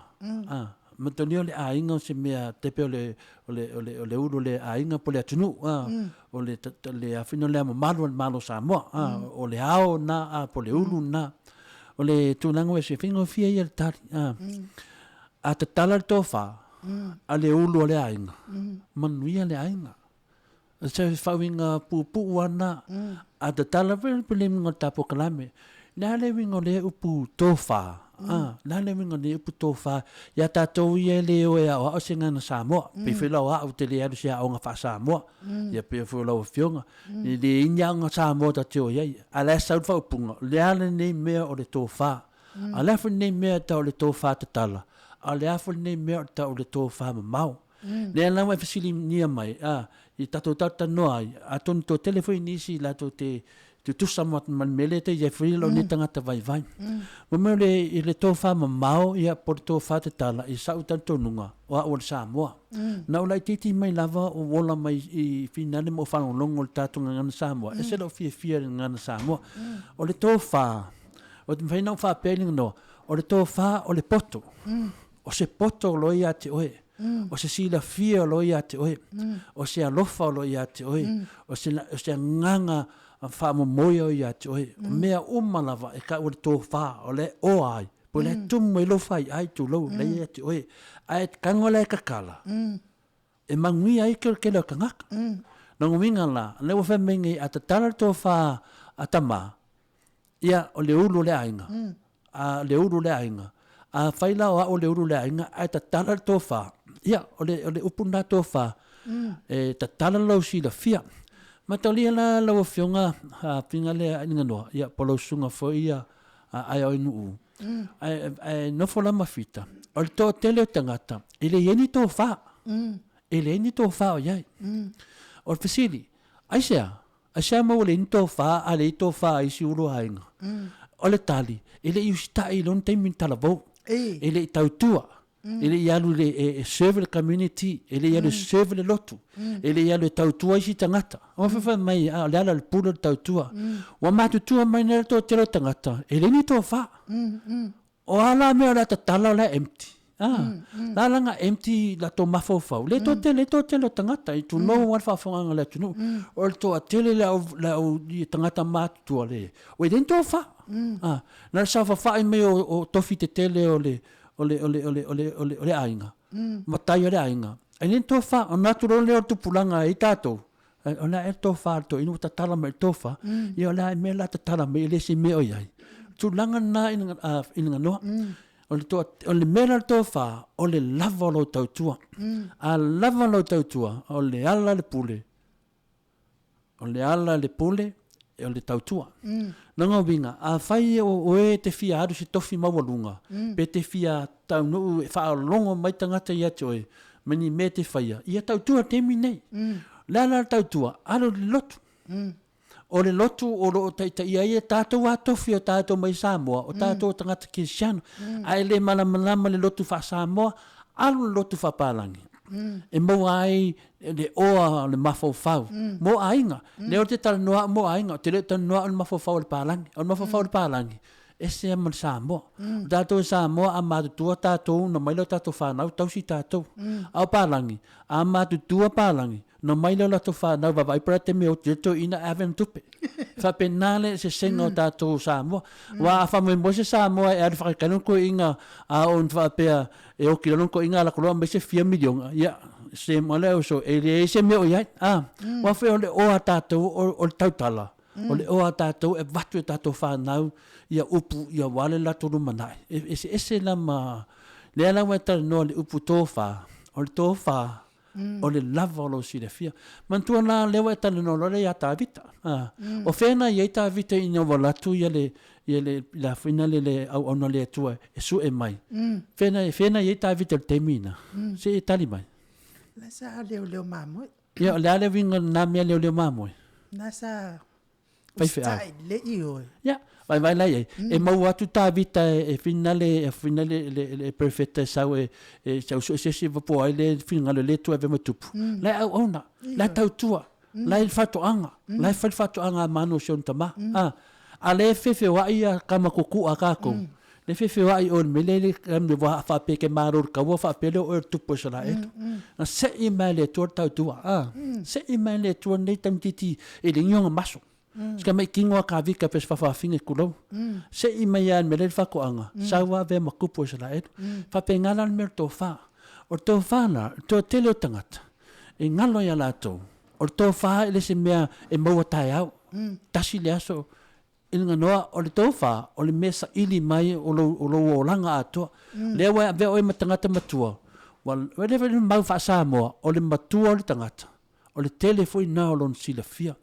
Manatua o le aiga o se mea te pei o le, o le, o le, o le ulu o le aiga po o le atunuu. O le, le afina o le mamalu o le Malo o Samoa. O le ao na po o le ulu na. O le tulaga ua e faigofie ia le tali. A tatala le tofa a le ulu o le aiga, manuia le aiga. Se faauiga puupuu lava lena. A tatala foi le uiga o le ta polokalame, le a le uiga o lea upu tofa? A, le a le uiga o lea upu tofa? Ia tatou ia e le o e aoao se gagana Samoa, pei foi la o au ou te le alu i se aoga faa-Samoa, ia pei foi o lau Afioga, e leai ni aoga Samoa ta te o i ai. A o la e sau le faaupuga, o le a lenei mea o le tofa? A o le a foi lenei mea e tau o le tofa tatala? A o le a foi lenei mea o tau o le tofa mamao? Lea la ua e fesiligia mai, a, i tatou talatalanoa ai, atonu toatele foi nisi latou te tutusa ma le mea lea te i ai foi lou nei tagata vaivai. Mo mea o le, i le tofa mamao, ia, po o le tofa tatala, i sa'u talitonuga, o au o le Samoa. Na ou laitiiti mai lava ou ola mai i Finale ma ou faalogologo i le tatou gagana Samoa, ese lou fiafia i le gagana Samoa. O le tofa, ou te mafai ona ou faapea i le gagana, o le tofa o le poto. O se poto o lo o ia te oe. O se silafia o lo o ia te oe. O se alofa o lo o ia te oe. O se, o se agaga faamomoe o ia te oe. O mea uma lava e taua le tofa, o le oa ai. Po o le tumu ai lou faiai tulou, la ia te oe. Ae tago la e tatala, e manuia ai ke tele o tagata. Lona uiga la, o lea ua fai mai nei, a tatala le tofa a tama, Ia, o le ulu o le aiga. A, le ulu o le aiga. Afai la o au o le ulu o le aiga ae tatala le tofa, ia, o le, o le upu lena tofa, e tatala lou silafia. Mataulia la lau Afioga a Figa lea Aiganoa, ia, po o lau susuga foi ia a Aeaoinuu, ae, ae nofo la ma Fita, o le toatele o tagata, e le i ai ni tofa. E leai ni tofa o i ai. O le fesili, aisea? Aisea maua leai ni tofa a leai tofa a isi ulu aiga? O le tali, e le i usitai i lona taimi i talavou. E le i tautua. E le i alu le, e, e serve le community, e le i alu e serve le lotu, e le i alu e tautua isi tagata. Ua mm. fai mai, a, o le ala o le pule o le tautua. Ua matutua mai nei le toatele o tagata, e le ni tofa. O a la mea o le a tatala o le a empty. Ah, la langa empty latou mafaufau. Le toatele, le toatele o tagata, i tulou lava le faafofogaaga a le atunuu. O le toatele le au, le au tagata matutua le, ua i le ni tofa. Ah, na le saofafai mai o, o tofi tetele o le, o le, o le, o le, o le, o le, o le aiga, matai o le aiga. Ai le ni tofa, ona atu loa lea o le tupulaga e i tatou, o le a ea le tofa a le toeaina ua tatala mai i le tofa, ia o le a mea la tatala mai e le se mea o i ai. Tulaga lena i le ganoa. O le, toa, o le mea la le tofa, o le lava o lau tautua. A lava lau tautua, o le ala le pule, O le ala le pule, o le tautua. Mm. Lona uiga, afai o oe e te fia alu se tofi maualuga, mm. pe te fia taunuu e faalogo mai tagata ia te oe, ma ni mea e te faia, ia tautua taimi nei. Mm. Le ala le tautua, alu le lotu. Mm. O le lotu o lo o taitaia ai e tātou a tofi o tātou mai Samoa, o tātou mm. tagata Kerisiano. Mm. A e le malamalama le lotu faa-Samoa, alu le lotu faa-Palangi. Mm. E maua ai le oa o le mafaufau mm. mo aiga. Mm. Lea o te talanoa mo aiga, o te le talanoa o le mafaufau o le palagi. O le mafaufau o le palagi, ese ma le Samoa. Mm. O tātou e Samoa, a matutua tātou, na mai leo tātou whanau, tausi tātou. Mm. A o palagi, a matutua palagi, na mai leo latou whanau, vavai para te mea o te to ina ave na tupe. Whapena le se senga o tātou Samoa. Wa a whamoemoe se Samoa e aru whakaikaina koe inga a o whaapea E oki lalo ko inga la koloa mai se fia miliona. Ia, se mo le so e le se mea o iai. Ah, mm. wa fe o le oa tātou o, o le tautala. Mm. O le oa tātou e vatu e tātou whānau ia upu ia wale la tolu manai. E, e se ese la ma le ala wa tala noa le upu tōwhā. O le tōwhā mm. o le lava o lou silafia. Manatua la lea ua e talanoa loa lea iā Tavita. Ah. Mm. O fea na i ai Tavita ina ua alu atu ia le, ia le, le afuina le, le auauna a le Atua e sue mai. Mm. Fea na, fea na i ai Tavita i le taimi ina. Mm. Se e tali mai. La sa leoleo mamoe. Ia, o le a le uiga o lena mea leoleo mamoe? Na sa faifeau. Usitai oe. Ia, vaivai la i ai. Mm. E maua atu Tavita e, e finale, e finale le, le, le perfeta e sau e, e sau sue se isi po ai le finagalo le Atua e avea ma tupu. Mm. La e auauna, la e tautua, mm. la e le faatoaga, mm. la e fai le faatoaga a manu o si ona tama. Mm. Ah, a le fefeoai ia kama kuku'a kākou. Mm. Le fefeoai oe i le mea lea le le wā faapea ke malo le kaua faapea lea o oe o le tupu o Isaraelu. Mm, mm. Na se'i mai le Atua le tautua. Ah, mm. Se'i mai le Atua nei tamititi e le ngi ona maso. Mm. Sika mai kingo a ka vika pe se fawhawhinga i kulou. Mm. Se'i mai a le mea lea le whakoanga. Mm. Sau a vea ma kupu o Isaraelu. Mm. Whapenga la le mea o le tōwhā. O le tōwhā la, le toa tele o tangata. E ngalo ia lātou. O le tōwhā e le se mea e maua taeao. Mm. Tasi le aso I luga noa o le tofa, o le mea saili mai o lou, o lou olaga atoa. Mm. Lea ua e avea oe ma tagata matua, ua, ua le foi le mau faa-Samoa, o le matua o le tagata, o le tele foi na o lona silafia.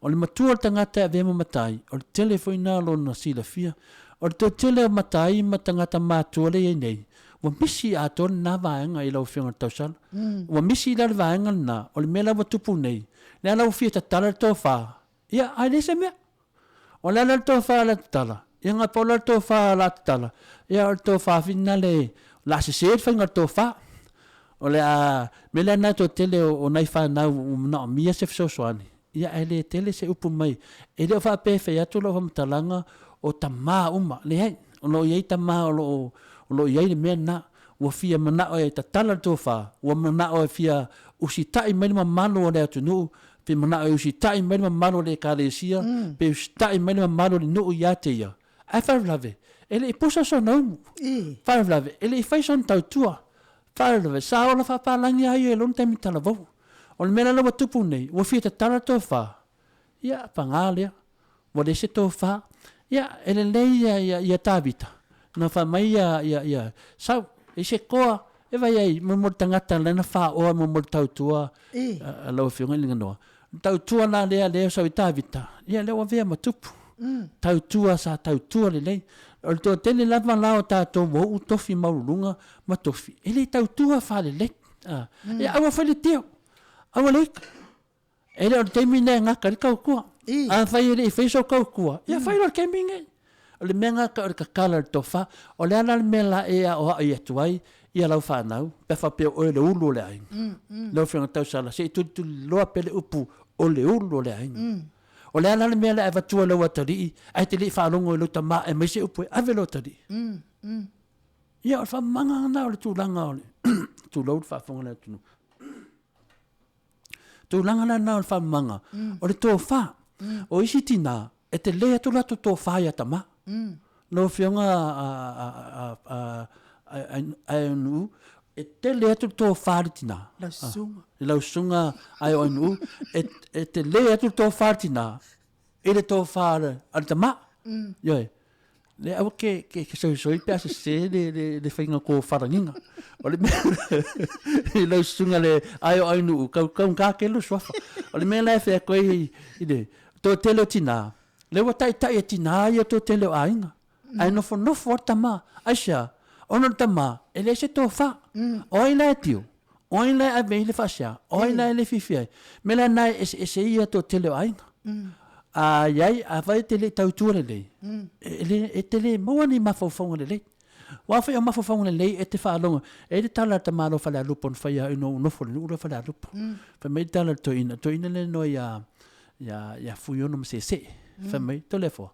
O le matua o le tagata e avea ma matai, o le tele foi na o lona silafia. O le toatele o matai ma tagata matua lea i ai nei, ua misi atoa lena vaega i lau Afioga i le Tausala. Mm. Ua misi la le vaega lena, o le mea la ua tupu nei, lea la ua fia tatala le tofa, Ia, ae leai se mea. O le ala le tofa la tatala, ia nga pau la le tofa la tatala, ia o le tofa finale, la sese le faiga o le tofa. O le a, mea lea na toatele o, o nai fanau ua manaomia se fesoasoani, ia ae le tele se upu mai. E le o faapea e fai atu lau faamatalaga o tamā uma, leai, o lo o i ai tamā o lo o, o lo o i ai le mea lena, ua fia manao e tatala le tofa, ua manao e fia usitai mai le mamalu o le atunuu, Pe manao e usitai mai le mamalu o le Ekalesia, pe usitai mai le mamalu o le nuu ia te ia. Ae faalavelave, e le i pusa sona umu. Faalavelave, e le i fai sona tautua. Faalavelave, sa ola faapalagi a ia i lona taimi talavou. O le mea la lea ua tupu nei, ua fia tatala le tofa, ia, paga lea, ua leai se tofa. Ia, e lelei ia, ia, ia Tavita, na fai mai ia, ia, ia Sau, e se koa, e vai ai, mo mo le tagata lea na faoa mo mo le tautua, a lau Afioga i le Ganoa. Tautua la lea, lea sau i Tavita, ia lea ua avea ma tupu. Tautua sa tautua lelei. O le toatele lava la o tatou ua uu tofi maualuluga ma tofi, e le tautua faalelei. Ia aua foi le tio, aua le ika. E le o le taimi lenei e gata ai le tautua. Afai e le i faia sou tautua, ia fai loa le taimi lenei. O le mea lena o le tatala o le tofa. O le a la le mea la e aoai atu ai ia lau fanau pe a faapea o oe le ulu o le aiga? Lau Afioga Tausala, se i tulituliloa pea le upu o le ulu o le aiga. O le a la le mea lea e avatua i lou atalii ae te le i faalogo i lou tama e aumai se upu e ave lou atalii? Ia, o le faamamaga lena o le tulaga o le tulou le faafofoga a le atunuu. Tulaga la lena o le faamamaga, o le tofa. O isi tina, e tele atu latou tofa ia tama. Lau Afioga Aeonuu, e tele atu le tofa a le tina. Lau susuga. Lau susuga Aeonuu, e tele atu le tofa a le tina i le tofa a le tama. Ioe. Le aua ke ke ke soisoi pe a sese le le le faiga kofalagiga. O le mea i lau susuga le ae o Ainuu, kau kau ka ke lo suafa. O le mea la e fai atu ai i le toatele o tinā, lea ua taitai e tinā ia toatele o aiga. Ae nofonofo lava le tama. Aisea? Ona o le tama, e leai se tofa. O ai la e tio? O ai la e ave ai le faasea? O ai la e le fiafia ai? Mea la lena e eseese ai ia toatele o aiga. A i ai, afai e te le i tautua lelei, e le, e te le maua ni mafaufauga lelei. Aua foi o mafaufauga lelei e te faalogo, e i ai le tala a le tamaloa Falealupo na faia ina ua ou nofo i le nuu lea o Falealupo. Fai mai le tala a le toeaina, le toeaina lea na igoa ia, ia, ia Fuiono Masese. Fai mai, Toleafoa,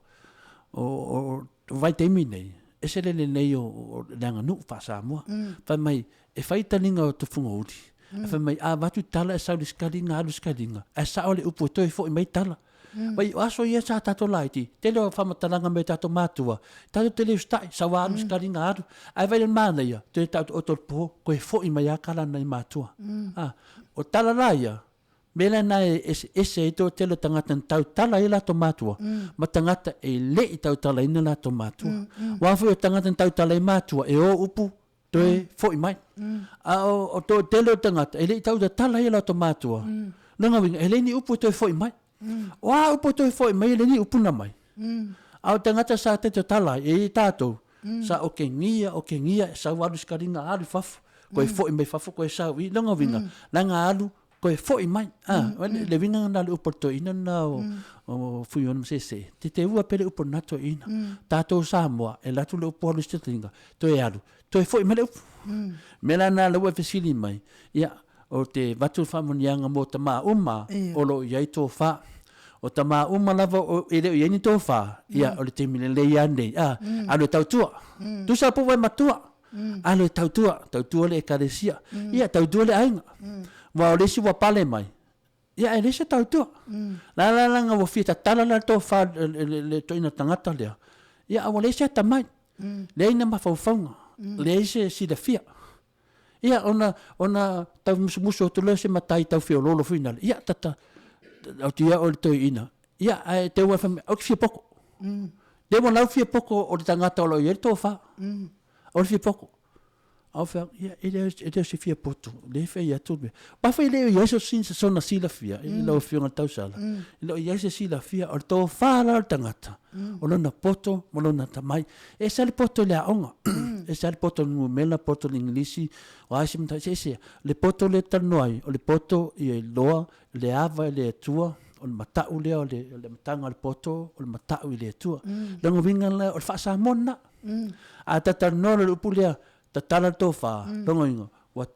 o, o, o vaitaimi nei, ese le lelei o, o le aganuu faa-Samoa. Fai mai, E fai taliga o Tufugauli, ae fai mai a avatu tala e sau i le sikaliga alu i le sikaliga, ae sao le upu e toe foi mai tala. Vai o aso ia sa tatou laiti, tele o faamatalaga mai o tatou matua, tatou te le usitai, sau a alu i sikaliga alu, ae vai le manaia, toe taoto oto i le po, toe foi mai lava tala nai matua. O tala la ia, mea la na e eseese ai toatele o tagata na tautala ai latou matua ma tagata e le i tautalaina latou matua. Aua foi o tagata na tautala ai matua, e o upu toe foi mai. A o toatele o tagata, e le i tautatala ai o latou matua, lona uiga, e leai ni upu e toe foi mai. O a upu e toe foi mai, e leai ni upu na mai. A o tagata sa tautala ai, e i ai tatou, sa okegia, okegia, e sau alu i sikaliga, alu i fafo, toe foi mai fafo, toe sau i, lona uiga, leaga alu, toe foi mai. A, le uiga lena o le upu a le toeaina lena o Fuiono Masese, te teua pea le upu a lena toeaina. Tatou Samoa, e alu atu le upu alu i sikaliga, toe alu, toe foi mai le upu. Mea la lena o lea ua e fesili mai, ia, ou te avatu le faamanuiaga mo tama uma o lo o i ai tofa. O tama uma lava e le o i ai ni tofa, ia, o le taimi lelei lava lenei, a, alu e tautua. Tusa po ua e matua, alu e tautua, tautua le ekalesia, ia, tautua le aiga. Aua o le isi ua pale mai, ia, e leai se tautua. La la leaga ua fia tatala la le tofa i le ituaiga tagata lea, ia, a ua leai se atamai, leai ni mafaufauga, leai se silafia. Ia, ona, ona tau musumusu atu lea o se matai tau feoloolo foi nale, ia, tata, atu ia oe le toeaina, ia, ae te ua fai mai, ou te fia poto. Lea ua lau fia poto o le tagata o lo o i ai le tofa. O le fia poto. A ou fai atu, ia, e le o se fia poto, lea e fai atu le mea. Aua foi e le o i ai se sona silafia i lau Afioga i le Tausala, e le o i ai se silafia, o le tofa la o le tagata, o lona poto ma lona atamai. E ese lava le poto i le aoga, e ese lava le poto i le numera, poto i le igilisi, o a isi mataupu, e eseese. O le poto lea e talanoa ai, o le poto ia iloa le ava i le Atua, o le matau lea o le amataga o le poto, o le matau i le Atua. O lona uiga la, o le faa-Samoa lena. A ta talanoa loa i le upu lea, tatala le tofa, lona uiga, ua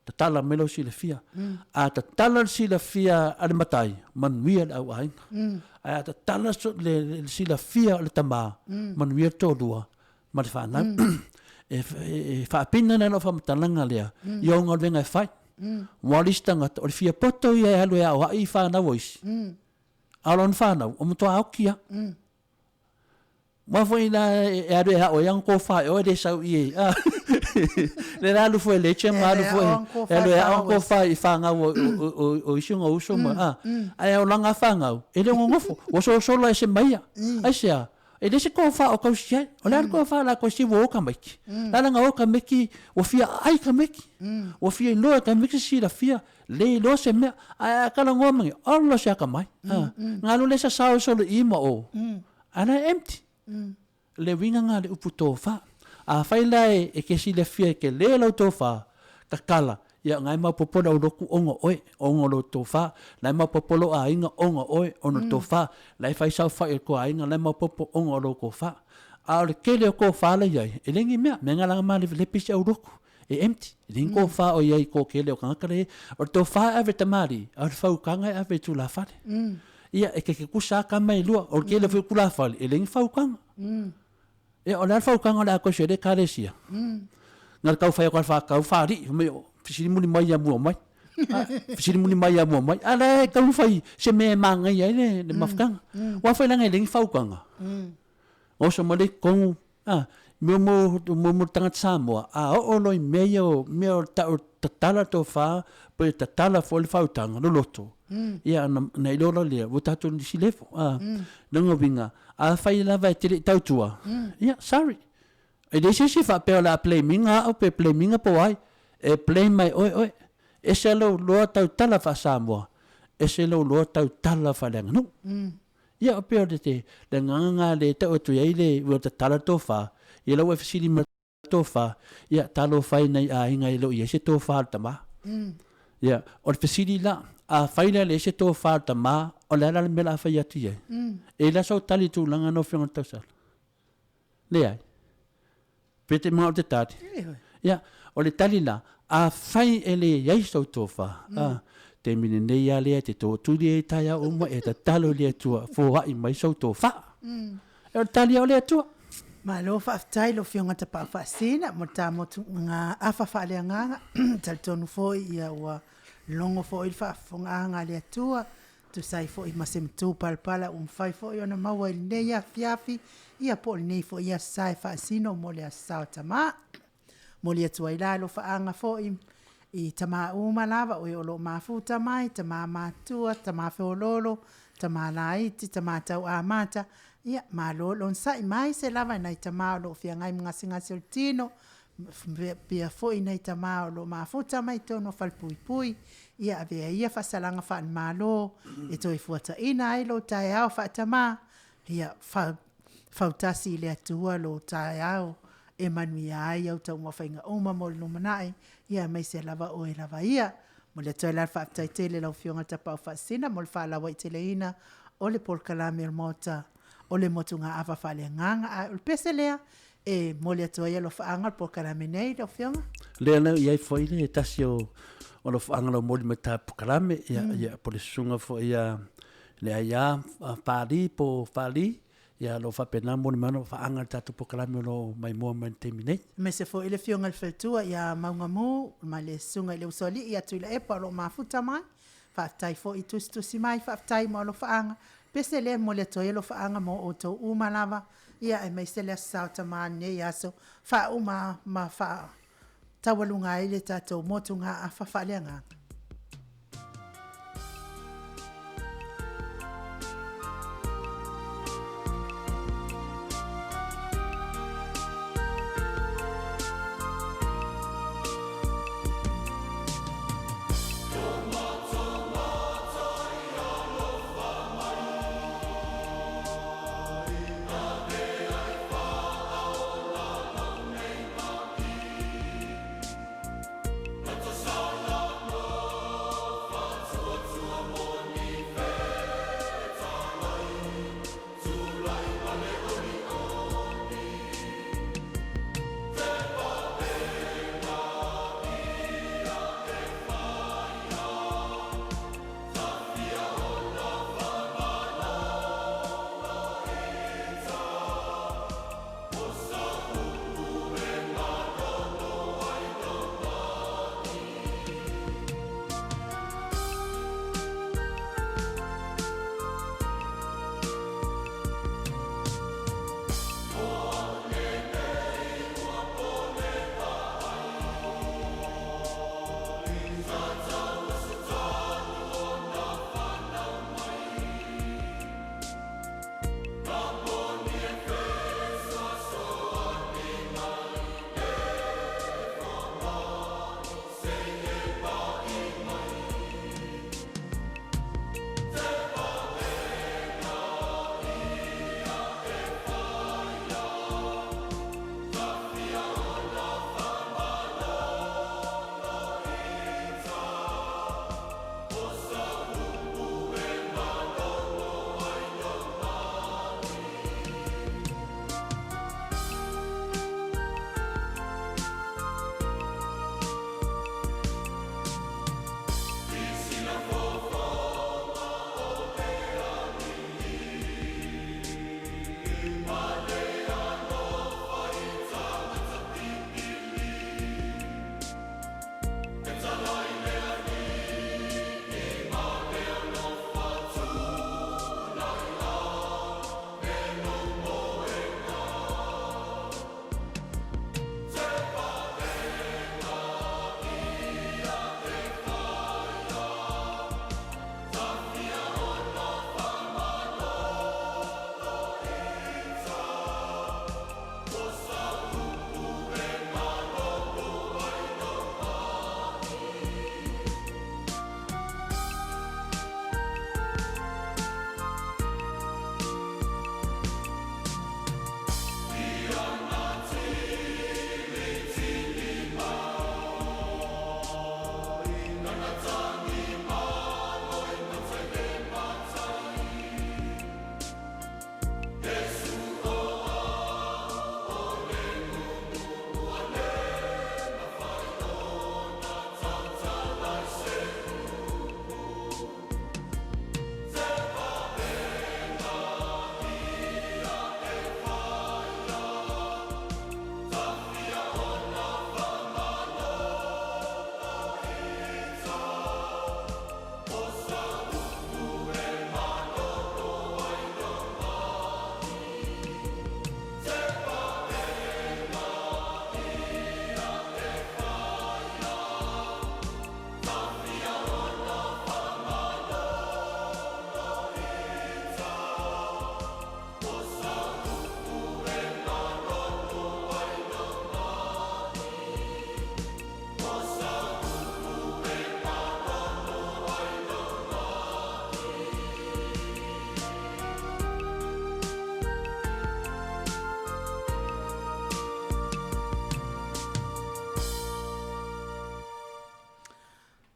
tatala mai lou silafia. A tatala le silafia a le matai, manuia le au aiga. Ae a tatala le silafia o le tama, manuia le toalua ma le fanau. E faapina la lau faamatalaga lea i ou galuega e fai. Aua o le isi tagata, o le fia poto ia e alu e aoai i fanau a isi, a o lona fanau, ua matua oki lava. Aua foi la e alu e ao ai ana tofa e oe le sau i e, a. Le la alu foi le che ma alu foi e alu e ao ana tofa i fanau o isi ona uso ma, a. Ae o lana fanau, e le o nonofo, ua solosolo ese mai ia. Aisea? E le se tofa o tausi ai. O le a le tofa la tausi ua o tamaiti. La lana o tamaiti, ua fia aai tamaiti. Ua fia iloa e tamaiti se silafia, le iloa se mea. Ae a talanoa mai, ola se atamai. Na alu le sasao e solo i ma o. A la e empty. Le uiga lena o le upu tofa. Afai la e te silafia e tele lau tofa, tatala, ia na e maopoopo le aulotu ona o oe, ona o lou tofa. La e maopoopo lou aiga ona o oe, ona o le tofa. La e fai saofai a le tou aiga, la e maopoopo ona o lou tofa. A o le tele o tofa la i ai, e leai ni mea, mea na laga malevelepe isi aulotu, e empty, e leai ni tofa o i ai i toatele o tagata la i ai. O le tofa e ave i tamalii, a o le fautuaga e ave i tulafale. Ia, e te tutusa lava tama e lua, o le tele foi o tulafale, e leai ni fautuaga. Ia, o le a le fautuaga o le a toe sue ai le Ekalesia? Na o le tau fai atu lava o le faatau faalii, fai mai, fesili muli mai ia mua mai. Fesili muli mai ia mua mai. A o la e tatau ona fai se mea e manaia ai le mafutaga. Aua foi leaga e leai ni fautuaga. Oso mai lea i totonu, a, mo, mo, mo, mo le tagata Samoa, a oo loa i mea ia o mea o tau tatala tofa, pe tatala foi le faautaga, loloto, ia ona, ona iloa loa lea, ua tatou i le isi level. A, lona uiga, afai lava e te le i tautua, ia, sorry. E leai se isi e faapea o le a blame ina au pe blame ina po o ai. E blame lava e oe oe. Ese lou loa tautala faa-Samoa, ese lou loa tautala faaleaganuu. Ia, e pei o le agaga lena lea e tau atu ai le ua tatala le tofa, ia la ua e fesili mai i le tofa, ia talofa e i nai aiga e le o i ai se tofa a le tama. Ia, o le fesili la, afai la e leai se tofa a le tama, o le a la le mea o le a fai atu i ai? E i ai la sau tali i le tulaga lau Afioga i le Tausala? Leai. Pe te manao te tali. Ia, o le tali la, afai e leai sou tofa, a, taimi lenei lava lea e te tootuli ai i taeao uma e tatalo i le Atua, foai mai sou tofa. O le tali lava o le Atua. Malo faafetai lau Afioga Tapaau Faasina mo le ta motu nga afa faaleagaga. Talitonu foi ia ua logo foi le faafofogaaga a le Atua Tusa ai foi ma se matua palapala ua mafai foi ona maua i lenei afiafi, ia po o lenei foi aso sa e faasino mo le Aso Sa o Tama. Momoli atu ai la alofaaga foi i tama uma lava o e o lo o mafuta mai, tama matua, tama feoloolo, tama laiti, tama tauamata, ia malo le onosai mai se lava i nai tama o lo o feagai ma gasegase o le tino, Faapea foi nai tama o lo o mafuta mai totonu o falepuipui, ia avea ia faasalaga faale-Malo e toe fuataina ai lou taeao faatamā, ia fautasi i le Atua lou taeao e manuia ai au taumafaiga uma mo le lumanai, ia aemaise lava oe lava ia. Momoli atu ai la le faafetai tele i lau Afioga Tapaau Faasisina mo le faalauaiteleina o le polokalame o le Maota o le Motugaafa Faaleagaga. Ae o le pese lea E momoli atu ai alofaaga o le polokalame nei lau Afioga. Lea la i ai foi le tasi o alofaaga lau moli mai ta polokalame, ia, ia, po le susuga foi ia le aia Pali po Pali, ia lo faapena moli mai alofaaga le tatou polokalame o lo o maimoa mai le taimi nei. Aemaise foi le Afioga i le Faletua ia Maugamu ma le Susuga i le Usoalii ia Tuilaepa o lo o mafuta mai. Faafetai foi tusitusi mai, faafetai mo alofaaga. Pese lea e momoli atu ai alofaaga mo outou uma lava. Ia aemaise le Aso Sa o Tama lenei aso, faauma ma faataualuga ai le tatou motugaafa faaleagaga.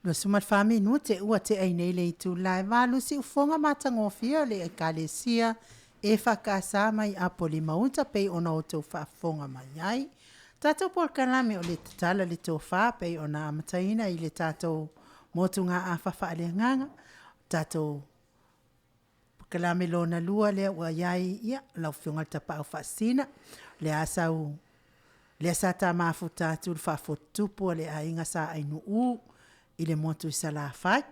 24 minute ua tea i nei le itula e valu siufoga matagofie o le Ekalesia EFKS mai Apolima-uta pei ona outou faafofoga mai ai. Tatou polokalame o le tatala le tofa pei ona amataina i le tatou motugaafa faaleagaga. Tatou polokalame lona lua lea ua i ai, ia, lau Afioga i le Tapaau Faasisina, lea sau lea sa ta mafuta atu le faafotutupu a le aiga Sa Ainuu i le motu i Salafai.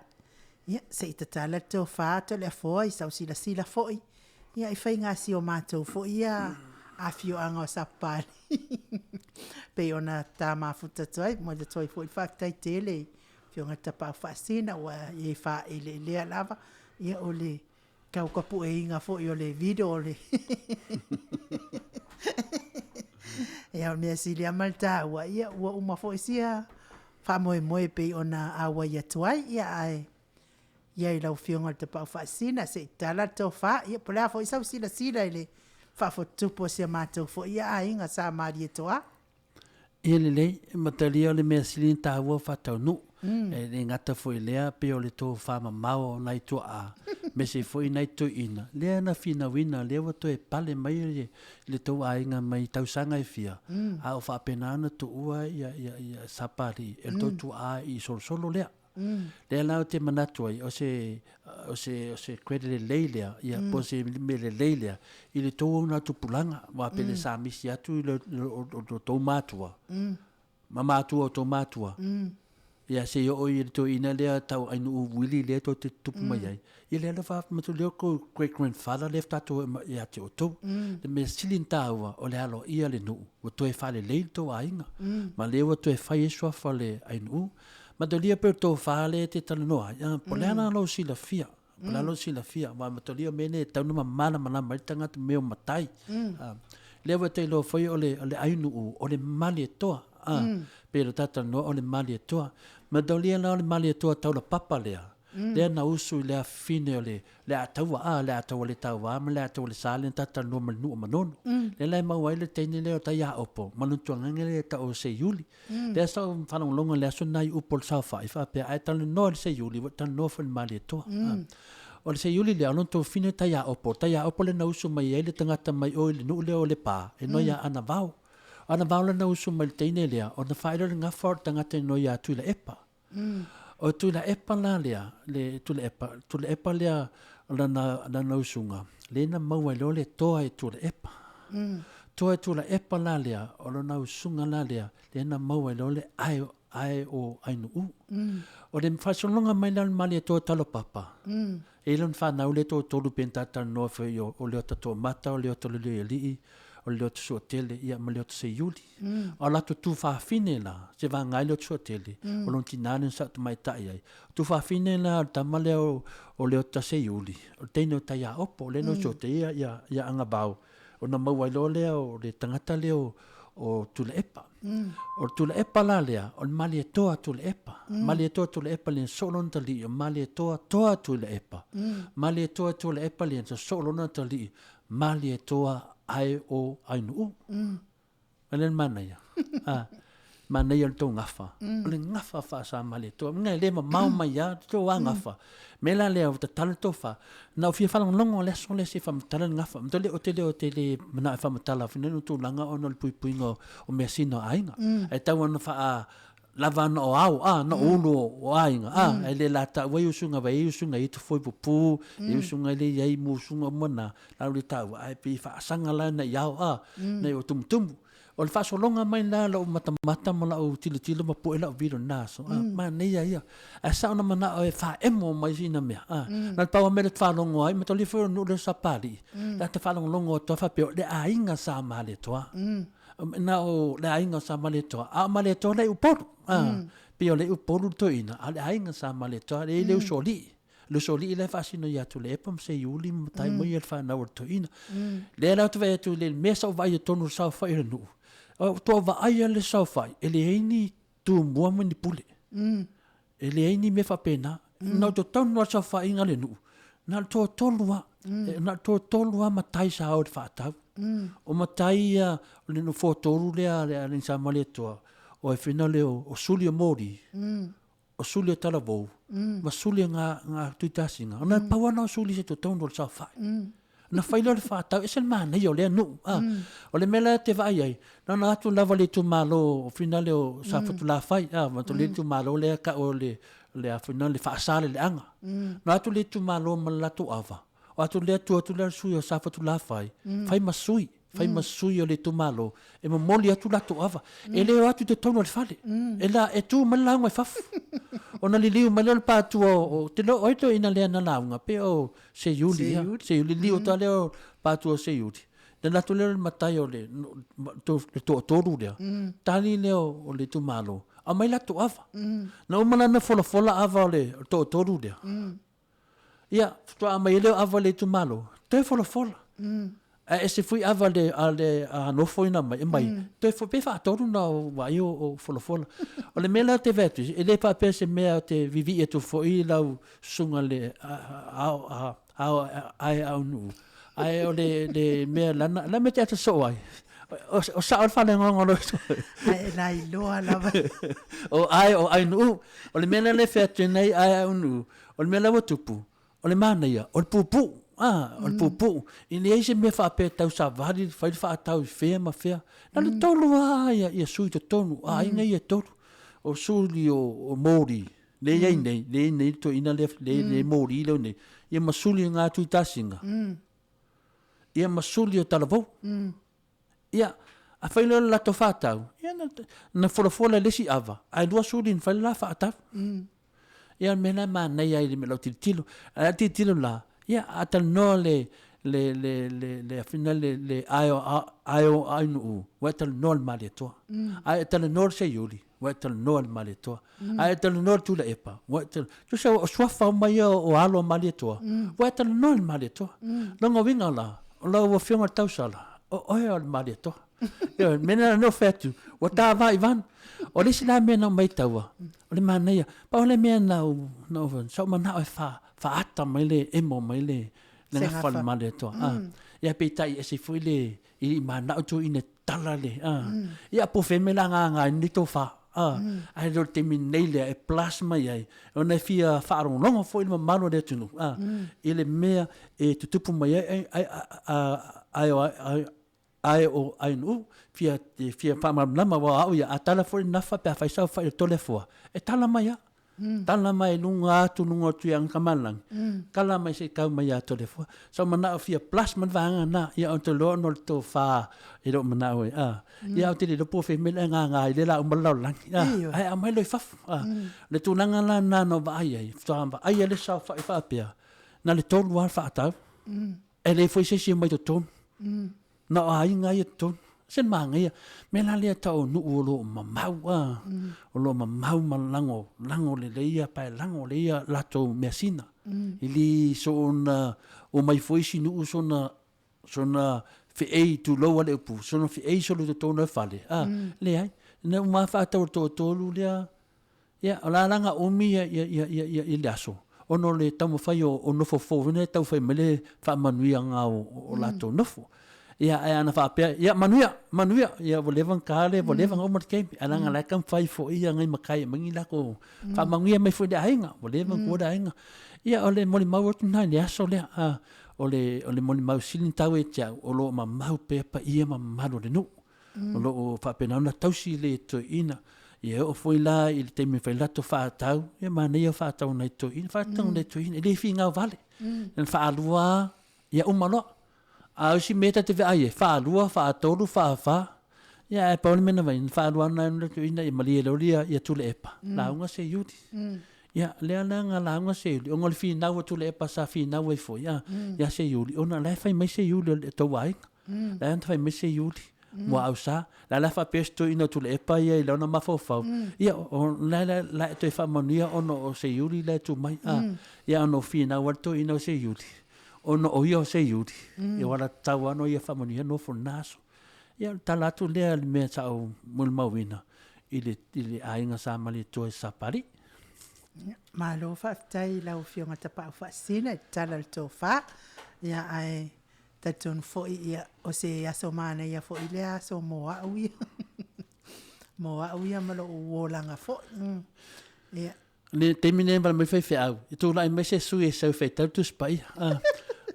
Ia, se i tatala le tofa Toleafoa i sau silasila foi, ia, i faiga a si o matou foi ia afioaga o Sapapalii pei ona ta mafuta atu ai. Momoli atu ai foi le faafetai tele i Afioga i le Tapaau Faasisina ua e faaeleelea lava, ia, o le taukapueina foi o le video o le Ia, o le mea sili lava ma le taua, ia, ua uma foi sia faamoemoe e pei ona auai atu ai, ia, ae i ai i lau Afioga i le Tapaau Faasisina, se i tala le tofa, ia, po o le a foi sau silasila i le faafotutupu o si a matou foi aiga sa Malietoa. Ia lelei, e matalia o le mea sili ona taua faataunuu. E le gata foi i lea, pei o le tofa mamao o nai tuaa, aemaise foi nai toeaiina, lea na finauina, lea ua toe pale mai le tou aiga mai tausaga e fia, a o faapena ona tuua Sapalii e le tou tuaa i solosolo lea. Lea la ou te manatu ai, o se, o se, o se credit lelei lea, ia, po o se mea lelei lea, i le tou augatupulaga, aua pe le sa misi atu i lo tou matua, ma matua o tou matua, ia se i oo i le toeaina lea tau Ainuu Wili lea tou te tutupu mai ai, ia lea la faamatu lea kou great grandfather lea faatoa oo ia te outou. Le mea sili ona taua, o le aloaia o le nuu, ua toe faalelei le tou aiga, ma lea ua toe fai ai suafa o le Ainuu. Matalia pei o le tofa lea e te talanoa ai, a, po o le a la lou silafia, po o le a lou silafia, aua matalia o mea nei e tatau ona malamalama ai le tagata i mea o matai. A, lea ua e iloa foi o le, o le ainuu, o le Malietoa, a, pei ona ta talanoa o le Malietoa. Matalia la o le Malietoa taulapapa lea, lea na usu i le afafine o le le Ataua, a, le Ataua le Tauā ma le Ataua le Sa lea na ta talanoa ma le nuu o Manono. Lea la e maua ai le teine lea o Taiaopo ma lona tuagaga lea e tau o Seiuli. Lea sa ou faalogologo i le aso lena i upu o le saofai faapea a e talanoa i le Seiuli ua e talanoa foi i le Malietoa. O le Seiuli lea o lona tofina o Taiaopo, o Taiaopo lea na usu mai ai le tagata mai o i le nuu lea o Lepa e igoa ia Anavao. O Anavao lea na usu mai i le teine lea ona faailo le gafa o le tagata e igoa ia Tuilaepa. O Tuilaepa la lea, le Tuilaepa, Tuilaepa lea o lana, lana usuga, lea na maua ai loa le toa e Tuilaepa. Toa e Tuilaepa la lea, o lona usuga la lea, lea na maua ai loa le ae, ae o Ainuu. O le faasologa mai la o le Malietoa Talopapa, e i ai lona fanau lea e toatolu pei ona ta talanoa foi o Leota Toomata, o Leota Lolioialii, o le Leota Suatele, ia ma Leota Seiuli. A o latou tuafafine la, se vaga ai Leota Suatele, o lona tina lea na sao tamaitai ai. O tuafafine la o le tama lea o Leota Seiuli, o le teine o Taiaopo, lea na usu atu ai ia Agavao, ona maua ai loa lea o le tagata lea o Tuilaepa. O le Tuilaepa la lea, o le Malietoa Tuilaepa. Malietoa Tuilaepa lea na sosoo lona talii, o Malietoa toa Tuilaepa. Malietoa Tuilaepa lea na sosoo lona talii, Malietoa ae o Ainuu. A lea le manaia. A, manaia o le tou gafa. O le gafa faa-Sa-Malietoa. Mea e le mamao mai lava le tou gafa. Mea la lea ua tatala le tofa. Na ou fia faalogologo i le aso lea se i faamatala le gafa. Ou te le, ou te le manao e faamatala foi lea tulaga ona o le puipuiga o measina o aiga. Ae tau ona faa lava ana o ao, a, na o ulu o aiga, a, e le lataua ai usuga vai ai usuga i tofoi pupu, i usuga le i ai mo usuga uma na, la ule taua, ae pei faasaga la na i ao, a, na i o tumutumu. O le faasologa mai la lou matamata ma lau tilotilo ma pue lau vilo na aso, a, manaia ia. Ae sa ona manao e faaemo mai sina mea, a, na le pau lava mea lea ou te faalogo ai, mataulia foi o le nuu lea o Sapalii, la ta faalogologo atu lava faapea o le aiga sa Malietoa. Na o le aiga o sa Malietoa, a o Malietoa le Upolu. Pei o le Upolu le toeaina, a o le aiga sa Malietoa, e i ai le Usoalii. Le Usoalii la e faasino ia Tuilaepa ma Seiuli ma Matai ma ia le fanau a le toeaina. Lea la ou te vaai atu i le mea sa ou vaai ai totonu o le saofai o le nuu, faatoa vaai lava le saofai, e leai ni Tumua ma ni pule. E leai ni mea faapena. Na o totonu lava o le saofaiga a le nuu, na o le toatolu lava. Na o le toatolu lava matai sa o i le faatau. O matai ia, o le nofoatolu lea a le Alii Sa Malietoa, o Efena lea o Suli o Moli, o suli o Talavou ma suli o ngā, ngā Tuitasiga, ona e pau ana o suli se totonu o le saofai. Ona fai lea o le whātau, ese le manaia o lea nuu. Ah, O le mea la te vaai ai, na ona atu lava le itumalo o finale o Safotulafai, ah, ma le itumalo lea ka o le, le a finale le Faasaleleaga. Na atu le itumalo ma le latou ava, o atu lea tu atu lea le sui o Safotulafai, fai ma sui. fai ma sui o le itumalo e momoli atu latou ava. E le o atu i totonu o le fale. E la, e tu mai le lauga i fafo. Ona liliu mai lea o le pātua o, o te lo, o ai toeaina lea na lauga, pe o Seiuli, ia. Seiuli, liliu atu lava lea o pātua o Seiuli. Na alu atu lea o le matai o le, le toatolu lea, tali lea o le itumalo, aumai latou ava. Na uma la ona folafola ava o le toatolu lea. Ia, faatoa aumai ai lea o ava a le itumalo, toe folafola. Ae ese foi ava a le, a le a nofoina mai, aumai, toe fo, pe faatolu na o vaai o, o folafola. O le mea la ou te vaai atu, e le faapea se mea ou te vivii atu foi i lau susuga i le ao, ao, ae aunuu, ae o le, le mea lana, la mea te ata soo ai. O, o sao le faalegoga o lou Ae la iloa lava. O ae o Ainuu. O le mea lea e fai atu nei ae Aunuu, O le mea la ua tupu, o le manaia, o le puupuu, a, o le puupuu. E leai se mea faapea e tausavali, fai le faatau i fea ma fea. Na o le tolu lava ia, ia sui i totonu, o aiga ia e tolu. O suli o, o moli, lea e i ai nei, lea e i ai nei le toeaina lea, lea, lea e moli lea nei, ia ma suli o ngā Tuitasiga, ia ma suli o Talavou. Ia, a fai loa le latou faatau, ia na, na folafola i le isi ava, ae lua suli na fai le la faatau. Ia o le mea la e manaia ai i le lau tilotilo. Ae a tilotilo la, ia a talanoa le le le le le afina le le ae o ae o Ainuu, ua e talanoa i le Malietoa. Ae e talanoa i le Seiuli, ua e talanoa i le Malietoa. Ae e talanoa i le Tuilaepa, ua e talanoa, tusa o suafa uma ia o alo a Malietoa, ua e talanoa i le Malietoa. Lona uiga la, o lau Afioga i le Tausala, o oe o le Malietoa. Ioe, mea lena na ou fai atu, ua ta va i vanu. O le isi la mea na ou maitaua, o le manaia, pau le mea na ou, na ou, sa ou manao e fa, faata mai le emo mai le, le gafa o le Malietoa. Ah, ia peitai ese foi le, i manao toeaina e tala le, ah. Ia po o fea mea la agaga ai lenei tofa, ah. Ae le o le taimi nei lea e plus mai ai, ona e fia faalogologo foi le mamalu o le atunuu, ah, i le mea e tutupu mai ai, ai, ai, ai, ai, ae o Ainuu, fia, fia faamalamalama, aua o au ia, a tala foi le nafa pe a fai sau fai o Toleafoa, e tala mai lava. Tala mai luga atu, luga o Tuiagakamalagi, tala mai se i tau mai ia Toleafoa. Sa ou manao fia plus ma le vaega lena, ia ou te iloa ona o le tofa e le o manao ai, a. Ia ou te le iloa po o fea mea le agaga ai lea o le a uma le lalolagi, a, ae aumai loa i fafo, a. O le tulaga la lena na ou vaai ai, faatoa vaaia le saofai faapea, na o le tolu lava le faatau. E leai foi se isi e omai totonu. Na o aiga ia totonu. Se manaia. Mea la lea tau o nuu o lo o mamau a. O lo o mamau ma lago, lago lelei ia pae lago lelei ia latou measina. E le soona omai foi isi nuu soona soona feei tulou a le upu, soona feei solo i totonu o le fale, a, leai. Na uma lava faatau e le toatolu lea Ia, o le a la na umi ia, ia, ia, ia, ia, i le aso, ona o le taumafai o, o nofo fou foi nei tau fai mai le faamanuiaga o, o latou nofo. Ia, ae ana faapea, ia, manuia, manuia, ia, ua leva ona ta le, ua leva ona uma le taimi. Ae leaga o la e taumafai foi ia nai matai e aumai ni latou faamanuia mai foi i le aiga, ua leva ona tuua le aiga. Ia, o le molimau atu lena i le aso lea, a, o le, o le molimau sili ona tau ia te au, o lo o mamau pea paia ma mamalu o le nuu. O lo o faapena ona tausi le toeaina. Ia e oo foi la i le taimi e fai latou faatau, ia manaia faatau nai toeaina, faatau nai toeaina, e le finau vale. Na faalua lava, ia uma loa. A o isi mea ta te vaai ai, faalua, faatolu, faafa, ia ae pau le mea na fai, na faalua lava nai toeaina, ia malie loa ia Tuilaepa, lauga Seiuli. Ia, lea la na lauga Seiuli, ona o le finau a Tuilaepa sa finau ai foi, a, ia Seiuli, ona o la e fai mai Seiuli o le tou aiga. La e fai mai Seiuli, muaau sa. La la faapea se toeaina o Tuilaepa ia i lona mafaufau. Ia, o la la la e toe faamanuia ona o Seiuli la e tu mai. A, ia ona o finau a le toeaina o Seiuli, ona o ia o Seiuli, ia ua tatau lava ona ia faamanuia nofo i lena aso. Ia o le tala atu lea i le mea sa ou molimauina i le, i le aiga sa Malietoa i Sapali. Malo faafetai i lau Afioga Tapaau Faasisina i le tala o le tofa. Ia ae Talitonu foi ia o se aso manaia foi lea aso mo au ia. Mo au ia ma lou olaga foi. Ia. Le taimi lenei e vala mai faifeau, e tulai mai se sui e sau e faitau le Tusi Paia. Ah,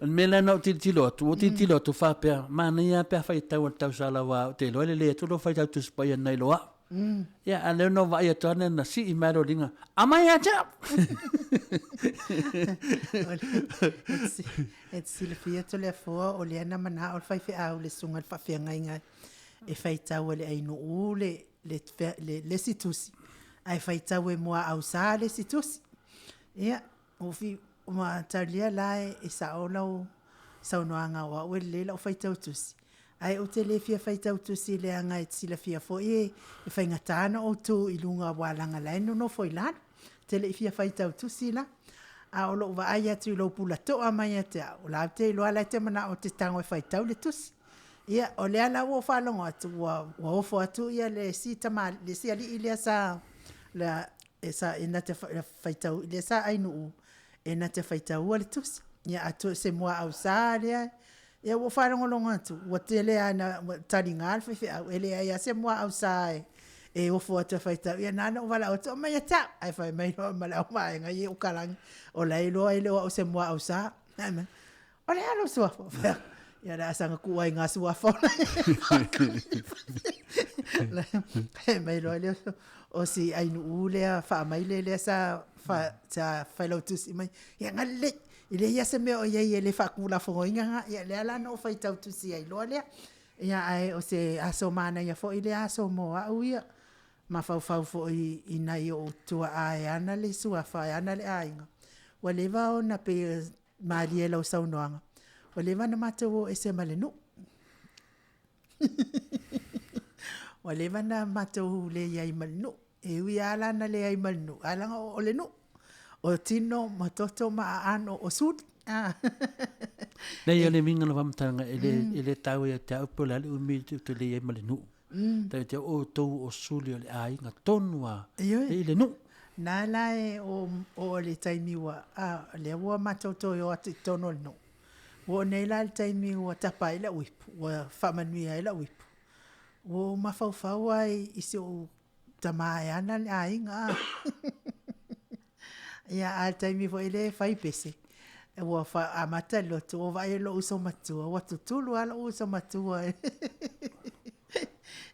o le mea lea na ou tilotilo atu, ua ou tilotilo atu faapea, manaia lava pe a faitau e le tausala aua ou te iloa e lelei atu lou faitau Tusi Paia nai lo au. Ia, a o lea na ou vaai atu lava na sii mai lou liga, aumai ia te au! E te silafia Toleafoa, o lea na manao le faifeau le susuga i le faafeagaiga e faitau e le ainuu le le, le, le isi tusi, ae faitau e Muaausa le isi tusi. Ia, ua fi, ua talia la e sao lau saunoaga o au e lelei lau faitau tusi, ae ou te le fia faitau tusi leaga e te silafia foi e faigata ona ou tu i luga aua leaga o la e nonofo i lalo. Ou te le i fia faitau tusi la. A o lou vaai atu i lou pulatoa mai ia te au, o la ou te iloa o la e te manao e te tago e faitau le tusi. Ia, o lea la ua ou faalogo atu ua, ua ofo atu ia le isi tama, le isi alii lea sa, la, e sa, e na te faitau, lea sa ainuu, e na te faitaua le tusi. Ia, a tu, se muaau sa lea, ia ua ou faalogologo atu, ua tele lava ina taliga le faifeau, e leai lava se muaau sa e, e ofo atu e faitau. Ia na ala ona ou valaau atu, aumai ia te au. Ae fai mai loa ma le auvaega ia i Kalani, o la e iloa e le o au o se muaau sa. O le a lou suafa? Ia o le a saga tuu ai ngā suafa o la. E mai loa lea o si ainuu lea faamaile lea sa fa, sa failautusi mai. Ia galilei, e leai lava se mea o i ai e le faatulafonoina na. Ia lea la na ou faitau tusi ai loa lea. Ia ae o se aso manaia foi lea aso mo au ia. Mafaufau foi i nai ou tuaa e ana le suafa e ana le aiga. Ua leva ona pei Malie lau saunoaga, ua leva ona matou o ese ma le nuu. Ua leva ona matou leai ma le nuu. E ui lava la na leai ma le nuu, ae leaga o le nuu. O tino ma toto ma aano o suli. Leai, o le uiga o le faamatalaga, e le, e le taua ia te au po o le a le umi ou te leai ai ma le nuu. Tatou te o outou o suli o le aiga tonu lava e i le nuu. Na la e o o le taimi ua, a, lea ua matou toe o atu i totonu o le nuu. Ua oo nei la i le taimi ua tapa ai lau ipu, ua faamanuia ai lau ipu. Ua ou mafaufau lava i si ou tama e ana le aiga. Ia, a o le taimi foi lea e fai pese, ua amata le lotu, ua vaai i lou uso matua, ua tutulu lava lou uso matua.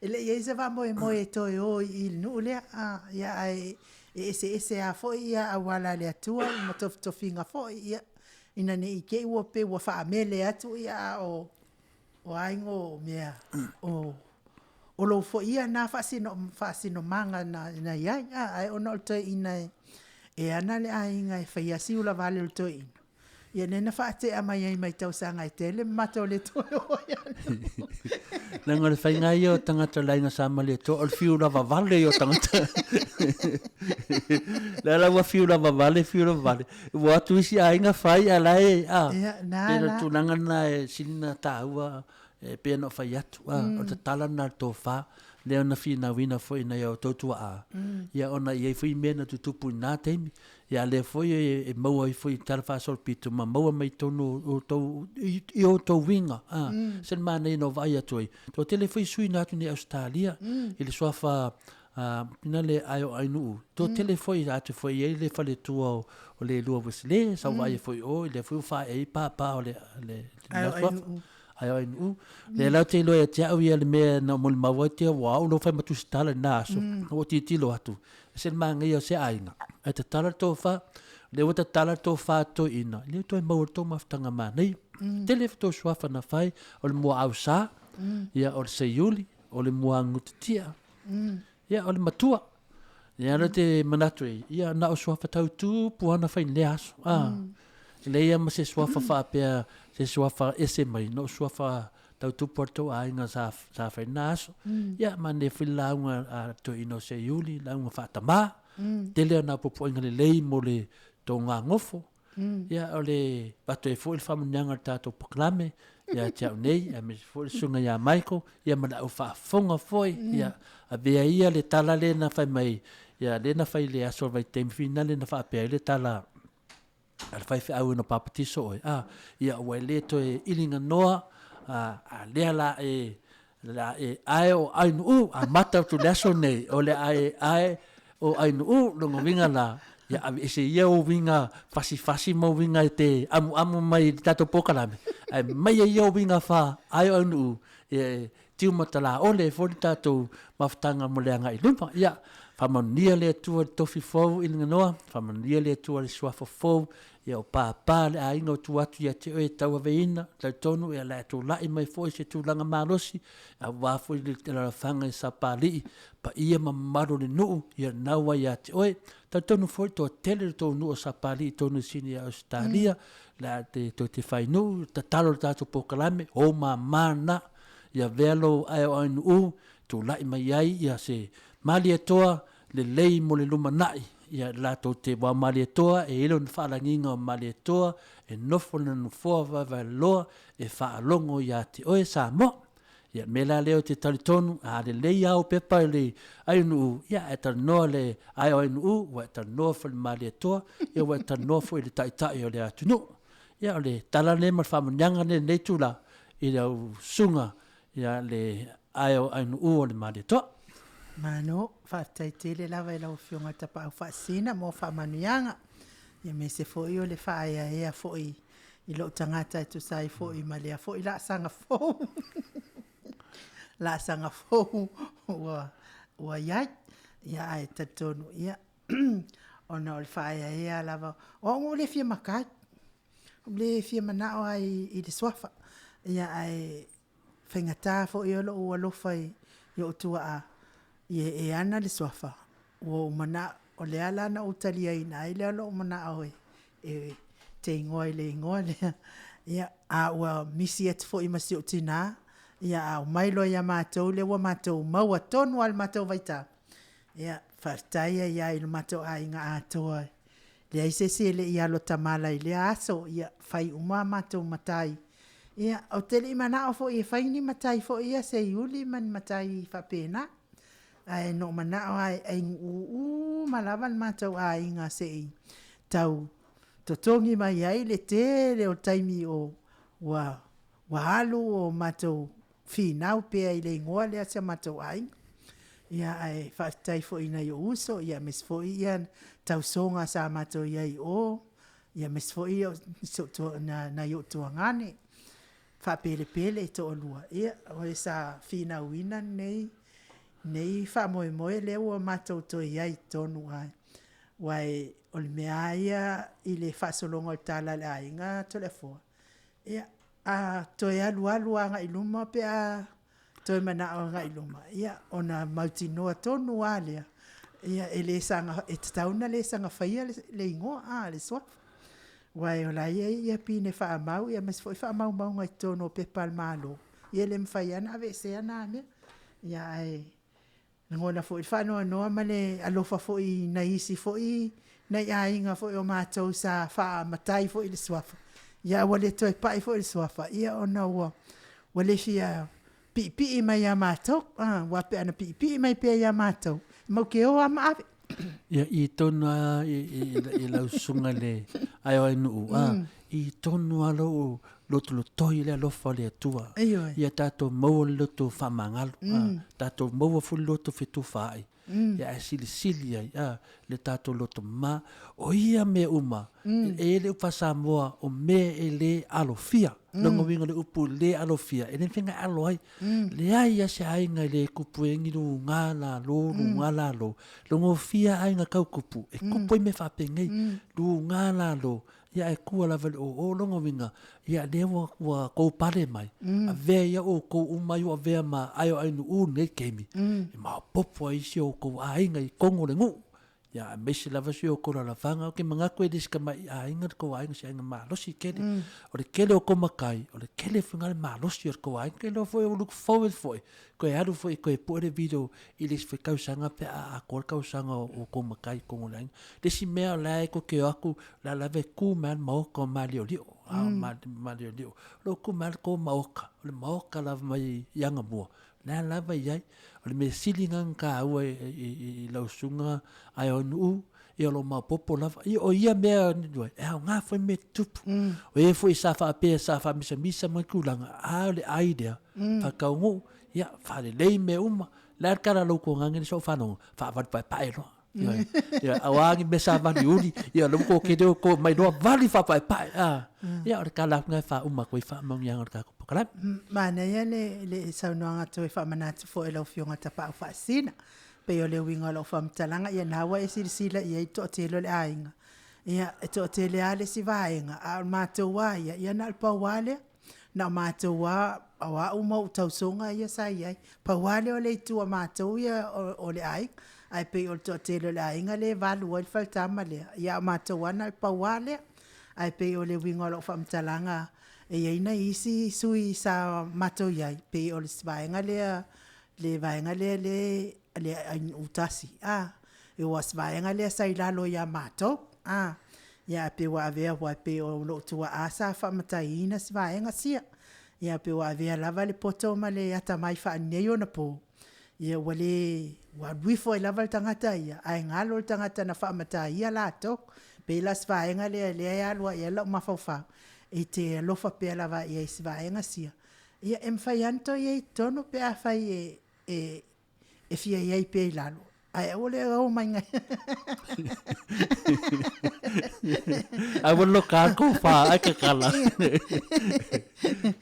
E le i i ai se faamoemoe e toe o i le nuu lea, ia ae e eseese lava foi ia auala a le Atua ma tofitofiga foi, ia, ina ne i te i ua pei ua faamele atu ia a o o aiga o mea o o lou foi ia na faasinomaga na i ai, ae ona o le toeaina e ana le aiga e faia si ulavale o le toeaina, ia lea na faatea mai ai mai tausaga e tele ma matou le toe o ai. Leaga o le faiga ia o tagata o le aiga Sa Malietoa, o le fiu lava vale ia o tagata. Lea la ua fiu lava vale, fiu lava vale. Ua atu isi aiga fai a la e, a, pei o le tulaga lena e sili ona taua e pei ona ou fai atu, a, o le tatala lena a le tofa, lea na finauina foi e nai a outou tuaa, ia ona e i ai foi mea na tutupu i lena taimi, ia a o lea foi e maua ai foi i le Tala Faasolopito ma maua mai totonu o outou, i outou uiga, a, se le manaia na ou vaai atu ai, toatele foi sui na o atu nei i Ausetalia i le suafa A, ina le ae o Ainuu, toatele foi atu foi i ai le faletua o Leilua Wesley, sau vaai ai foi i o, lea foi ua faaee ai papa o le, le, Ae o Ainuu. Ae o Ainuu. Lea la ou te iloa ia te au ia le mea na ou molimau ai te ua au lou fai ma tusitala i lena aso, ua ou tilotilo atu, ese le manaia o se aiga, ae tatala le tofa, lea ua tatala le tofa a toeaiina, lea ua toe maua le tou mafutaga manaia. Tele foi tou suafa na fai, o le Muaausa, ia o le Seiuli, o le Muagutitia, Ia, o le matua. Ia, mm. te manatu e, ia, na o suafa tautu puana fai lea aso. Ah. E leai ma se suafa faapea, se suafa ese mai, na o suafa tautupu a le tou aiga sa, sa fai na aso. Ia, ma ne foi lauga a toeaina o Seiuli, lauga faatamā. Tele ona puapuaiga lelei mo le tou gagofo. Ia, o le avatu ai foi le faamanuiaga o le tatou polokalame ia te au nei, aemaise foi le susuga ia Michael, ia ma le au faafofoga foi, ia, avea ia le tala lea na fai mai, ia, lea na fai i le aso o le vaitaimi finale na faapea ai le tala a le faifeau ina papatiso oe, a, ia, ua e le toe iliganoa, a, a lea la e, le a e ae o Ainuu, amata atu i le aso nei, o le a e ae o Ainuu, lona uiga la, Ia aveese ia ou uiga fasifasi ma uiga e te amuamu mai i le tatou polokalame, ae aumaia ia uiga faa-aeoaenuu ia e tiu matalaole ai foi le tatou mafutaga mo le agai i luma. Ia, faamanuia le Atua i le tofi fou i Liganoa, faamanuia le Atua i le suafa fou, ia o papa le aiga o tua atu ia te oe e tauaveina, talitonu o le a tulai mai foi se tulaga malosi aua foi le alaalafaga i Sapalii, paia ma mamalu o le nuu, ia lena ua ia te oe. Talitonu foi, toatele le tou nuu o Sapalii i totonu o Sini Ausetalia, le a te toe te fai nuu, tatalo i le tatou polokalame, o ou mama na, ia avea lou aeoaenuu, tulai mai ai ia se Malietoa lelei mo le lumanai, ia latou te aua o Malietoa e i ai lona faalagiga o Malietoa e nofo i lona nofoa vaevaeloa e faalogo ia te oe Samoa. Ia, o le mea la lea ou te talitonu, a lelei lava ou pepa i le aionuu, ia a e talanoa i le aeoaenuu, ua e talanoa foi i le Malietoa, ia ua e talanoa foi i le Taitai o le atunuu. Ia, o le tala lenei ma le faamanuiaga lenei i lenei itula i lau susuga ia le aeoaenuu o le Malietoa. Malo, faafetai tele lava i lau Afioga i le Tapaau Faasisina mo faamanuiaga, aemaise foi o le faaeaea foi i lou tagata e tusa ai foi ma lea foi laasaga fou laasaga fou ua ua i ai. Ia ae talitonu ia ona o le faaeaea lava, o au ua ou le fia matai, ua ou le fia manao lava i le suafa. Ia ae faigata foi lou alofa i ou tuaa i e ana le suafa, ua ou manao, o lea la na ou taliaina ai lea lou manao e te igoa i le igoa lea. Ia, a ua misi atu foi ma si ou tina, ia a omai loa ia matou lea ua matou maua tonu lava i le matou vaitau, ia, faafetai ai lava i lo matou aiga atoa, leai se isi e le i alo tamala i lea aso, ia fai uma a matou matai. Ia, ou te le i manao foi e fai ni matai foi ia seiuli ma ni matai faapena, ae na ou manao lava e ainuuu uma lava le matou aiga se i tau totogi mai ai le tele o taimi o ua alu o matou finau pea i le igoa lea o si o matou aiga. Ia ae faafetai foi i nai ou uso, aemaise foi ia tausoga sa matou i ai i o, aemaise foi o nai ou tuagane faapelepele e toalua, ia o e sa finauina lenei faamoemoe lea ua matou toe i ai i totonu lava. Aua o le mea lava ia i le faasologa o le tala a le aiga Toleafoa, ia, a toe alualu agai i luma pe a toe manao agai i luma, ia ona mautinoa tonu lava lea, ia e le saga, e tatau ona le saga faia le igoa, le suafa. Aua o la e i ai pine faamau aemaise foi faamaumauga i totonu o pepa a le Malo, ia e le mafai lava ona aveesea na mea. Ia ae lagona foi le faanoanoa ma le alofa foi i nai isi foi nai aiga foi o matou sa faamatai foi i le suafa, ia ae ua le toe pai foi i le suafa, ia ona ua le fia piipii mai ia matou, aua pe ana piipii mai pea ia matou, matou te o lava ma ave. Ia, i tonu lava i lau susuga i le aeoaenuu, i tonu lava lou lotolotoi i le alofa o le Atua. Ioe. Ia tatou maua le loto faamagalo, tatou maua foi le loto fetufaai, ia ae silisili ai le tatou loto mama. O ia mea uma, e i ai le upu faa-Samoa, o mea e le alofia. Lona uiga o le upu le alofia, e le mafai ona e alo ai. Leai lava se aiga e le kupu ai ni luga lalo, luga lalo. Logofia aiga tau kupu, e kupu ai mea faapenei, luga lalo, ia ae tua lava i le oo. Lona uiga, ia lea ua ua tou pale mai, avea ia outou uma ai ua avea ma aeoaenuu i lenei taimi, e maopoopo ai si o outou aiga i totonu o le nuu, ia aemaise lava si o outou alaalafaga. Ou te manatu e le o se tamai aiga le tou aiga, o se aiga malosi tele. O le tele o tou matai, o le tele foi lena o le malosi o le tou aiga. Ou te iloa foi ua look forward foi, toe alu foi e toe pue le video i le isi foi tausaga pe a atoa le tausaga o tou matai i totonu o le aiga. Le isi mea o la e tou te o atu, o la lava e tu mai lava le maota o Maliolio, Maliolio. O lo o tu mai lava le tou maota, o le maota lava mai i Agamua, o la lava e i ai. O le mea sili lena ona taua i lau susuga Aeonu'u, ia o lo o maopoopo lava. Ia o ia mea e aoga foi mea tutupu. O e foi sa faapea sa faamisamisa ma tulaga, a o le ai lea, faataunuu, ia faalelei mea uma. O le a le tala a lou tuagane lea sa ou faalogo, faavalu paepae loa. Ioe. Ia, auā ni mea sa vali uli, ia, le ua kele o ko mai loa vali faapaepae, a. Ia, o le tala atu lena e faauma atu ai faamanuiaga o le tatou polokalame. Manaia le, le saunoaga toe faamanatu foi i lau Afioga Tapaau Faasisina. Pei o le uiga o lau faamatalaga, ia na ua e silasila i ai le toatele o le aiga, ia, e toatele lava le isi vaega, a o le matou lava ia, ia na o le pau lava lea. Na o matou lava, o au ma ou tausoga ia sa i ai. Pau lava lea o le itu a matou ia o le aiga, ae pei o le toatele o le aiga lea e valu ai le faletama lea, ia a o matou lava na o le pau lava lea. Ae pei o le uiga o lau faamatalaga, e i ai nai isi sui sa matou i ai, pei o le vaega lea, le vaega lea le nuu tasi, aua o si vaega lea sa i lalo ia matou, a, ia ae pei ua avea, aua e pei o lou tuaa sa faamataiina si vaega sia. Ia pei ua avea lava le poto ma le atamai faaneionapo, ia ua le, ua alu ifo ai lava le tagata ia, ae galo le tagata na faamataia latou. E pei la o si vaega lea lea e alu ai i ai lou mafaufau, e te alofa pea lava i ai i si vaega sia, ia e mafai lava ona toe i ai i totonu pe afai e e fia i ai pea i lalo, ae aua le o mai Aua le loka le tofa ae tatala.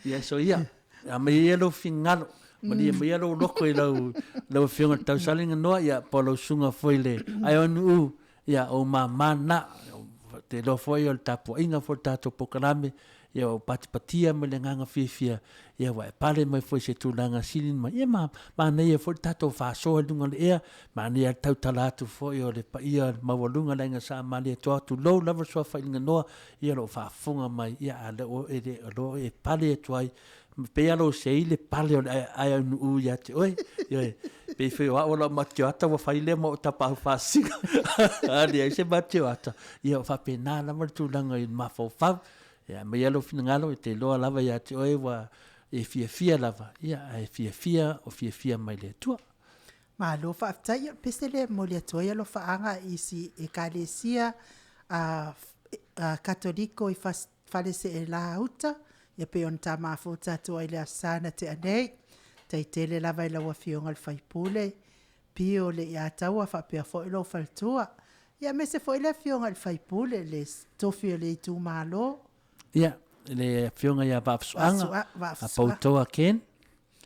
Ia so ia, aumai ia lou finagalo, malie maia lou loto i lau lau Afioga i le Tausaliga Noa, ia po o lau susuga foi i le Aeonuu, ia o ou mama na. Ou te iloa foi o le tapuaiga foi o le tatou polokalame, ia ua patipatia ma le agaga fiafia, ia ua e pale mai foi i se tulaga sili ma, ia ma manaia foi le tatou faasoa i luga o le ea, manaia le tautala atu foi o le paia maualuga o le Aiga Sa Malietoa, tulou lava le suafa Noa, ia o lo o faafofoga mai, ia a o lo o e pale atu ai, pei lava lou sei le pale o le aeaunuu ia te oe. Ioe, pei foi o au o lau matioata ua fai lea ma ou tapaau faasisina. A leai se matioata, ia o faapena lava le tulaga i le mafaufau. Ia aumai lava lou finagalo, e te iloa lava ia te oe ua e fiafia lava, ia ae fiafia o fiafia mai le Atua. Malo faafetai. Ia o le pese lea e momoli atu ai alofaaga i isi Ekalesia a Katoliko i Faleseela uta, ia pei ona ta mafuta atu ai i le Aso Sa na tea nei. Tai tele lava i lau Afioga i le sui usufono Pio Leiataua faapea foi lou faletua, ia aemaise foi le Afioga i le sui usufono le tofi o le itumalo. Ia, le Afioga ia Vaafusuaga, Poutoa Ken.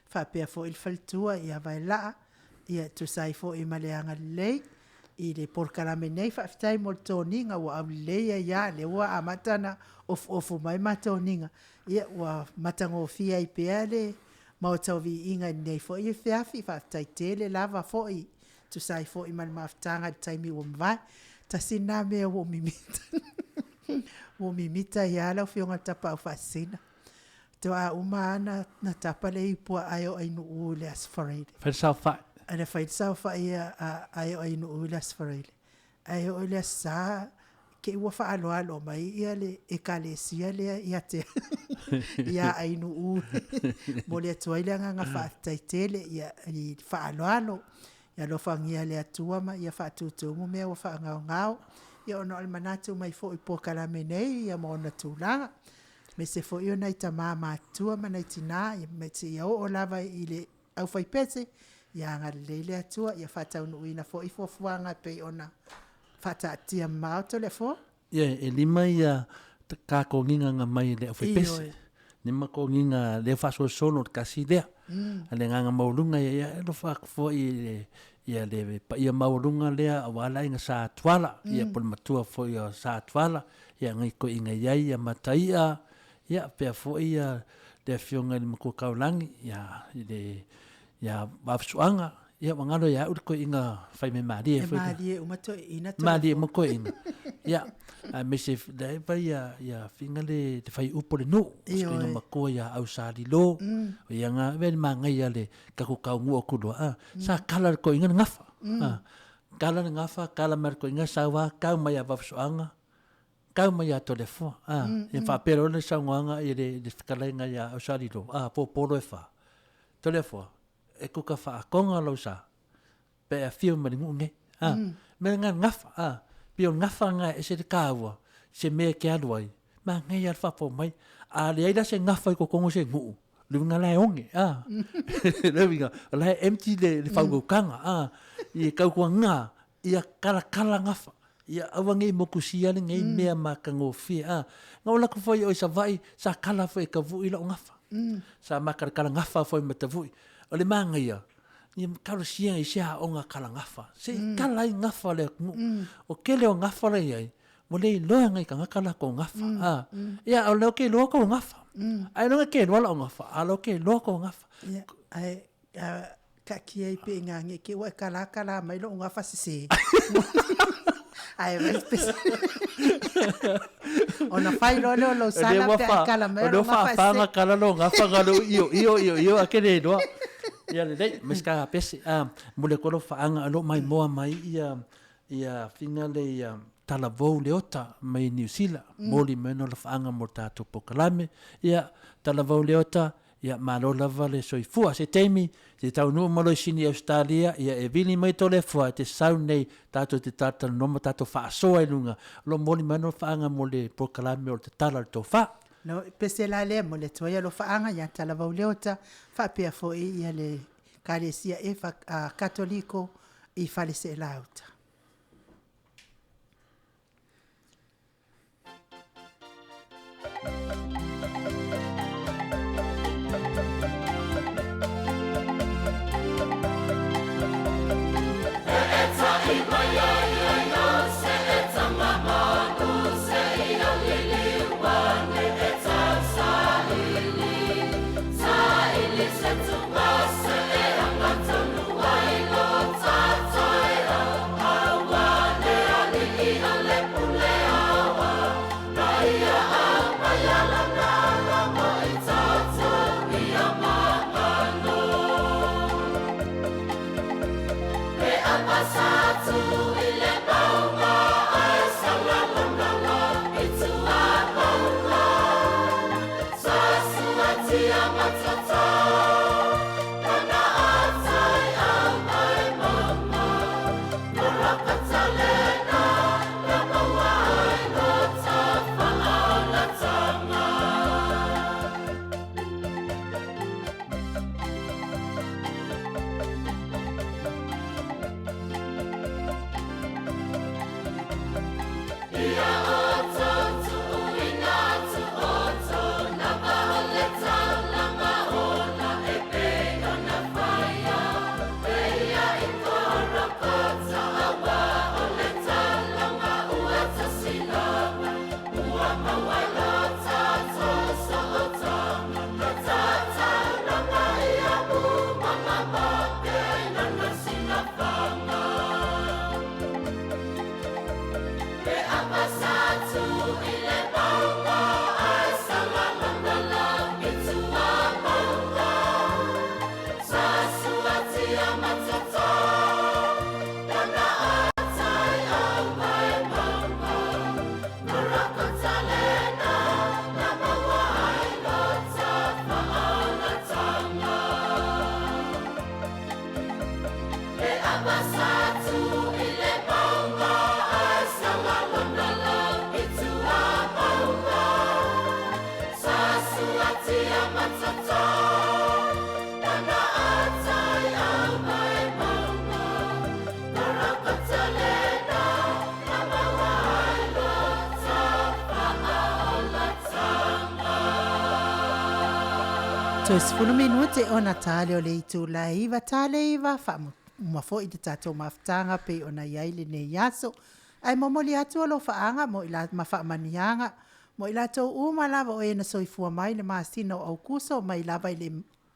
Faapea foi le faletua ia Vaelaa, ia e tusa ai foi ma le agalelei i le polokalame nei. Faafetai mo le toniga ua aulelei ai lava, lea ua amata ona ofuofu mai ma toniga, ia ua matagofie ai pea le Maota o Viiga i lenei foi afiafi. Faafetai tele lava foi e tusa ai foi ma le mafutaga i le taimi ua mavae. Tasi lena mea ua ou mimita, ua ou mimita ai lava lau Afioga i le Tapaau Faasisina. Faatoa uma lava ona tapa le ipu a Aeoainuu i le Aso Faraile. Fai le saofai. Na fai le saofai a Aeoainuu i le Aso Faraile. Ae oo i le Aso Sa, te i ua faaaloalo mai ia le Ekalesia lea ia te ia Ainuu. Momoli atu ai le agaga faafetai tele i le faaaloalo. Ia alofagia e le Atua ma ia faatutumu mea ua faagaogao, ia ona o le manatu mai foi i polokalame nei ia ma ona tulaga. Aemaise foi o nai tama matutua ma nai tina seia oo lava i le aufaipese, ia agalelei le Atua ia faataunuuina foi fuafuaga e pei ona faataatia mamao Toleafoa. Ia, e lima ia ka toniga na mai e le aufaipese. Lima toniga lea faasolosolo le tasi lea. A le agaga maualuga ia, ia e alofa atu foi i le, ia le paia maualuga lea aua le aiga Sa Tuala, ia po o le matua foi o Sa Tuala, ia nai toeaiina i ai ia Mataia, ia faapea foi ia le afioga i le Matua Taulagi, ia i le ia Vaafusuaga, ia ua galo ia au le toeaina faimea malie foi. E malie uma toeaiina. Malie uma toeaiina. Ia, aemaise lea vai ia ia Figa le le faiupu o le nuu, toeaina matua ia Ausalilo, ia nga avea le manaia le tatou taunuu atu loa, a, sa kala le toeaina le gafa. A, kala le gafa, kala mai le toeaina sau lava tau mai ia Vaafusuaga, tau mai ia Toleafoa. A, ia faapea loa le saunoaga i le le fetalaiga ia Ausalilo, a, pōpō loa e fa. Toleafoa, e kuka faatoga lou sa, pe e afio mai le nuu nei. A, mea lena le gafa, a, pei o le gafa lena e ese le taua, se mea e te alu ai, manaia lava le faapau mai. A leai la se gafa i totonu o se nuu, le uiga la e oge, a. Le uiga, o la e empty le, le faugaukaga, a. I tautuana, Ia kalakala gafa, ia aua nei mokusia lenei mea matagofie a. Na ou alu atu foi i o i Savaii, sa kala foi e Tavu'i la'u gafa. Sa ma kalakala gafa foi ma Tavu'i. O le manaia, ia talosia i se aoga kala gafa, se i kala ai gafa o le atunuu. O tele o gafa la e i ai, ua le iloa e nai tagata latou gafa, a. Ia, o lea ou te iloa tou gafa. Ailoga e te iloa la'u gafa, a o lea ou te iloa tou gafa. Ia, ae Taatia ai pea i ina ne i te i ua e kalakala mai lou gafa sese. Ae vai pese. Ona fai loa lea o lou sala pe a e kala mai lou gafa sese. O lea ua faafa ona kala lou gafa na o lea ua io io io ae ke le iloa. Ia lelei, ma isi ka pese. Momoli atu ai lau faaga o lo o maimoa mai ia ia fina le ia Talavou Leota mai Niu Sila. Momoli mai ona faaga mo le tatou polokalame. Ia Talavou Leota, Ia, malo lava le soifua. Se taimi, se taunuu ma loi sini i Ausetalia, ia e vili mai Toleafoa e te sau nei tatou te talatalanoa ma tatou faasoa i luga. O lo o momoli mai alofaaga mo le polokalame o le Tatala o le Tofa. No, pese la lea mo le atu ai alofaaga ia Talavou Leota, faapea foi ia le Ekalesia Efa, Katoliko i Faleseelauta. Toe 10 minute ona tale o le itula e 9 tale 9 faauma foi le tatou mafutaga pei ona i ai lenei aso. Ae momoli atu alofaaga mo i la, ma faamanuiaga mo i latou uma lava o e na soifua mai le masina o Aukuso mai lava i le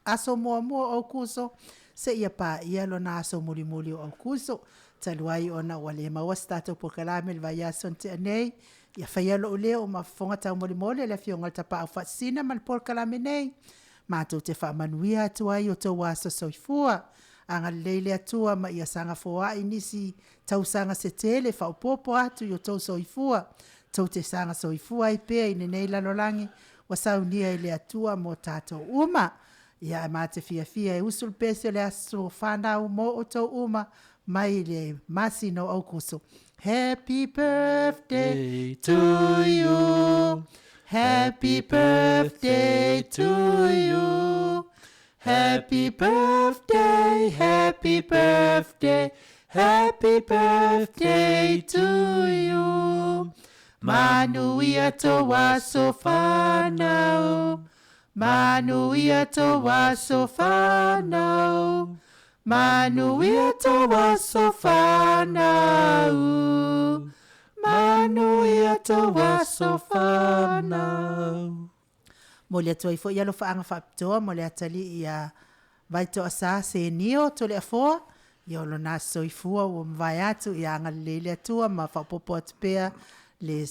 aso muamua o Aukuso seia paia lona aso mulimuli o Aukuso. Talu ai ona ua le maua se tatou polokalame i le vaiaso na tea nei, ia faia lou leo ma fofoga taumolimoli a le Afioga i le Tapaau Faasisina ma le polokalame nei. Matou te faamanuia atu ai i o outou aso soifua. Agalelei le Atua ma ia saga foai nisi tausaga se tele faaopoopo atu i o outou soifua, tou te saga soifua ai pea i lenei lalolagi ua saunia e le Atua mo tatou uma. Ia, ae ma te fiafia e usu le pese o le aso fanau mo outou uma mai le masina o Aukuso. Happy birthday to you. Happy birthday to you. Happy birthday, happy birthday. Happy birthday to you Manuia tō aso whānau Manuia tō aso whānau Manuia tō aso whānau Manuia tō aso whānau. Momoli atu ai foi alofaaga faapitoa mo le atalii ia Vaitoasā Senio Toleafoa, ia o lona aso soifua ua mavae atu ia agalelei le Atua ma faaopoopo atu pea le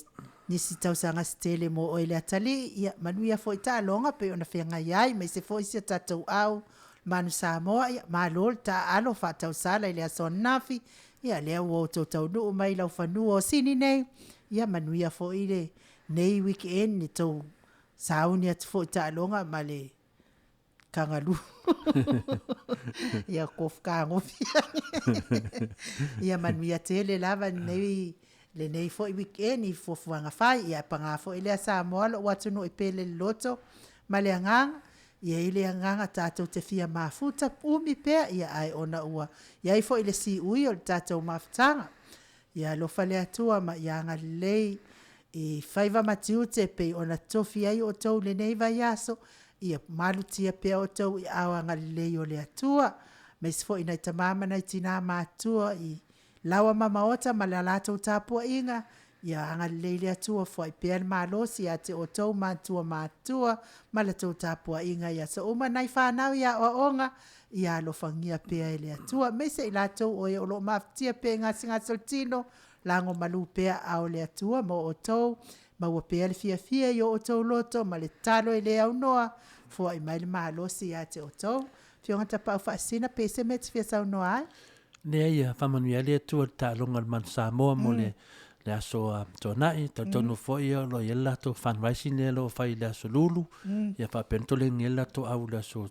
nisi tausaga se tele mo oe le atalii, ia manuia foi taaloga pei ona feagai ai maise foi si o tatou au Manu Samoa, ia malo le taaalo faatausala i le aso ananafi, ia lea ua outou taunuu mai i lau fanua o Sini nei, ia manuia foi le nei weekend i tou sauni atu foi taaloga ma le kangalu. Ia kof kagofi. Ia manuia tele lava lenei lenei foi weekend i fuafuaga fai. Ia paga foi lea Samoa lou atunuu e pele le loto ma le agaga. Ia i le agaga tatou te fia mafuta umi pea ia ae ona ua i ai foi le siui o le tatou mafutaga. Ia alofa le Atua ma ia agalelei i faiva ma tiute pei ona tofi ai outou i lenei vaiaso, ia malutia pea outou i aao agalelei o le Atua, aemaise foi nai tama ma nai tina matutua i laoa ma maota ma le latou tapuaiga, ia agalelei le Atua foai pea le malosi ia te outou matua matutua ma la tou tapuaiga i aso uma nai fanau i aoaoga, ia alofagia pea e le Atua, aemaise i latou o e o lo o mafatia pea i gasegase o le tino, lago malu pea aao o le Atua mo outou, maua pea le fiafia i o outou loto ma le tatalo e le aunoa, foai mai le malosi ia te outou. Afioga Tapaau Faasisina, pe se mea e te fia saunoa ai? Leai, ia faamanuia ai le Atua i le taaloga a le Manu Samoa mo le le aso Tuanai. Talitonu foi o lo o i ai le latou fundraising lea o lo o fai i le aso Lulu, ia faapea ona toleni ai le latou au i le aso.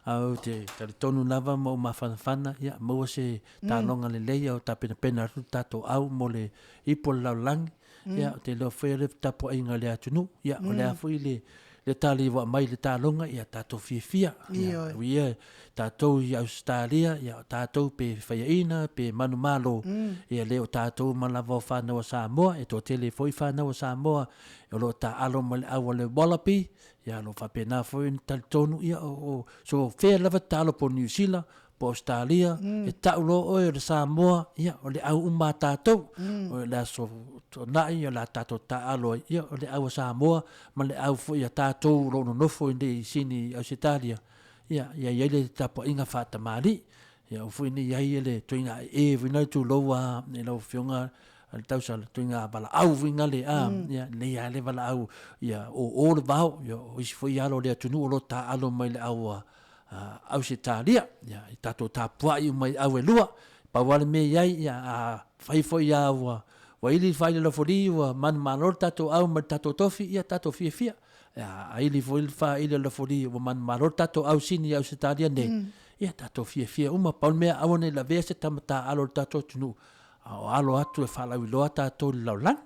Ae ou te talitonu lava ma ou mafanafana, ia maua se taaloga lelei a o tapenapena atu le tatou au mo le ipu o le lalolagi. Ia, ou te iloa foi o le tapuaiga a le atunuu, ia, o le a foi le le tali ua aumai i le taaloga, ia tatou fiafia. Ia, ui ia, tatou i Ausetalia, ia, o tatou pe faiaina, pe manumalo, ia le o tatou uma lava o fanau a Samoa, e toatele foi fanau a Samoa o lo o taaalo ma le au a le Wallaby, ia o lo o faapena foi ona talitonu, ia, o, so fea lava te taalo po o Niu Sila, po o Ausetalia, e tau loa oe o le Samoa, ia, o le au uma a tatou. O le aso Toonai, o le a tatou taaalo ai, ia, o le au a Samoa ma le au foi a tatou o lo o nonofo i inei i Sini i Ausetalia, ia, ia i ai le tapuaiga faatamalii. Ia aua foi ne i i ai le ituaiga ee foi lea tulou lava i lau Afioga le tausala, ituaiga valaau foi lea, a, ia, lelei lava le valaau ia ōō le vao, ia o isi foi alo o le atunuu o lo o taaalo mai i le au a Ausetalia. Ia, i tatou tapuai uma i au e lua. Pau lava le mea i ai, ia, a fai foi lava ua, ua ili le faaili lafoli, ua manumalo le tatou au ma le tatou tofi, ia tatou fiafia. Ia, a ili foi le faaili lafoli ua manumalo le tatou au sini i Ausetalia nei, ia tatou fiafia uma. Pau le mea, aua ne i lavea se tama taaalo o le tatou atunuu, a o alo atu e faalauiloa tatou i le lalolagi.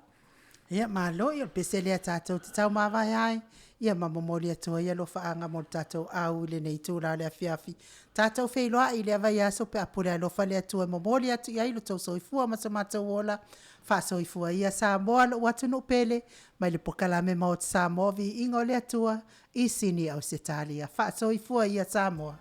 Ia, malo, ia o le pese lea tatou te taumavae ai, ia ma momoli atu ai alofaaga mo le tatou au i lenei itula o le afiafi. Tatou feiloai i lea vaiaso pe a pule alofa le Atua e momoli atu i ai lo tou soifua ma so matou ola. Faasoifua ia Samoa lou atunuu pele, mai le Pokalame Maota Samoa Viiga o le Atua i Sini Ausetalia. Faasoifua ia Samoa.